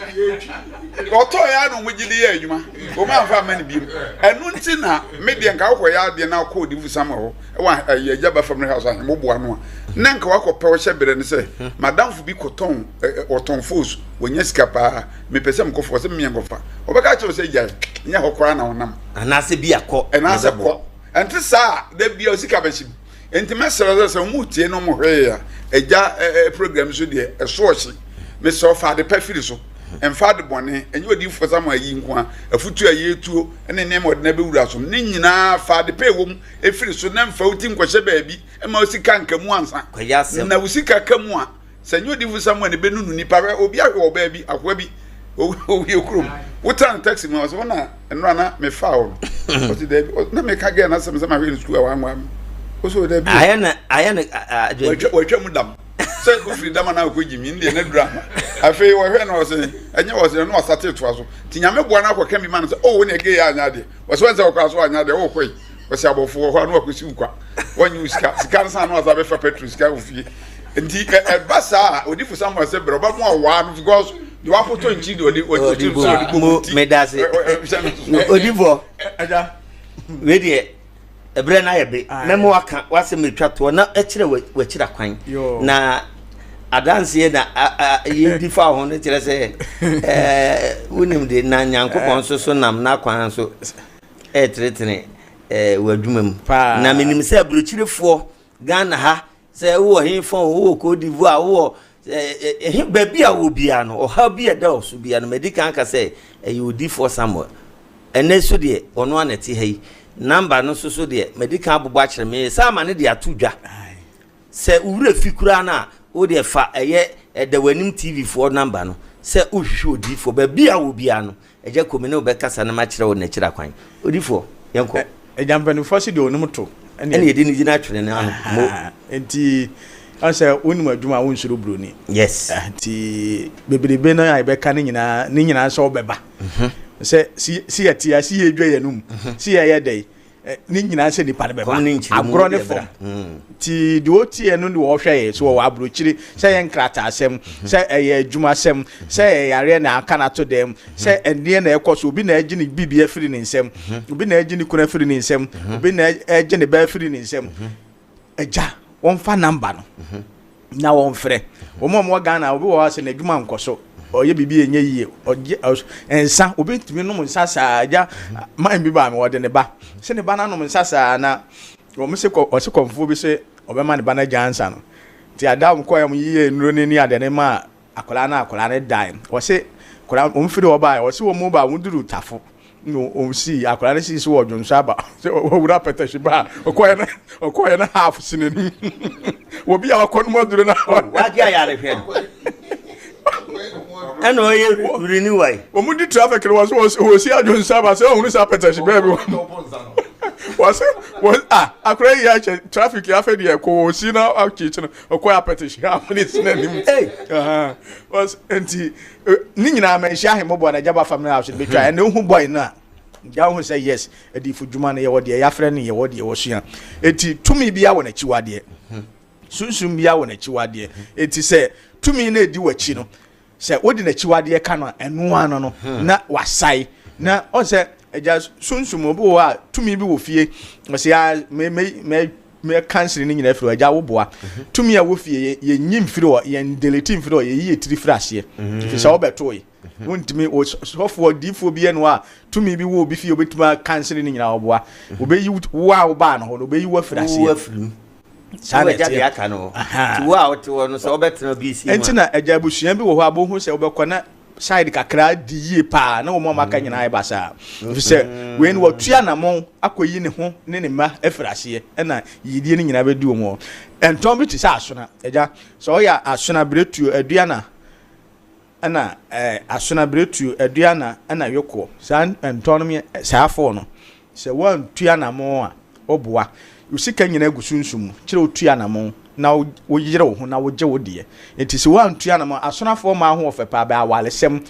ɔtɔ yɛ ano mo gyi de yɛ adwuma o ma nfa ama ne bi mu ɛnu nti na me deɛ nka akɔ yɛ adeɛ na akɔ odi fusam wɔ hɔ ɛwɔ ɛyɛ agya ba family house ahemmo boa no a na nka wakɔ pɛ ɔhyɛ brɛ no sɛ madamfo bi kɔtɔn ɔtɔn fos wɔnya sika paa. Mepɛ sɛ mekɔ fɔ sɛ memeɛ nkɔfa. Ɔbɛka akyerɛ wo sɛ gyae, nyɛ hɔ koraa na wonam. Anaasɛ bi akɔ. Anaasɛ kɔ. Ɛnte saa a, da bia osika bɛhyem. Enti mɛsrɛ sɛ sɛ wɔn tie na wɔn hwɛ a, agya ɛɛ program so deɛ ɛso ɔhye. Mesrɛ wo fa ade pa firi so. Mfa ade bɔne. Ɛnyɛ odiyifoɔ Samuel ayi nko a, afutuo a yɛretuo ne nneɛma a ɔde no abɛwura so no, ne nyinaa fa ade pa ɛwɔ mu firi so na mfa wo ti nkɔhyɛ baabi mma wo sika nka mu ansa. Na wo sika ka mu a, Sɛ nyɛ odifo Samuel na ebenunu nipa hwɛ obi ahwɛ ɔbaa bi akoa bi owie kurom wotena no taxi mu a ɔsɛ wɔn na nnora na mefa wo no ɔsɛ dɛbi na meka gɛɛ n'asɛm sɛ mahwɛ no sukuu a wanwa me ɔsɛ dɛbi ayɛ na ayɛ na adwene watwa mu dam sɛ ofiri dam anaa ɔkɔ gyimi ne deɛ na dura ama afei wɔhwɛ no ɔsɛ ɛnyɛ ɔsɛ no ɔsate toa so nti nyame boa no akɔka bi ma no sɛ o wo ne ɛgɛ yɛ anyɛ adeɛ ɔsɛ wɔn sɛ ɔkɔ aso anyɛ adeɛ wɔkɔ yi ɔsɛ abɔfo wɔ hɔ a na wakɔsi wo kwa wɔnye wo sika sika no san na wasa bɛfa petrol sika wɔ fie nti ɛba saa a odifo samuel sɛ brɛ ɔba mu awaa no because de wakɔtɔ nkyi de ɔde ɔde ɔde bɔ mu ti medase odifo wei deɛ ɛberɛ no ayɛ be mɛma waka wasɛm atwa toɔ na ɛkyerɛ wakyira kwan na adanseɛ na yɛdi fa ho no kyerɛ sɛ wonim de na nyankopɔn nso so nam n'akwan so ɛretenetene w'adwuma mu na menim sɛ aburokyirefoɔ Ghana ha sɛ wowɔ he fa o wowɔ Cote d'Ivoire wowɔ he baabi a wɔ biara no ɔhaw bi a ɛda wɔ so biara no madi kan aka sɛ ɛyɛ odifoɔ Samuel ɛnɛ so deɛ ɔno a na ɛte ha yi namba no nso so deɛ madi kan abobɔ akyerɛ me sɛ ama no de ato dwa Sɛ wo werɛ fi koraa no a, wo deɛ fa ɛyɛ Ɛda W'anim TV foɔ number no sɛ wohwehwɛ odiyifoɔ. Baabi a wɔ biara no, Agya Komi ne wo bɛkasa na makyerɛ wo n'akyiri akwan. Odiyifoɔ, yɛnkɔ. Agya mpanimfoɔ se deɛ ɔnim to ɛne yɛde no gyina twene no ano. Mo. Nti Ɔn sɛ wonim adwuma a wonsuro buroni. Yes. Eh, nti bebrebe no a yɛbɛka no nyinaa ne nyinaa sɛ wobɛba. Mhm. Sɛ si si yɛte a si yɛdwa yɛn anum. Mhm. Si yɛyɛ dɛ eh, ne nyinaa sɛ nipa no bɛba. Agorɔ ne fam. Mm. Nti deɛ ɔteɛ no deɛ ɔhwɛ yɛ so wɔwɔ aburokyire sɛ yɛ nkrataasɛm mhm. sɛ ɛyɛ adwumasɛm sɛ ɛyɛ yareɛ na aka no ato dɛm sɛ ɛdeɛ na ɛkɔ so obi na ɛgye ne biribi afiri ne nsam obi na ɛgye ne kunu afiri ne nsam obi na ɛgye ne ba afiri ne nsam. Agya, wɔmfa number no na wɔmfrɛ. Wɔn a wɔwɔ Ghana, obi wɔ hɔ a sɛ n'adwuma nkɔ so, ɔyɛ biribi ɛnyɛ yie, ɔgye nsa, obi tumi nom nsa saa. Agya, man bi baa me, ɔde ne ba. Sɛ ne ba no anom nsa saa na wɔn se kɔ, ɔse kɔmfoɔ bi se ɔbɛma ne ba no agya nsa no. Nti ada wɔn kɔɛ, wɔn yiyɛ nnuro no ne adeɛ no maa akwadaa no, akwadaa no dae. Wɔse akwadaa, wɔn firi hɔ baeɛ, wɔse wɔn ba, wɔn duru Tafo. Na ɔsii akwadaa no sii so wɔ dwonso aba sɛ ɔwura pɛtɛhye ba a ɔkɔɛ no ɔkɔɛ no half si n'anim wɔ bi a wakɔ no mu aduro na wagye ayarehwɛ no ɛna ɔyɛ renewal wɔn di traffic no wɔ so wɔsi adwonso aba sɛ ɔhunu sɛ apɛtɛhye bɛɛ bi wɔ wɔsɛ wɔ a akwadaa yi akyɛ traffic afɛ deɛ kɔ wɔsi na akyekye no ɔkɔɛ apɛtɛhye half ne si n'anim wɔs nti. Ne nyinaa manhyia ahemmɔbɔ na agya ba family house no bɛtwa ɛna wohu boy no a gya wohu sɛ yes adifo dwuma no yɛwɔ deɛ yɛafrɛ no yɛwɔ deɛ wɔsua eti tumi bia wɔ n'akyiwadeɛ sunsum bia wɔ n'akyiwadeɛ eti sɛ tumi no edi w'akyi no sɛ wode n'akyiwadeɛ ka no a ɛno ano no na wasae na ɔn sɛ agya sunsum obi wɔ hɔ a tumi bi wɔ fie ɔsɛ ya me me me Me kansere no nyinaa firi hɔ agya wo boa tumi a wɔ fie yɛ nyi mfiri hɔ yɛn delete mfiri hɔ yɛyi yɛ tiri firi aseɛ ɛfiri sɛ wobɛtoe wontumi sɔfoɔ diifoɔ bi ɛno a tumi bi wɔ obi fie obɛtumi akansere no nyinaa ɔboa obɛyi wo a wobaa no hɔ no obɛyi wo afiri aseɛ saa na ɛteɛ aka no hɔ wo a wote hɔ no sɛ wobɛtena bi si mu ɛnti na agya abusua bi wɔ hɔ a bohu sɛ wobɛkɔ na side kakra di yie paa na wɔn a wɔaka nyinaa yɛ basaa efisɛ mm. wei no wɔtu anamɔn akɔyi ne ho ne ne mma afiri aseɛ ɛna yiyidie no nyinaa bɛdi wɔn hɔ ntɔn bi te sɛ asona agya sɛ ɔyɛ asona beretuo aduana ɛna ɛɛ asona beretuo aduana ɛna yokoɔ saa ntɔn no saa afɔɔ no Sɛ woantu anamɔn a, woboa. Wo sika nyinaa gu sunsum mu. Kyerɛ wotu anamɔn na woyere wo ho na wogye wo deɛ. Nti sɛ woantu anamɔn, asonafoɔ mmaa ho wɔ fɛ paa, bɛ awaresɛm,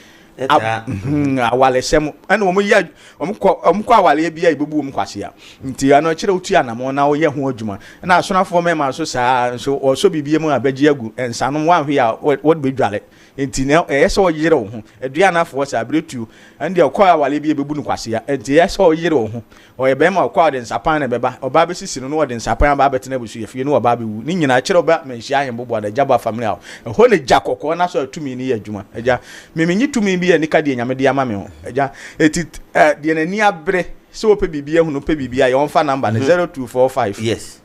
awaresɛm, ɛna wɔn yɛ, wɔn kɔ, wɔn kɔ awareɛ bi a yɛbɛbu wɔn kwasea. Nti ɛno kyerɛ wotu anamɔn na woyɛ ho adwuma. Ɛna asonafoɔ mmarima nso saa nso, wɔsɔ biribi mu a bɛgye agu, nsanom, woanhwɛ a wɔde bɛdware. Nti na ɛyɛ sɛ ɔyere wo ho. Aduanafoɔ saa berɛ tuo. Ɛno deɛ ɔkɔ awareɛ bi a ɛbɛbu no kwasea. Nti ɛyɛ sɛ ɔyere wo ho. Ɔyɛ barima a ɔkɔ a ɔde nsapan na ɛbɛba. Ɔbaa bɛsisi no na ɔde nsapan aba abɛtena abusua fie na ɔba abɛwu. Ne nyinaa kyerɛ ɔba Manhyia Ahemboboa da Gyaba family house. Ɛhɔ na gya kɔkɔɔ no asɔ a tumi no yɛ adwuma. Agya, me menye tumi bi a nika deɛ Nyame de ama me ho. Agya, enti eh, deɛ n'ani abere sɛ ɔpɛ biribi ahunu, ɔpɛ biribi ayɛ, ɔmfa number no, 0245. Yes.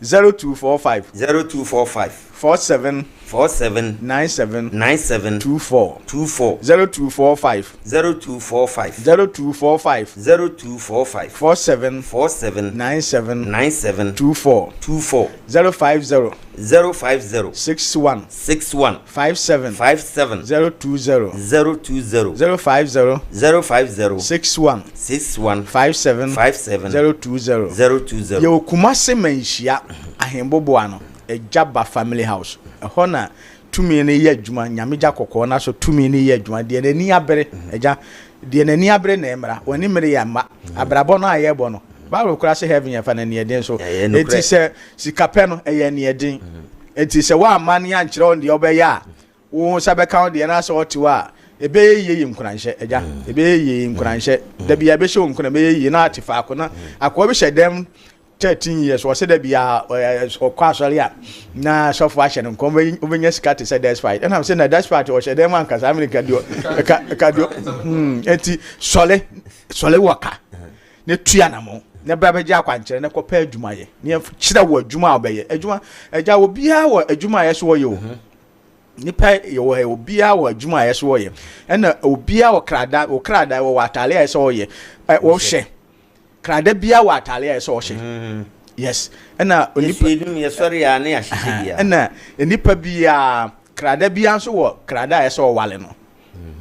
0245. 0245. 47. 47. 97. 97. 24. 24. 0245. 0245. 0245. 0245. 47. 47. 97. 97. 24. 24. 050. 050. 61. 61. 57. 57. 020. 020. 050. 050. 61. 61. 57. 57. 020. 020. Yɛwɔ Kumase Manhyia Ahemboboa no, Agyaba Family House. Ɛhɔ na tumi no yɛ adwuma, Nyame gya kɔkɔɔ no aso tumi no yɛ adwuma. Deɛ n'ani abere, agya, deɛ n'ani abere na ɛmmra, w'ani mmere yɛ mma. Abrabɔ no a yɛbɔ no, Bible koraa se heaven yɛfa no aniɛden so. Enti sɛ sika pɛ no, ɛyɛ aniɛden. Enti sɛ woamma ne ankyerɛ wo deɛ wobɛyɛ a, wo nsa bɛka wo deɛ na sɛ ɔte hɔ a, ɛbɛyɛ yie yɛ nkuranhyɛ, agya. Ɛbɛyɛ yie yɛ nkuranhyɛ. Da biara ɛbɛhyɛ wo nkuran, ɛbɛyɛ yie na ate faako na akoa bi hyɛ dɛm 13 years ɔsɛ da biara ɔkɔ asɔre a na sɔfo ahyɛ no nkɔm wobɛnya sika te sɛ despite ɛnam sɛ na despite ɔhyɛ dɛm ankasa Amerika deɛ ɛka ɛka deɛ hmm enti sɔle sɔle wɔ ka na tu anamɔ na bra bɛgye akwankyerɛ na kɔpɛ adwuma yɛ na kyerɛ wɔ adwuma a ɔbɛyɛ adwuma agya obiara wɔ adwuma a yɛso wɔyɛ o mhm. nipa yɛwɔ ha obiara wɔ adwuma a yɛso wɔyɛ ɛna obiara wɔ krada wɔ krada wɔ wɔ ataale a yɛsɛ wɔyɛ ɛ wɔhyɛ krada biara wɔ ataale a yɛsɛ wɔhyɛ mm. yes ɛna onipa ɛna nipa biara krada biara nso wɔ krada a yɛsɛ wɔwale no.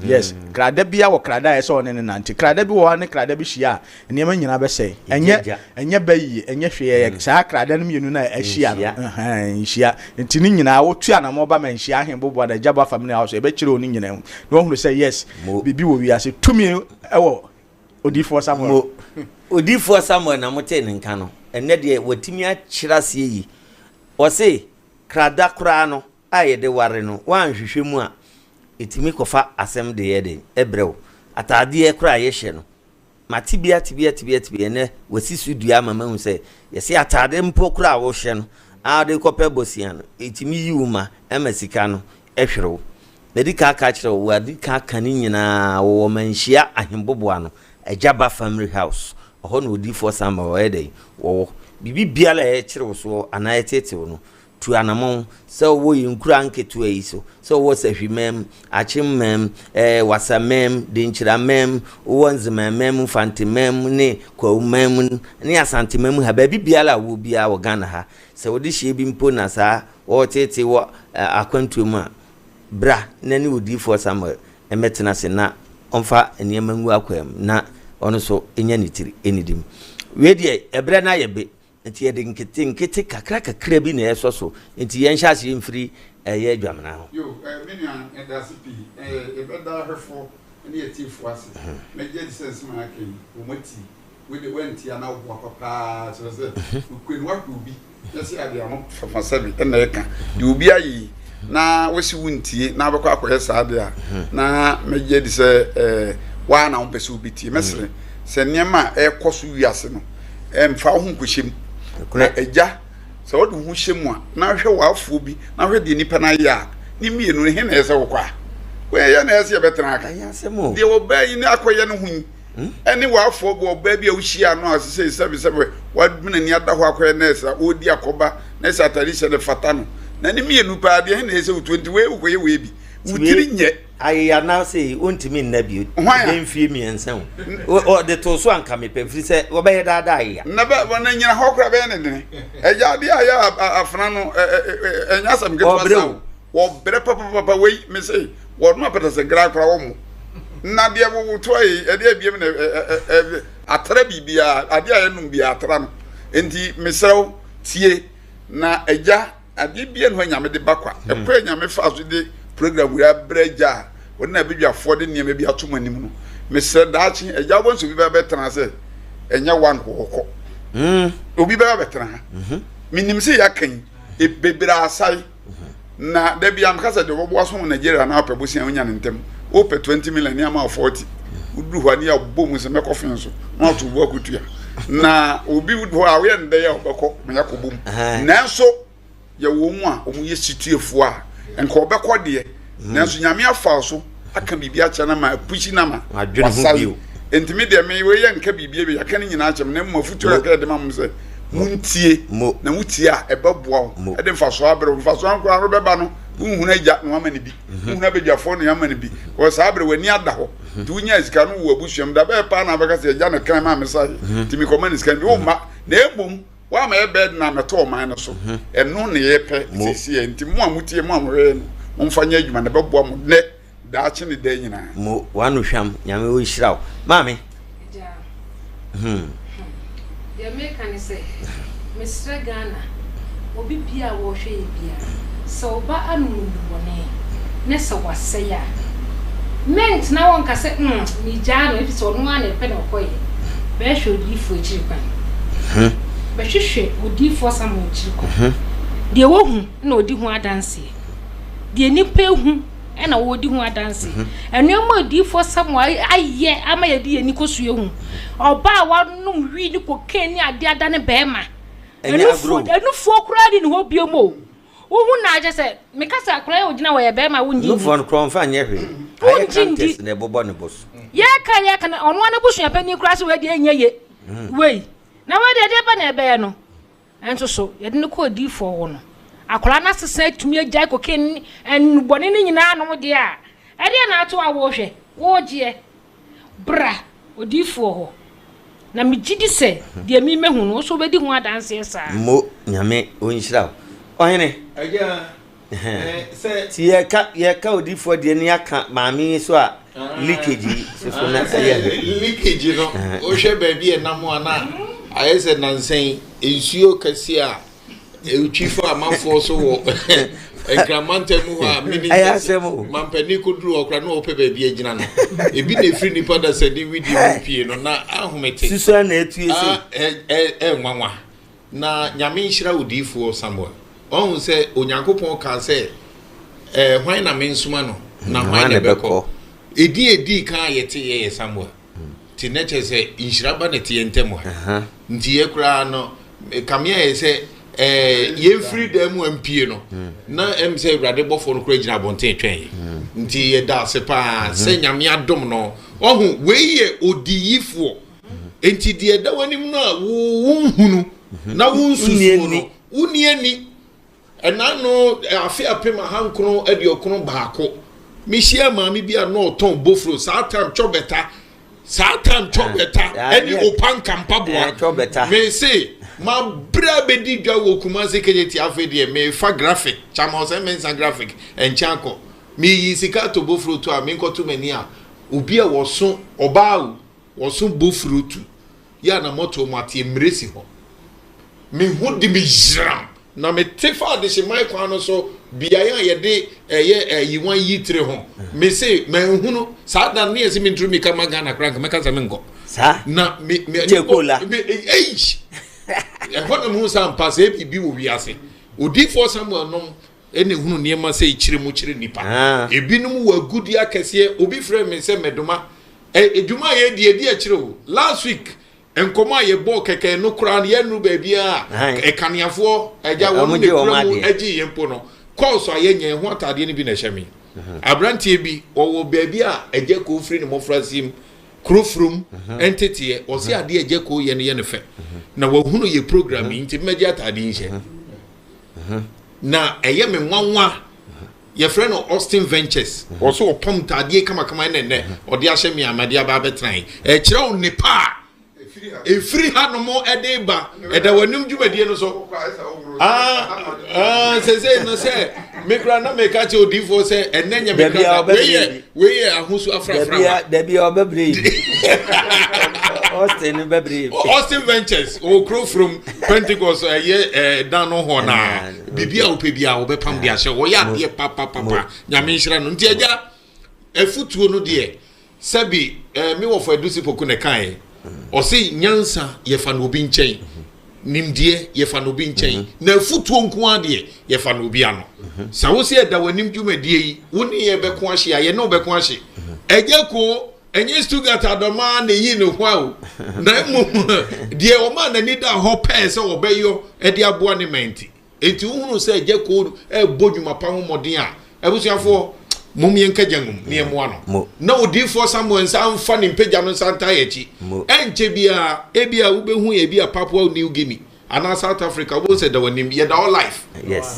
Yes, krada biara wɔ krada a ɛsɛ sɛ ɔne no nante. Krada bi wɔ hɔ a ne krada bi hyia a, nneɛma nyinaa bɛsɛe. Ɛnyɛ ɛnyɛ bɛ yie, ɛnyɛ hwee. Ɛyɛ saa krada no mmienu no a ahyia no. Ɛhɛn, nhyia. Nti ne nyinaa wotu anamɔ ba ma nhyia ahenboboa na agya bɔ afa mene house, yɛbɛkyerɛ wo ne nyinaa mu. Na woahunu sɛ yes, biribi wɔ wiase. Tumi wɔ Odiyifoɔ Samuel. Mo. Odiyifoɔ Samuel na motee ne nka no. Ɛnnɛ deɛ watumi akyerɛ aseɛ yi. Ɔse, krada koraa no, a yɛde ware no, woanhwehwɛ mu a, ɛtumi kɔfa asɛm de yɛ dɛn? Ɛbrɛ wo. Ataadeɛ koraa a yɛhyɛ no, mate bi ate bi ate bi ate bi, ɛnnɛ wɔasi so dua ama mahu sɛ yɛse ataade mpo koraa a wohyɛ no a wode kɔpɛ bosea no, ɛtumi yi wo ma ɛma sika no hwere wo. Madi kan aka akyerɛ wo, wɔadi kan aka ne nyinaa, wɔwɔ Manhyia Ahemboboa no, Agyaba Family House, ɛhɔ na Odiyifoɔ Samuel ɔyɛ dɛn? Wɔwɔ. Biribi biara a ɛkyere wo soɔ anaa ɛteetee wo no, Tu anamɔn, sɛ wowɔ yɛn nkuraa nketewa yi so, sɛ wowɔ Sahwiman mu, Akyemman mu, eh, Wasaman mu, Denkyiraman mu, wowɔ Nzemanman mu, Mfanteman mu ne Kwawuman mu ne Asanteman mu ha, baabi biara a wowɔ biara wɔ Ghana ha, sɛ wode hyeɛ bi mpo na saa wɔreteetee wɔ eh, akwantuo mu a, bra na ne odiyifoɔ Samuel mmɛtena ase na ɔmfa nneɛma ngu akwaa mu na ɔno nso nya ne tiri nnidi mu. Wei deɛ, ɛberɛ no ayɛ be. Nti yɛde nketenkete kakra kakra bi na ɛsɔ so. Nti yɛnhyɛ aseɛ mfiri ɛyɛ adwamena ho. Yo, eh, me nua, yɛda ase pii. Eh, yɛbɛda ahwɛfoɔ ne atiefoɔ ase. Mɛgye adi sɛ nsɛm a yɛaka yi, wɔn atie. Wei deɛ woantie a na woboa papaa, kyerɛ sɛ, nokorɛ ni woahwɛ obi na sɛ adeɛ ano fafa sɛbe na ɛka deɛ obi ayɛ yi na wosi wontie na wobɛkɔ akɔyɛ saa deɛ a, na mɛgye adi sɛ eh, woa na wompɛ sɛ wobɛtie. Mɛsrɛ sɛ nneɛma a ɛrekɔ so wiase no, mfa wo ho nkɔhyɛ mu. Na agya, sɛ wode wo ho hyɛ mu a, na hwɛ w'afoɔ bi, na hwɛ deɛ nipa no ayɛ a, ne mmienu no, he na ɛyɛ sɛ wokɔ a? Wɔyɛ na ɛyɛ sɛ yɛbɛtena aka. Deɛ ɔbaa yi ne akɔyɛ no ho yi, hmm? ɛne w'afoɔ bi ɔbaa bi a wohyia no a sɛ sɛbe sɛbe wadwene ani ada hɔ akɔyɛ nɛɛse a ɔredi akɔba nɛɛse atade hyɛ no fata no. Na ne mmienu paa deɛ he na ɛyɛ sɛ wotuo nti wei wokɔyɛ wei bi. Wo tiri nyɛ. Ayeya na sei ontumi nna bio Hwan a? bɛ mfie mmiɛnsa o. Ɔde too so anka mepɛ mfiri sɛ wɔbɛyɛ daadaa ayeya. Na bɛ wɔn nyina hɔ koraa bɛyɛ ne dene. Ɛgya adeɛ a yɛ afena no ɛnyɛ asɛm ketewa Ɔbrɛ saa o. o. Wɔbrɛ papapapa wei me se wɔn apɛtɛsɛ gra koraa wɔn mo. Na deɛ woto ayɛ ɛdeɛ abiem na atra biribiara adeɛ a yɛnom biara atra no. Nti mesrɛ wo tie na agya Adeɛ biara nni hɔ a Nyame de ba kwa. Ɛkwan a Nyame faa so de program wei abrɛ agya a ɔne n'abadwafoɔ de nneɛma bi ato mo anim no, mesrɛ daakye agya wobɛhu sɛ obi bɛba bɛtena ha sɛ ɛnyɛ one wɔkɔ. Obi bɛba bɛtena ha. Menim sɛ yɛaka yi, e, bebree asae. Na da bi a meka sɛ deɛ wɔbɛboa so wɔ Nigeria na wopɛ bosea wonya no ntɛm. Wopɛ 20 million ne ama wo 40. Woduru hɔ a ne yɛabɔ mu sɛ mɛkɔ fe so na wato bo akɔtua. Na obi hɔ a woyɛ no dɛ yɛ ɔbɛkɔ ma yɛakɔbɔ mu. Nanso yɛwɔ mu a wɔyɛ situefoɔ a nka ɔbɛkɔ deɛ mm. nanso Nyame afa so aka biribi akyerɛ no ma apusi no ama wasare. Enti me deɛ me wei yɛ nka biribi bi yɛaka ne nyinaa akyerɛ m na mmom afotuo kakra yɛde ma mo sɛ montie na wotie a ɛbɛboa wo ɛde mfasoɔ abrɛ wo mfasoɔ nkoraa no bɛba no wonhunu agya na wama no bi wohunu abadwafoɔ na wama no bi wɔ saa berɛ w'ani ada hɔ nti wonya sika no wɔ abusua mu da bɛyɛ paa na wabɛka sɛ agya na kan maa me sa nti mekɔma no sika no bi womma na mmom woama yɛ bɛd na mɛtɔ ɔman no so ɛno na yɛpɛ seesei nti mo a motie mo a mohwɛ no momfa nyɛ adwuma na ɛbɛboa mo nnɛ daakye ne daa nyinaa. Mo w'ano hwam Nyame ɔnhyira wo maame. Agya, Hmm. Deɛ meka ne sɛ, mesrɛ Ghana, obi biara a wɔrehwɛ yɛ biara, sɛ wo ba anom nnubɔne ne sɛ wasɛe a, mɛntena hɔ nka sɛ, mm, megyaa no, efisɛ ɔno ara na ɛpɛ na ɔkɔeɛ. Bɛhwɛ odiyifoɔ akyiri kwan. Bɛhwehwɛ odiyifoɔ Samuel akyiri kwan. Deɛ wahu na ɔdi ho adanseɛ. Deɛ nnipa ahu na wɔredi ho adanse. Nneɛma a odiyifoɔ Samuel ayɛ ama yɛde yɛn ani kɔ so ehu. Ɔbaa a wanom wii ne cocaine ne adeɛ adane bɛrima. Ɛnyɛ agorɔ o. Nufoɔ koraa ni ne hɔ biom o. Wohu na akyɛ sɛ meka sɛ akwadaa yi a ogyina hɔ yɛ bɛrima a wongye ndi. Nufoɔ no koraa ɔmfa nyɛ hwee. Ayɛ Wongye ndi. countess na ɛbobɔ ne bo so. Yɛka yɛka na ɔno ara n'abusua panin koraa sɛ wei deɛ ɛnyɛ ye. Wei. Na wei deɛ ɛdeɛ bɛ na ɛbɛyɛ no. Nanso so yɛde no kɔ odiyifoɔ hɔ no, akwadaa no asesa atumi agyae cocaine ne nnubɔne no nyinaa nom deɛ a, ɛdeɛn na ato a worehwɛ? Woregyeɛ? Bra odiyifoɔ hɔ, na megye di sɛ deɛ meremɛhu no, wo nso wobɛdi ho adanseɛ saa. Mo Nyame ɔnhyira wo Ɔhene. Agya. Sɛ. Ti yɛka yɛka odiifoɔ deɛ ne aka maame yi so a leakage yi soso na ɛyɛ hwɛ. Leakage no wohwɛ baabi a ɛnam a na ayɛ sɛ nansa yi nsuo kɛseɛ a ɛtwi fa amanfoɔ so wɔ nkramantam mu hɔ a mini Ɛyɛ asɛm o. mampanin kɔduru hɔ koraa na ɔpɛ baabi agyina no ebi na ɛfiri nipa dasani widie mu pie no na ahomete Susua na ɛtue sei. Ah, ɛ- ɛ- ɛnwanwa Na Nyame nhyira odiyifoɔ Samuel. Wahu sɛ Onyankopɔn kaa sɛ, eh, hwan na mensoma no, na hwan na ɛbɛkɔ? Edin a edii kan a yɛteeɛ yɛ Samuel. Nti na kyerɛ sɛ nhyira ba na ɛte yɛn ntam ha. Nti yɛ koraa no, kame ayɛ sɛ eh, yɛmfiri dan mu ampie no, na ɛm sɛ Awurade bɔfoɔ no koraa gyina abɔnten twɛn yɛn. Nti yɛda ase paa sɛ Nyame adom no. Ɔho, wei yɛ odiyifoɔ. Enti deɛ ɛda w'anim no a wonhunu na wonsusuo no, wonni ani. Ɛna no afe 1991, mehyia maame bi a na ɔtɔn bofuro saa time twɔbɛta saa time twɔbɛta ɛne opanka mpaboa. Mese mabrɛ abɛdi dwa wɔ Kumasi Kejetia afei deɛ mefa graphic kyama ɔsɛ mensa graphic nkyɛn akɔ. Meyi sika ato bofuro to a menkɔto m'ani a obi a wɔso ɔbaa o Wɔso bofuro tu yɛ a na mɔtoɔ mu ateɛ mmire si hɔ. Me ho de me yiram na me te fa adehyeman kwan no so beaeɛ a yɛde ɛyɛ ayiwan yi tire ho. Me se manhunu saa da no ne yɛse menturu mika ma Ghana koraa nka mɛka sɛ menkɔ. Saa? Na me me Kyɛ kola. me ei ɛhɔ na mehu sɛ ampa sɛ biribi wɔ wiase. Odiyifoɔ Samuel nom ɛna ehunu nneɛma sɛ ekyire mu kyerɛ nipa. Ah. Ebinom wɔ agudie akɛseɛ. Obi frɛ me sɛ mɛdoma Edwuma a yɛdi edi akyire o. Last week nkɔmɔ a yɛbɔɔ kɛkɛ no koraa no yɛnnuru baabiara a ɛkaneafoɔ agya wɔn na ekura mu agye yɛn mpo no kɔɔso a yɛnyɛ ɛho ataadeɛ no bi na ɛhyɛ me. Aberanteɛ bi ɔwɔ baabi a agya koo firi ne mmɔfrasim kuro furom nteteɛ ɔse adeɛ agya koo yɛ no yɛ no fɛ na wahunu yɛ program yi nti mmɛgye ataadeɛ nhyɛ na ɛyɛ me nwanwa. Yɛfrɛ no Austin Ventures. Ɔso ɔpam ntaadeɛ kamakama ɛna ɛnɛ ɔde ahyɛ me a mede aba abɛtena yi. Ɛkyerɛ wo nnepa a ɛfiri hanom ɛde ba. Ɛda w'anim dwumadie no so. Ah, ah, sese no sɛ me kura na meka kyerɛ odiifoɔ sɛ ɛnɛ nyɛ me kra wei yɛ wei yɛ ahosu afrafra wa. Dabi a ɔbɛbrɛ yi. Austin bɛbrɛ yi. Austin Ventures wɔ kuro from Pentecost ɛyɛ ɛdan no hɔ naa. Biribi a wopɛ biara wɔbɛpam de ahyɛ wɔyɛ adeɛ papapapa nyame nhyira no nti agya afutuo no deɛ sɛbi eh, me wɔfo adusi poku na ɛkaeɛ ɔse nyansa yɛfa no obi nkyɛn nimdeɛ yɛfa no obi nkyɛn mhm. na afutuo nko ara deɛ yɛfa no obi ano mhm. sɛ wo sɛ ɛda w'anim dwumadie yi wo ne yɛ bɛko ahye a yɛne wo bɛko ahye mhm. ɛgya koo ɛnyɛ Stuttgart adɔmaa na eyi ne ho a o na mmom deɛ ɔmaa n'ani da hɔ pɛɛ sɛ ɔbɛyɔ de aboa ne man nti. Enti wohunu sɛ agya koo rebɔ dwuma pa ho mmɔden a, abusuafoɔ, mom yɛnka gya ngum na yɛmmoa no. Na odiyifoɔ Samuel nsa mfa ne mpagya no nsa ntaa yɛn akyi. Ɛnkyɛ biara, ebia wobɛhu yɛn ebia Papua New Guinea anaa South Africa, wobɛhu sɛ ɛda w'anim, yɛda hɔ live.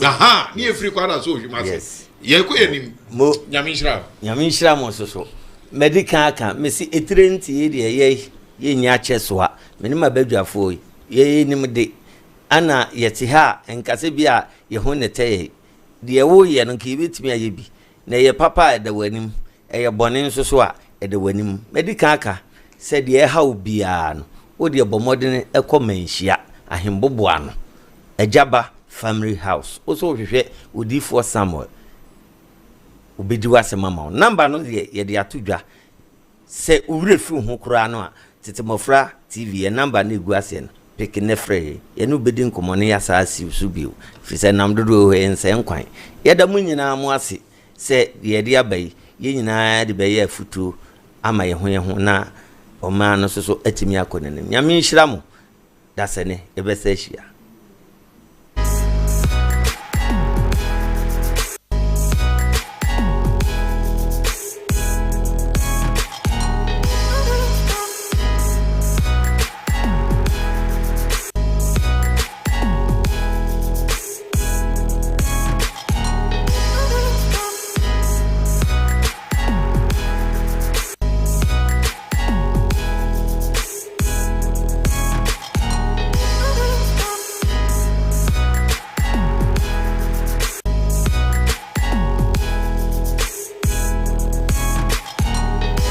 Aha, ne yɛfiri kwan na so ohwim ase. Yɛkɔ yɛn anim. Mo. Nyame nhyira wo. Nyame nhyira mo nso so. Madi kan aka, mese etire nti deɛ yɛ yɛnni akyɛsoa. Me ne m'abadwafoɔ yi, yɛ yɛnim de. Ana yɛte ha a, nka sɛ bi a yɛn ho na ɛtɛ yɛn. Deɛ woreyɛ no, nka yɛbɛtumi ayɛ bi. Na ɛyɛ papa a, ɛda w'anim. Ɛyɛ bɔne nso so a, ɛda w'anim. Madi kan aka sɛ deɛ ɛha wo biara no, wo deɛ bɔ mmɔden kɔ Manhyia, Ahemboboano, Agyaba Family House. Wo nso wohwehwɛ Odiyifoɔ Samuel, ɔbɛdi w'asɛm ama wo. Number no deɛ, yɛde ato dwa. Sɛ wo werɛ fi wo ho koraa no a, Tete Mmɔfra TV, yɛn number no ɛgu aseɛ no, peke na frɛ yɛn. Yɛne wo bɛdi nkɔmmɔ na yɛasan asi wo so bio, ɛfiri sɛ nam dodoɔ wɔ hɔ, yɛnsɛe nkwan. Yɛda mo nyinaa mo ase sɛ deɛ yɛde aba yi, yɛn nyinaa de bɛyɛ afutuo ama yɛn ho yɛn ho na ɔman no nso so atumi akɔ n'anim. Nyame nhyira mo. Dasani, yɛbɛsan ahyia.